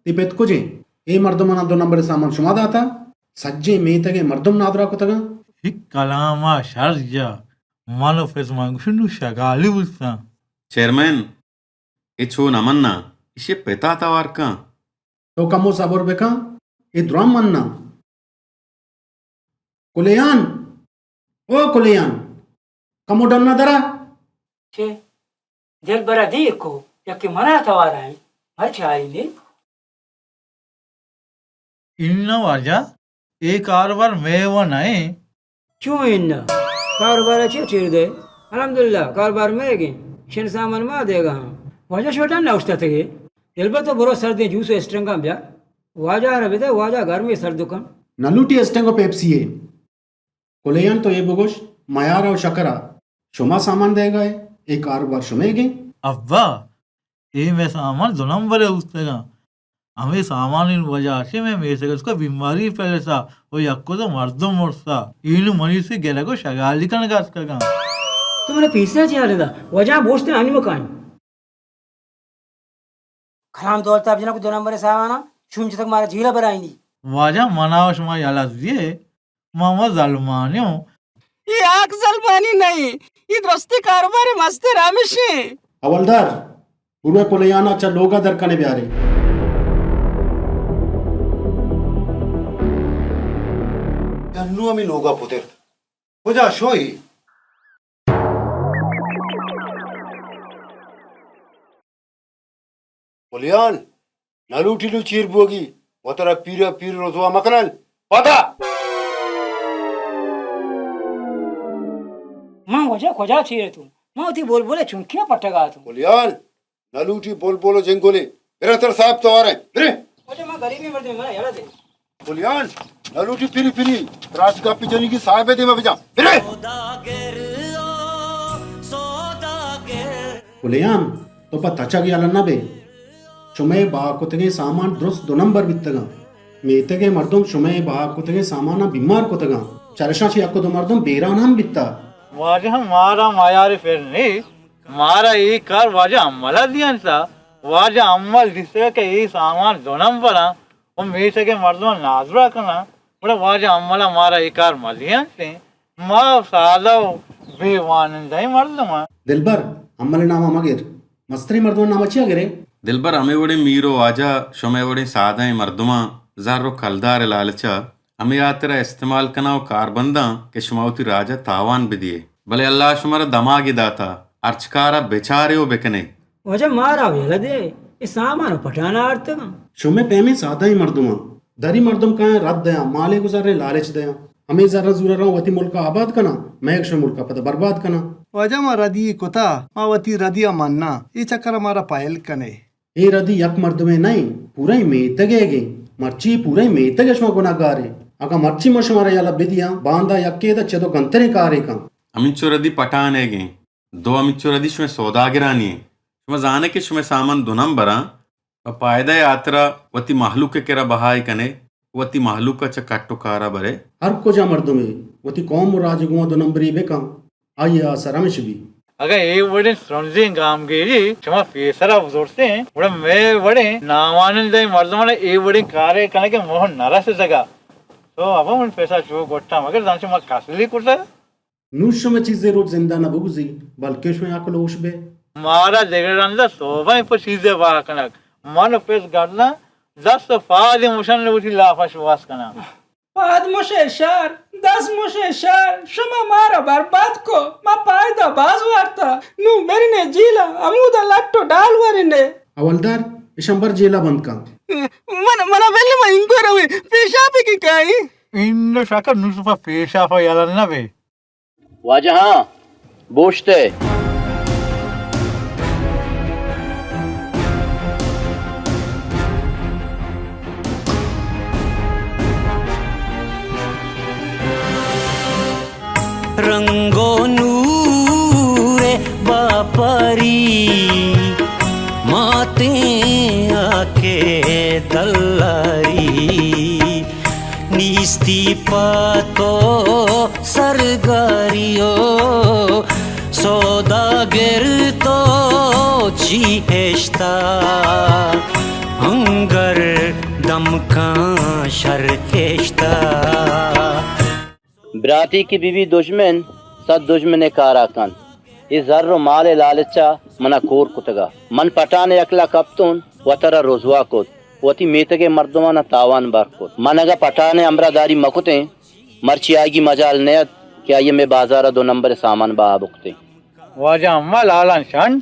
تئی پت کجیں؟ اے مردماناں دو نمبر سامان شما داتا؟ سجیں میتگے مردم نادرا کتگاں۔ یک کلاما شر جا، من و پت من گوشن نو شگالی بوستاں۔ چیئرمین، اے چو نہ مناں، ایشی پتا توار کن۔ تو کمو صبر بکن، اے درام مناں۔ کلیان، او کلیان، کمو ڈنا درا۔ چے؟ دلبرا دیر کو، یکے منا توارا ایں، مرچی آئی نے۔ اناں واجہ، اے کاروبار مئے و نہ ایں۔ چون اناں؟ کاروبار ء چے چیر دئے؟ الحمدللہ، کاروبار مئیگ ایں۔ شن سامان ما دیگا ہاں۔ واجہ شما ڈن اوشتاتگے؟ دلبر تو برو سردیں جوس و اسٹرنگاں بیار۔ واجہ ء را بدئے، واجہ گرمے سرد کن۔ نہ لوٹی اسٹرنگ و پیپسی ء۔ کلیان تو اے بگوش، میار ء شکر ء شما سامان دئیگا ئے؟ اے کاروبار شمئیگ ایں؟ ابا، اے مئے سامان دو نمبر ء اوشتگاں۔ ہمے سامانی وجہ ء چہ مئے میتگ ء توکا بیماری پھیلسا و یک و دو مردم مرسا۔ اے نوں منی سے گرگ و شگالی کنگ ء اتکگاں۔ تو منا پیسرا چیا ردا؟ وجہ بوشتن آنی مکائیں۔ کلام دولت ء بجنک دو نمبر سامانا شوم جتگ مارا جیل ء برائینی۔ واجہ منا و شما یلہ دیئے۔ ما، ما زلمانی اوں۔ اے آک زلمانی نہ ایں، اے درستی کاروبار ء مستر ہمیش ایں۔ حوالدار، بروئے کلیانا چہ لوگا در کنے بیارے۔ ہمے لوگا پترت۔ کجا شوئی؟ کلیان، نہ لوٹی نوں چیر بوگی، وترا پیرا پیر رسوا مکنن۔ پدا! من واجہ کجا چیر اتوں؟ من وتی بلبل ءِ چنکیاں پٹگا اتوں۔ کلیان، نہ لوٹی بلبل و جنگلے۔ برے ترا صاحب توار ایں۔ برے۔ واجہ من غریبیں مردمے، منا یلہ دے۔ کلیان، نہ لوٹی پری پری، راست گپی جنگی صاحب ءِ دیما بجا۔ برے۔ کلیان، تو پہ تچگ یلہ نہ بئے۔ شمئے بہا کتگیں سامان درست دو نمبر بیتگاں۔ میتگ ءِ مردم شمئے بہا کتگیں ساماناں بیمار کتگاں۔ چرشاں چہ یک و دو مردم بیران ہم بیتا۔ واجہ، مارا میار پر نیست۔ مارا اے کار واجہ امل ءَ دیانتا۔ واجہ امل دیستگ کہ اے سامان دو نمبراں و میتگ ءِ مردماں نادراہ کناں، گڑا واجہ امل ءَ مارا اے کار مہ دیانتیں۔ ما سادہ و بے وانندہیں مردماں۔ دلبر، امل ءِ نام ءَ مہ گر، مستریں مردمانی نام ءَ چیا گرے؟ دلبر، ہمے وڑیں میر و واجہ شمئے وڑیں سادہیں مردماں زر و کلدار ءِ لالچ ءَ ہمے ہاترا استعمال کناں و کاربنداں کہ شما وتی راج ءَ تاوان بدیئے، بلے اللہ ءَ شمارا دماگے داتا، ہرچ کار ءَ بچارے و بکنے۔ واجہ، مارا یلہ دے، اے سامان پٹان ءَ آرتگاں۔ شمئے پیمیں سادہیں مردماں، دری مردم کایاں رد دیاں، مالے گزریں لالچ دیاں، ہمے زر ءَ زورا رواں وتی ملک ءَ آباد کناں، مئیگ شمئے ملک ءَ پدا برباد کناں۔ واجہ، ما ردی کتا، ما وتی ردی ءَ مناں، اے چکر ءَ مارا پہل کنے۔ اے ردی یک مردمے نہ ایں، پورئیں میتگ ئیگ ایں۔ مرچی پورئیں میتگ ءِ شما گناہگار ئے۔ اگاں مرچی ما شمارا یلہ بدیاں، باندا یکے ادا چدو گنتریں کارے کن۔ ہمینچو ردی پٹان ئیگ ایں، دو ہمینچو ردی شمئے سوداگرانی ایں۔ شما زانے کہ شمئے سامان دو نمبراں، پہ پائدہ ءِ ہاترا وتی مہلوک ءِ کرا بہائے کنے، وتی مہلوک ءَ چہ کٹ و کارا برے۔ ہر کجا مردمے وتی قوم و راج ءِ گوما دو نمبری بکن، آئی ءِ آسر ہمیش بی۔ اگاں اے وڑیں ترندیں گامگیری شما پیسرا بزرتیں، گڑا مئے وڑیں ناوانندہیں مردماں اے وڑیں کارے کنگ ءِ موہ نہ رستگا۔ تو ابا من پیسا چو گٹاں، مگر زانچو ما کسلی کرتگ۔ نوں شمئے چیزے روچ زندہ نہ بگوزی، بلکیں شمئے عقل ہوش بے۔ مارا دگہ رندا سوباں پہ چیزے بہا کنگ۔ من و پس گرداں دست و پادے مشن وتی لاپا شواز کناں۔ پاد مشے شر، دست مشے شر، شما مارا برباد کو، ما پائدہ باز وارتا، نوں برنے جیلا، ہمودا لٹ و ڈال ورنے۔ حوالدار، اشاں بر جیلا بند کن۔ من، منا بل ما انگو روے، پیشاپے کی کائی۔ انو شکر نوں شپا پیشاپا یلا نہ بے۔ واجہاں، بوشت ئے۔ رنگ و نور باپاری، ماتیں آ کے دلاری۔ نیستی پہ تو سرگاری و سوداگر، تو چی ہشتا، ہنگر دمکاں شر کشتا۔ براتی کہ بہ بی دژمن، صد دژمن ءِ کارا کنت۔ اے زر و مال ءِ لالچ ءَ منا کور کتگا۔ من پٹھان ءِ عقل ءَ کپتون، وترا رسوا کت، وتی میتگ ءِ مردماں تاوان بار کت۔ من اگاں پٹھان ءِ ہمراہ داری مہ کتیں، مرچی آئیگی مجال نہ ات کہ آئی ءَ مئے بازار ءَ دو نمبر ءِ سامان بہا بکتیں۔ واجہ امل حالان شنڈ،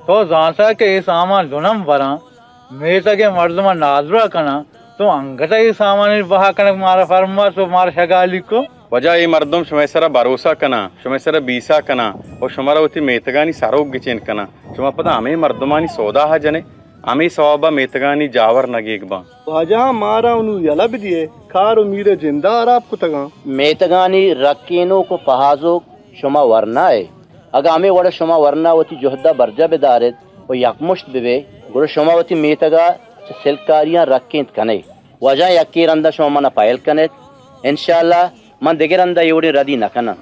تو زانتا کہ اے سامان دو نمبراں، میتگ ءِ مردماں نادراہ کناں، تو انگت ءَ اے سامانی بہا کنگ مارا فرماس و مارا شگالی کو۔ واجہ، اے مردم شمئے سرا بھروسہ کناں، شمئے سرا بیسہ کناں و شمارا وتی میتگانی سروک گچین کناں۔ شما پدا ہمے مردمانی سودا ءَ جنے، ہمے سوب ءَ میتگانی جاور نگیگ باں۔ واجہ، مارا انو یلہ بدیئے، کار و میر ءِ جندا ہراب کتگاں۔ میتگانی رکینوک و پہازوک شما ورنا ئے۔ اگاں ہمے وڑ ءَ شما ورنا وتی جہد ءَ برجاہ بداریت و یکمشت ببے، گڑا شما وتی میتگ ءَ چہ سلکاریاں رکینت کنے۔ واجہ، یکے رندا شما منا پہل کنیت۔ انشاءاللہ من دگہ رندا اے وڑیں ردی نہ کناں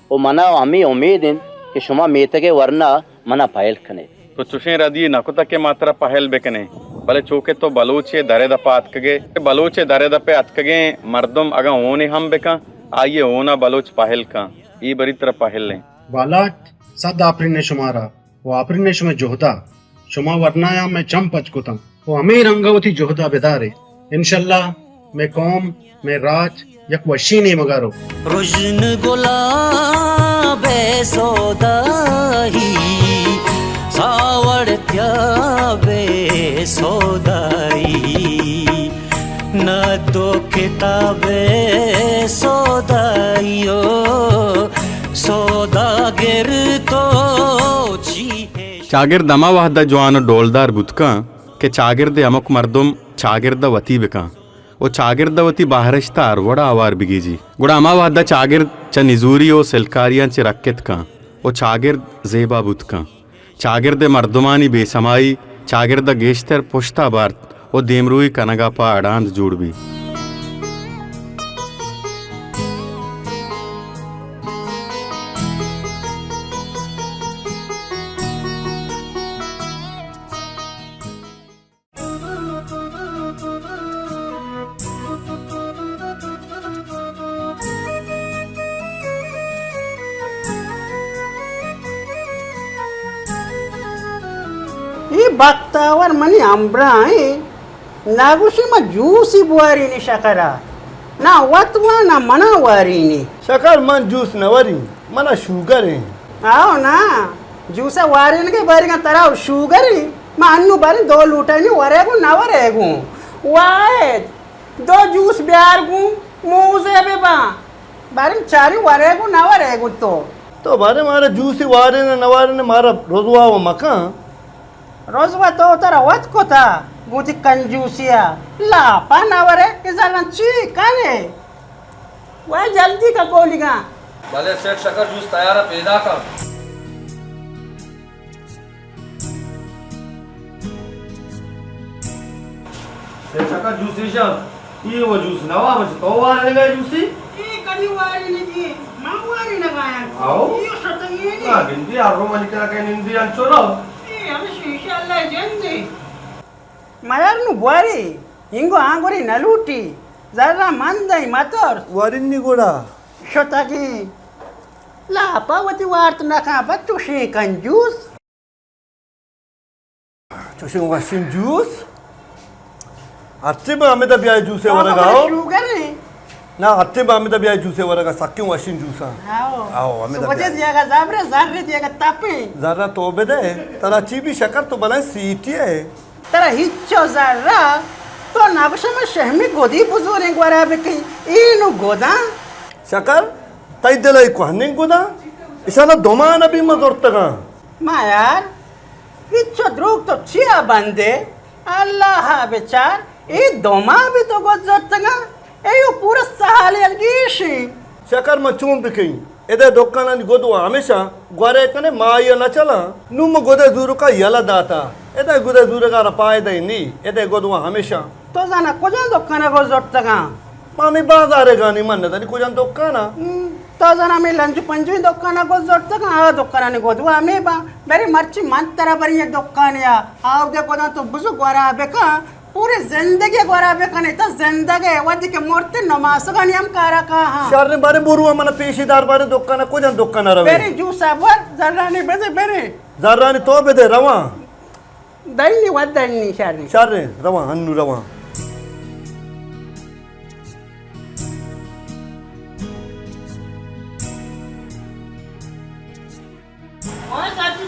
و منا ہمے امید انت کہ شما میتگ ءِ ورنا منا پہل کنیت۔ تو چشیں ردی نہ کتگ کہ ما ترا پہل بکنیں، بلے چو کہ تو بلوچ ءِ در ءِ دپ ءَ اتکگ ئے، بلوچ ءِ در ءِ دپ ءَ اتکگیں مردم اگاں ہونے ہم بکن، آئی ءِ ہون ءَ بلوچ پہل کن، اے بری ترا پہل ایں۔ بالاٹ، صد آپرین ایں شمارا و آپرین ایں شمئے جہد ءَ۔ شما ورنایاں مئے چم پچ کتاں و ہمے رنگ ءَ وتی جہد ءَ بدارے۔ انشاءاللہ مئے قوم، مئے راج یک وشیں نیمگا رو۔ رژن گلاب ءِ سودائی، ساوڑتیاب ءِ سودائی، نہ تو کتاب ءِ سودائی، او سوداگر تو چی ئے؟ چاگرد ہما وہدا جوان و ڈولدار بوت کن کہ چاگرد ءِ ہمک مردم چاگرد ءَ وتی بکن۔ و چاگرد ءَ وتی بہرشت ءَ ہر وڑ ءَ ہوار بگیجی۔ گڑا ہما وہد ءَ چاگرد چہ نزوری و سلکاریاں چہ رکت کن و چاگرد زیبا بوت کن۔ چاگرد ءِ مردمانی بے سمائی چاگرد ءَ گیشتر پشت ءَ بارت و دیمروئی کنگ ءَ پہ اڑاند جوڑ بی۔ اے بختاور منی ہمبراہ ایں، نہ گوشی ما جوسی بوارینی شکرا، نہ وت وا نہ منا وارینی۔ شکر من جوس نہ وریں، منا شوگر ایں۔ آؤ نا، جوسا وارینگے باریگاں ترا شوگر ایں۔ ما انو باریں دو لوٹانی ورے گوں نہ ورے گوں۔ واحد، دو جوس بیار گوں، موزے بہ باں۔ باریں چاری ورے گوں نہ ورے گوں تو۔ تو باریں مارا جوسی وارین نہ وارین مارا رزوا و مکن۔ رزوا تو ترا وت کتا، گوں تی کنجوسیا۔ لاپا نہ ورے، اے زرن چی کنے؟ وای جلدی کا گولیگاں۔ بلے سیٹھ شکر جوس تیار ءَ پیدا کن۔ سیٹھ شکر جوس ایشاں، اے و جوس نوا مچ تو وارے لگا جوسی؟ اے کدی واری نگی، ما واری لگایا۔ آؤ۔ اے شتگی نی۔ ہاں، گندی ہر رو منی کرا کہ نندی انچو رو۔ اے ہمیش انشاءاللہ جندے۔ میار نو بواری، اینگو آنگوری نلوٹی، زرا من دئی متر۔ وارینی گڑا۔ شتگی۔ لاپا وتی وارت نکاں، پہ چوشیں کنجوس۔ چوشیں وشیں جوس۔ ہرچی با ہمدا بیائے جوسے ورگا۔ شوگر ایں۔ نا، ہرچی با ہمدا بیائے جوسے ورگا، سکیں وشیں جوساں۔ آؤ۔ آؤ، ہمدا صبح بیائے۔ دیگا زبرے، زر دیگا تپیں۔ زرا تو بدے، ترا چی بی شکر تو بلائیں سیٹی ئے۔ ترا ہچو زرا، تو نبشہ من شہمی گدی بزوریں گورا بکیں، اینو گداں۔ شکر، تئی دل ءَ کوہنیں گداں، اشانا دومان ابھی من زرتگاں۔ ما یار، ہچو دروگ تو چیا بندے؟ اللہ ءَ بچار، اے دوما بھی تو گد زرتگاں، اے یو پورا سہالے الگیشیں۔ شکر من چون بکیں؟ ادے دکانانی گد و ہمیشاں گورے کنے ما آئی ءَ نہ چلاں۔ نوں من گدے زورکا یلہ داتا۔ ادے گدے زورگا را پائدہ نی۔ ادے گد و ہمیشاں۔ تو زانا کجا دکانا گد زرتگاں؟ ما ہمے بازارے گانی من ندانی کجا دکانا۔ ہم، تو زانا ہمے لنجو پنجویں دکانا گد زرتگاں، آ دکانانی گد و ہمے با۔ برے مرچی من ترا بری دکانے آ۔ آ دے گداں تو بزو گورا بکا۔ پوری زندگی گورا بکنے، تو زندگ ئے، وھدے کہ مرتے نماسگانی ہم کارا کاہاں۔ شریں، باریں برو من پیشی دار، باریں دکانا، کجا دکانا روے؟ بریں جوسا بور، زرانی بدے بریں۔ زرانی تو بدے، رواں۔ دنی و دنی شریں۔ شریں، رواں، ہنو رواں۔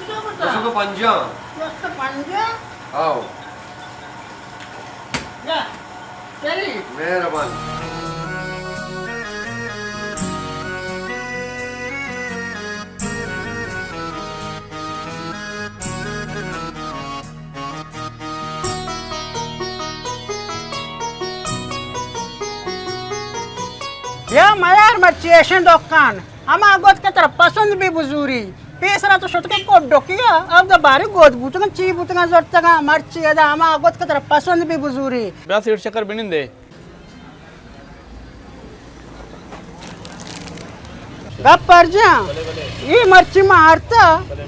دو سد پنجاہ۔ دو سد پنجاہ؟ آؤ۔ مہربانی۔ بیا میار مرچی ایشیں دکان، ہما گد کہ ترا پسند بی بزوری۔ پیسرا تو شتگے گڈکیا، اودا بارے گد بوتگاں، چی بوتگاں زرتگاں، مرچی ادا ہما گد کہ ترا پسند بی بزوری۔ بیا سیٹھ شکر بنندے۔ گپ پرجاں، اے مرچی ما آرتا،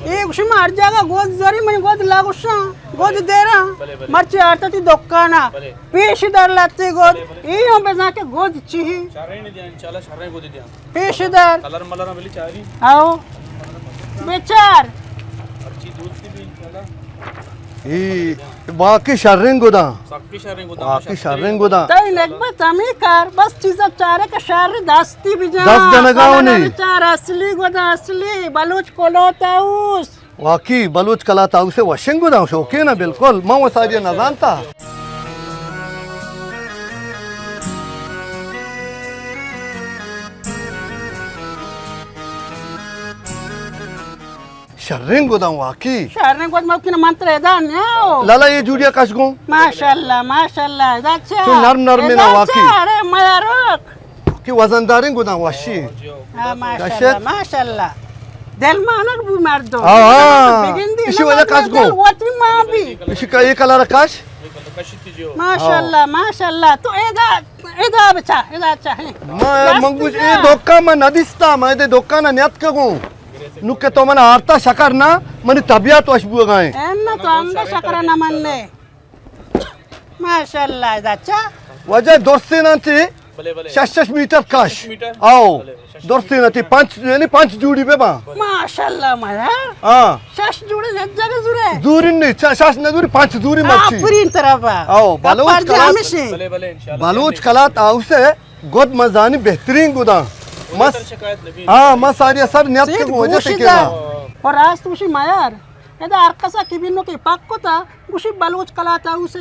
اے گوشی ما ہر جاگہ گد زری، منی گد لگوشاں، گد دیراں، مرچی آرتا تی دکانا، پیش در لتے گد، اے ہم بزاں کہ گد چی ہی۔ شریں دیاں، انشاءاللہ شریں گد دیاں۔ پیش در۔ کلر ملر بلی چاری۔ آؤ۔ بچار۔ ہر چیز دوست بی انشاءاللہ۔ اے واقعی شریں گداں۔ سکی شریں گداں، واقعی شریں گداں۔ تئی نگبت ہمیں کار، بس چیزا چارے کہ شر دستی بجا۔ دست جنگا ہونی۔ چار اصلی گداں، اصلی بلوچ کلات ہاؤس۔ واقعی بلوچ کلات ہاؤس وشیں گداں، شوقین ءَ بالکل۔ من و ساری نزانتا۔ شریں گداں واقعی۔ شریں گد ممکن من ترا ادا نیاؤ۔ لالا، یہ جوڑیا کش گوں۔ ماشاءاللہ، ماشاءاللہ، ادا چا؟ چو نرم نرم ادا نا واقعی۔ چا؟ ارے میاروک۔ کہ وزنداریں گداں وشی۔ ہاں، ماشاءاللہ، کشت۔ ماشاءاللہ۔ دل مانک بو مردم۔ ہاں، ہاں۔ بگندی اسی نہ وجہ مردم کش گوں۔ دل وتی ماں بی۔ اسی کا یہ کلر کش۔ ماشاءاللہ، ہاں۔ ماشاءاللہ۔ تو ادا، ادا بچا، ادا چا، ہیں۔ ما، من گوش، اے دکان من ندیستا، من دے دکان نیت کگوں۔ نو کہ تو من آرتا شکر نہ، منی طبیعت وش بوگا ایں۔ اے نہ تو ہم نہ شکر نہ من نے۔ ماشاءاللہ، ادا چا۔ وجہ درستی نہ تھی، بلے، بلے۔ شش شش میٹر کش۔ شش میٹر؟ آؤ۔ بلے، شش درستی نہ تھی، پنچ، یعنی پنچ جوڑی بے با۔ ماشاءاللہ، مایا۔ ہاں۔ شش جوڑی یک جگہ زورے۔ زوری نہیں، چا-، شش نہ زوری، پنچ زوری مرچی۔ آفرین طرف۔ آؤ، بلوچ کلات۔ بلے، بلے، انشاءاللہ۔ بلوچ کلات ہاؤس گد مزانی بہترین گداں۔ مس-، ہاں، ما ساری سر نیت کے وجہ سے کہنا۔ اور راست وشی میار، ادا ہر کسا کہ بینو کہ پک کتا، گوشی بلوچ کلات ہاؤس۔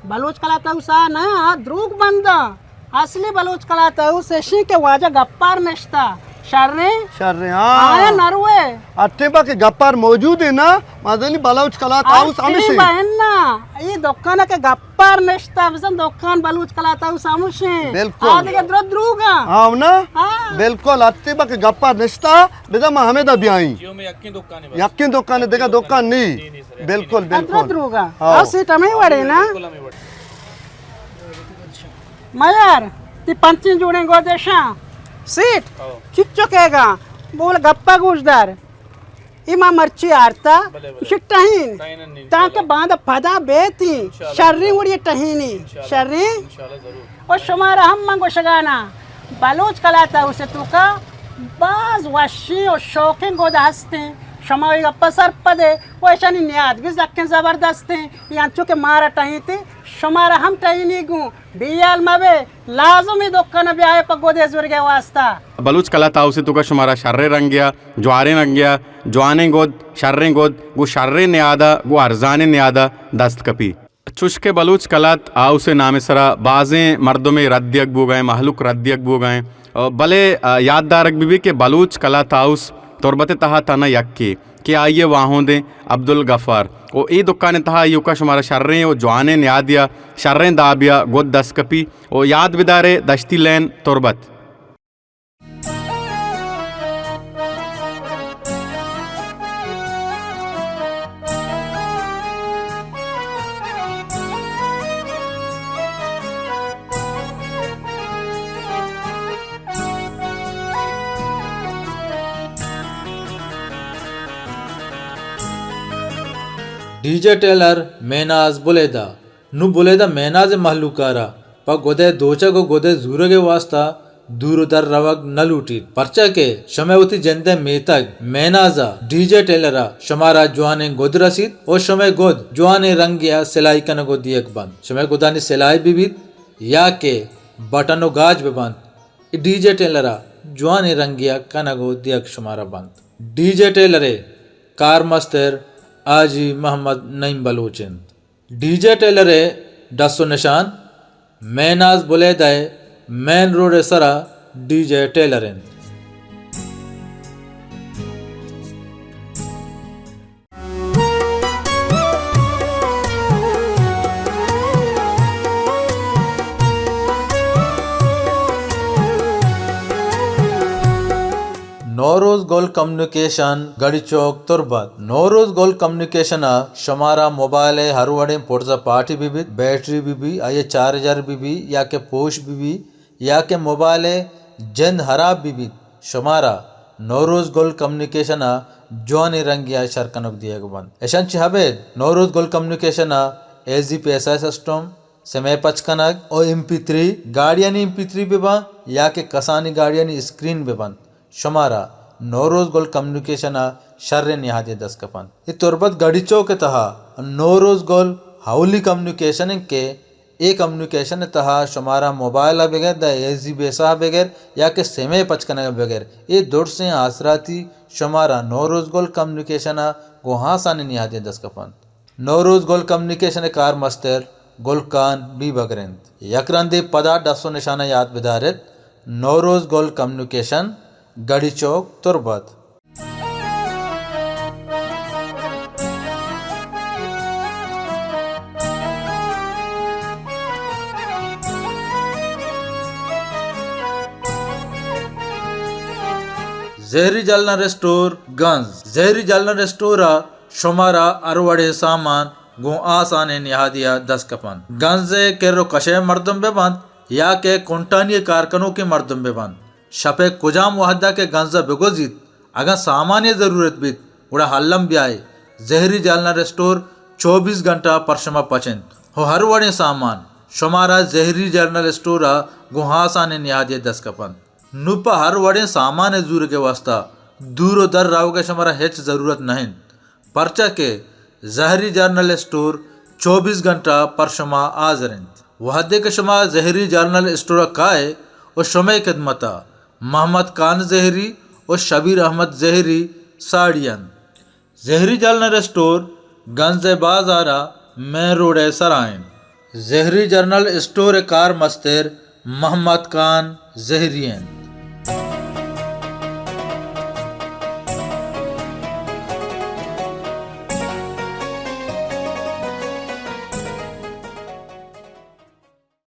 بلوچ کلات ہاؤس آ نہ، آ دروگ بنداں۔ اصلی بلوچ کلات ہاؤس اشی کہ واجہ گپار نشتا۔ شریں؟ شریں، ہاں۔ آیا نروے۔ اتبا کہ گپار موجود ہے نا، مزنی بلوچ کلات ہاؤس ہمیشی۔ اتبا ہے نا، یہ دکان کہ گپ پر نشتہ، بزن دکان بلوچ کلات ہاؤس ہموشیں۔ بالکل۔ آ دگہ درو دروگاں۔ ہاں نا؟ ہاں۔ بالکل، اتبا کہ گپا نشتہ، بزن ما ہمیدا بیائیں۔ جیو میں یکیں دکانے بس۔ یکیں دکانے، دگہ دکان نہیں۔ نہیں، نہیں سر، یکیں بالکل، نہیں۔ آ درو بالکل۔ دروگاں۔ ہاں۔ آ سیٹ ہمیں وڑے نا؟ بالکل ہمیں وڑے۔ میار، تی پنچیں جوڑیں گودشاں۔ سیٹ؟ ہاں۔ چچو کہے گا، بول گپا گوش دار۔ اے ما مرچی آرتا، بلے، بلے۔ شی ٹہین، ٹہین انی، تاکہ انشاءاللہ۔ باندا پدا بیتی، انشاءاللہ۔ شریں وڑی ٹہینی، انشاءاللہ۔ شریں۔ انشاءاللہ، ضرور۔ و شمارا ہم من گوشگانا، بلوچ کلات ہاؤس توکا باز وشی و شوقیں گد ہستیں، شما اے گپا سرپدے و اشانی نیاد بھی زکیں زبردستیں، انچو کہ مارا ٹہینتے، شمارا ہم ٹہینی گوں۔ بیال مبے، لازم اے دکان بیائے پہ گدے زورگے واسطہ۔ بلوچ کلات ہاؤس توکا شمارا شریں رنگیا، جواریں رنگیا، جوانیں گد، شریں گد، گو شریں نیادا، گو ارزانیں نیادا دست کپی۔ چوشکہ بلوچ کلات ہاؤس نام سرا بازیں مردمے رد دیگ بوگائیں، مہلوک رد دیگ بوگائیں۔ بلے، آ، یاد دارگ بہ بی کہ بلوچ کلات ہاؤس تربت تہا تھنا یکے کہ آئی ءِ واہند ایں عبدالغفار۔ و اے دکان تہا ایوکا شمارا شریں و جوانیں نیادیا، شریں دابیا گد دست کپی۔ و یاد بدارے، دشتی لین، تربت۔ ڈی جے ٹیلر میناز بلیدہ۔ نوں بلیدہ میناز ءِ مہلوک ءَ را پہ گد ءِ دوچگ ءُ گد ءِ زورگ ءِ واستا دور ءُ در روگ نہ لوٹیت، پرچا کہ شمئے وتی جند ءِ میتگ میناز ءَ ڈی جے ٹیلر ءَ شمارا جوانیں گد رسیت ءُ شمئے گد جوانیں رنگے ءَ سلائی کنگ ءُ دیگ بنت۔ شمئے گدانی سلائی بہ بیت یا کہ بٹن ءُ گاج بہ بنت، اے ڈی جے ٹیلر ءَ جوانیں رنگے ءَ کنگ ءُ دیگ شمارا بنت۔ ڈی جے ٹیلر ءِ کارمستر حاجی محمد نعیم بلوچ اِنت۔ ڈی جے ٹیلر ءِ ڈس ءُ نشان میناز بلیدہ ءِ مین روڈ ءِ سرا ڈی جے ٹیلر اِنت۔ نوروز گل کمیونیکیشن، گڑی چوک، تربت۔ نوروز گل کمیونیکیشن ءَ شمارا موبائل ءِ ہر وڑیں پرزا پارٹی بہ بیت، بیٹری بہ بیت، آئی ءِ چارجر بہ بیت یا کہ پوش بہ بیت یا کہ موبائل ءِ جند ہراب بہ بیت، شمارا نوروز گل کمیونیکیشن ءَ جوانیں رنگے ءَ شر کنگ دیگ بنت۔ اشاں چہ ابید نوروز گل کمیونیکیشن ءَ ایزی پیسہ سسٹم، سمے پچ کنگ ءُ ایم پی تھری، گاڑیانی ایم پی تھری بہ بنت یا کہ کسانی گاڑیانی اسکرین بہ بنت، شمارا نوروز گل کمیونیکیشن ءَ شریں نیادے دست کپنت۔ اے تربت گڑی چوک ءِ تہا نوروز گل اولی کمیونیکیشن انت کہ اے کمیونیکیشن ءِ تہا شمارا موبائل ءَ بگر، داں ایزی بیس ءَ بگر یا کہ سم ءِ پچ کنگ ءَ بگر، اے درسیں آسراتی شمارا نوروز گل کمیونیکیشن ءَ گوں آسانیں نہادی ءَ دست کپنت۔ نوروز گل کمیونیکیشن ءِ کارمستر گل خان بیبگر انت۔ یک رندے پدا ڈس ءُ نشان ءَ یات بدار ات، نوروز گل کمیونیکیشن، گڑی چوک، تربت۔ زہری جنرل اسٹور گنز۔ زہری جنرل اسٹور ءَ شمارا ہر وڑیں سامان گوں آسانیں نہادی ءَ دست کپنت۔ گنز ءِ کر ءُ کش ءِ مردم بہ بنت یا کہ کنٹانی ءِ کارکنوکیں مردم بہ بنت، شپ ءِ کجام وہد ءَ کہ گنز ءَ بگوزیت، اگاں سامانے ضرورت بیت، گڑا الم بیائے۔ زہری جنرل اسٹور چوبیس گھنٹہ پر شما پچ انت ءُ ہر وڑیں سامان شمارا زہری جنرل اسٹور ءَ گوں آسانیں نہادی ءَ دست کپنت۔ نوں پہ ہر وڑیں سامان ءِ زورگ ءِ واستہ دور ءُ در روگ ءِ شمارا ہچ ضرورت نہ انت، پرچا کہ زہری جنرل اسٹور چوبیس گھنٹہ پر شما حاضر انت۔ وہدے کہ شما زہری جنرل اسٹور ءَ کائے ءُ شمئے خدمت ءَ محمد خان زہری ءُ شبیر احمد زہری ساڑی انت۔ زہری جنرل اسٹور گنز ءِ بازار ءِ مین روڈ ءِ سرا انت۔ زہری جنرل اسٹور ءِ کارمستر محمد خان زہری انت۔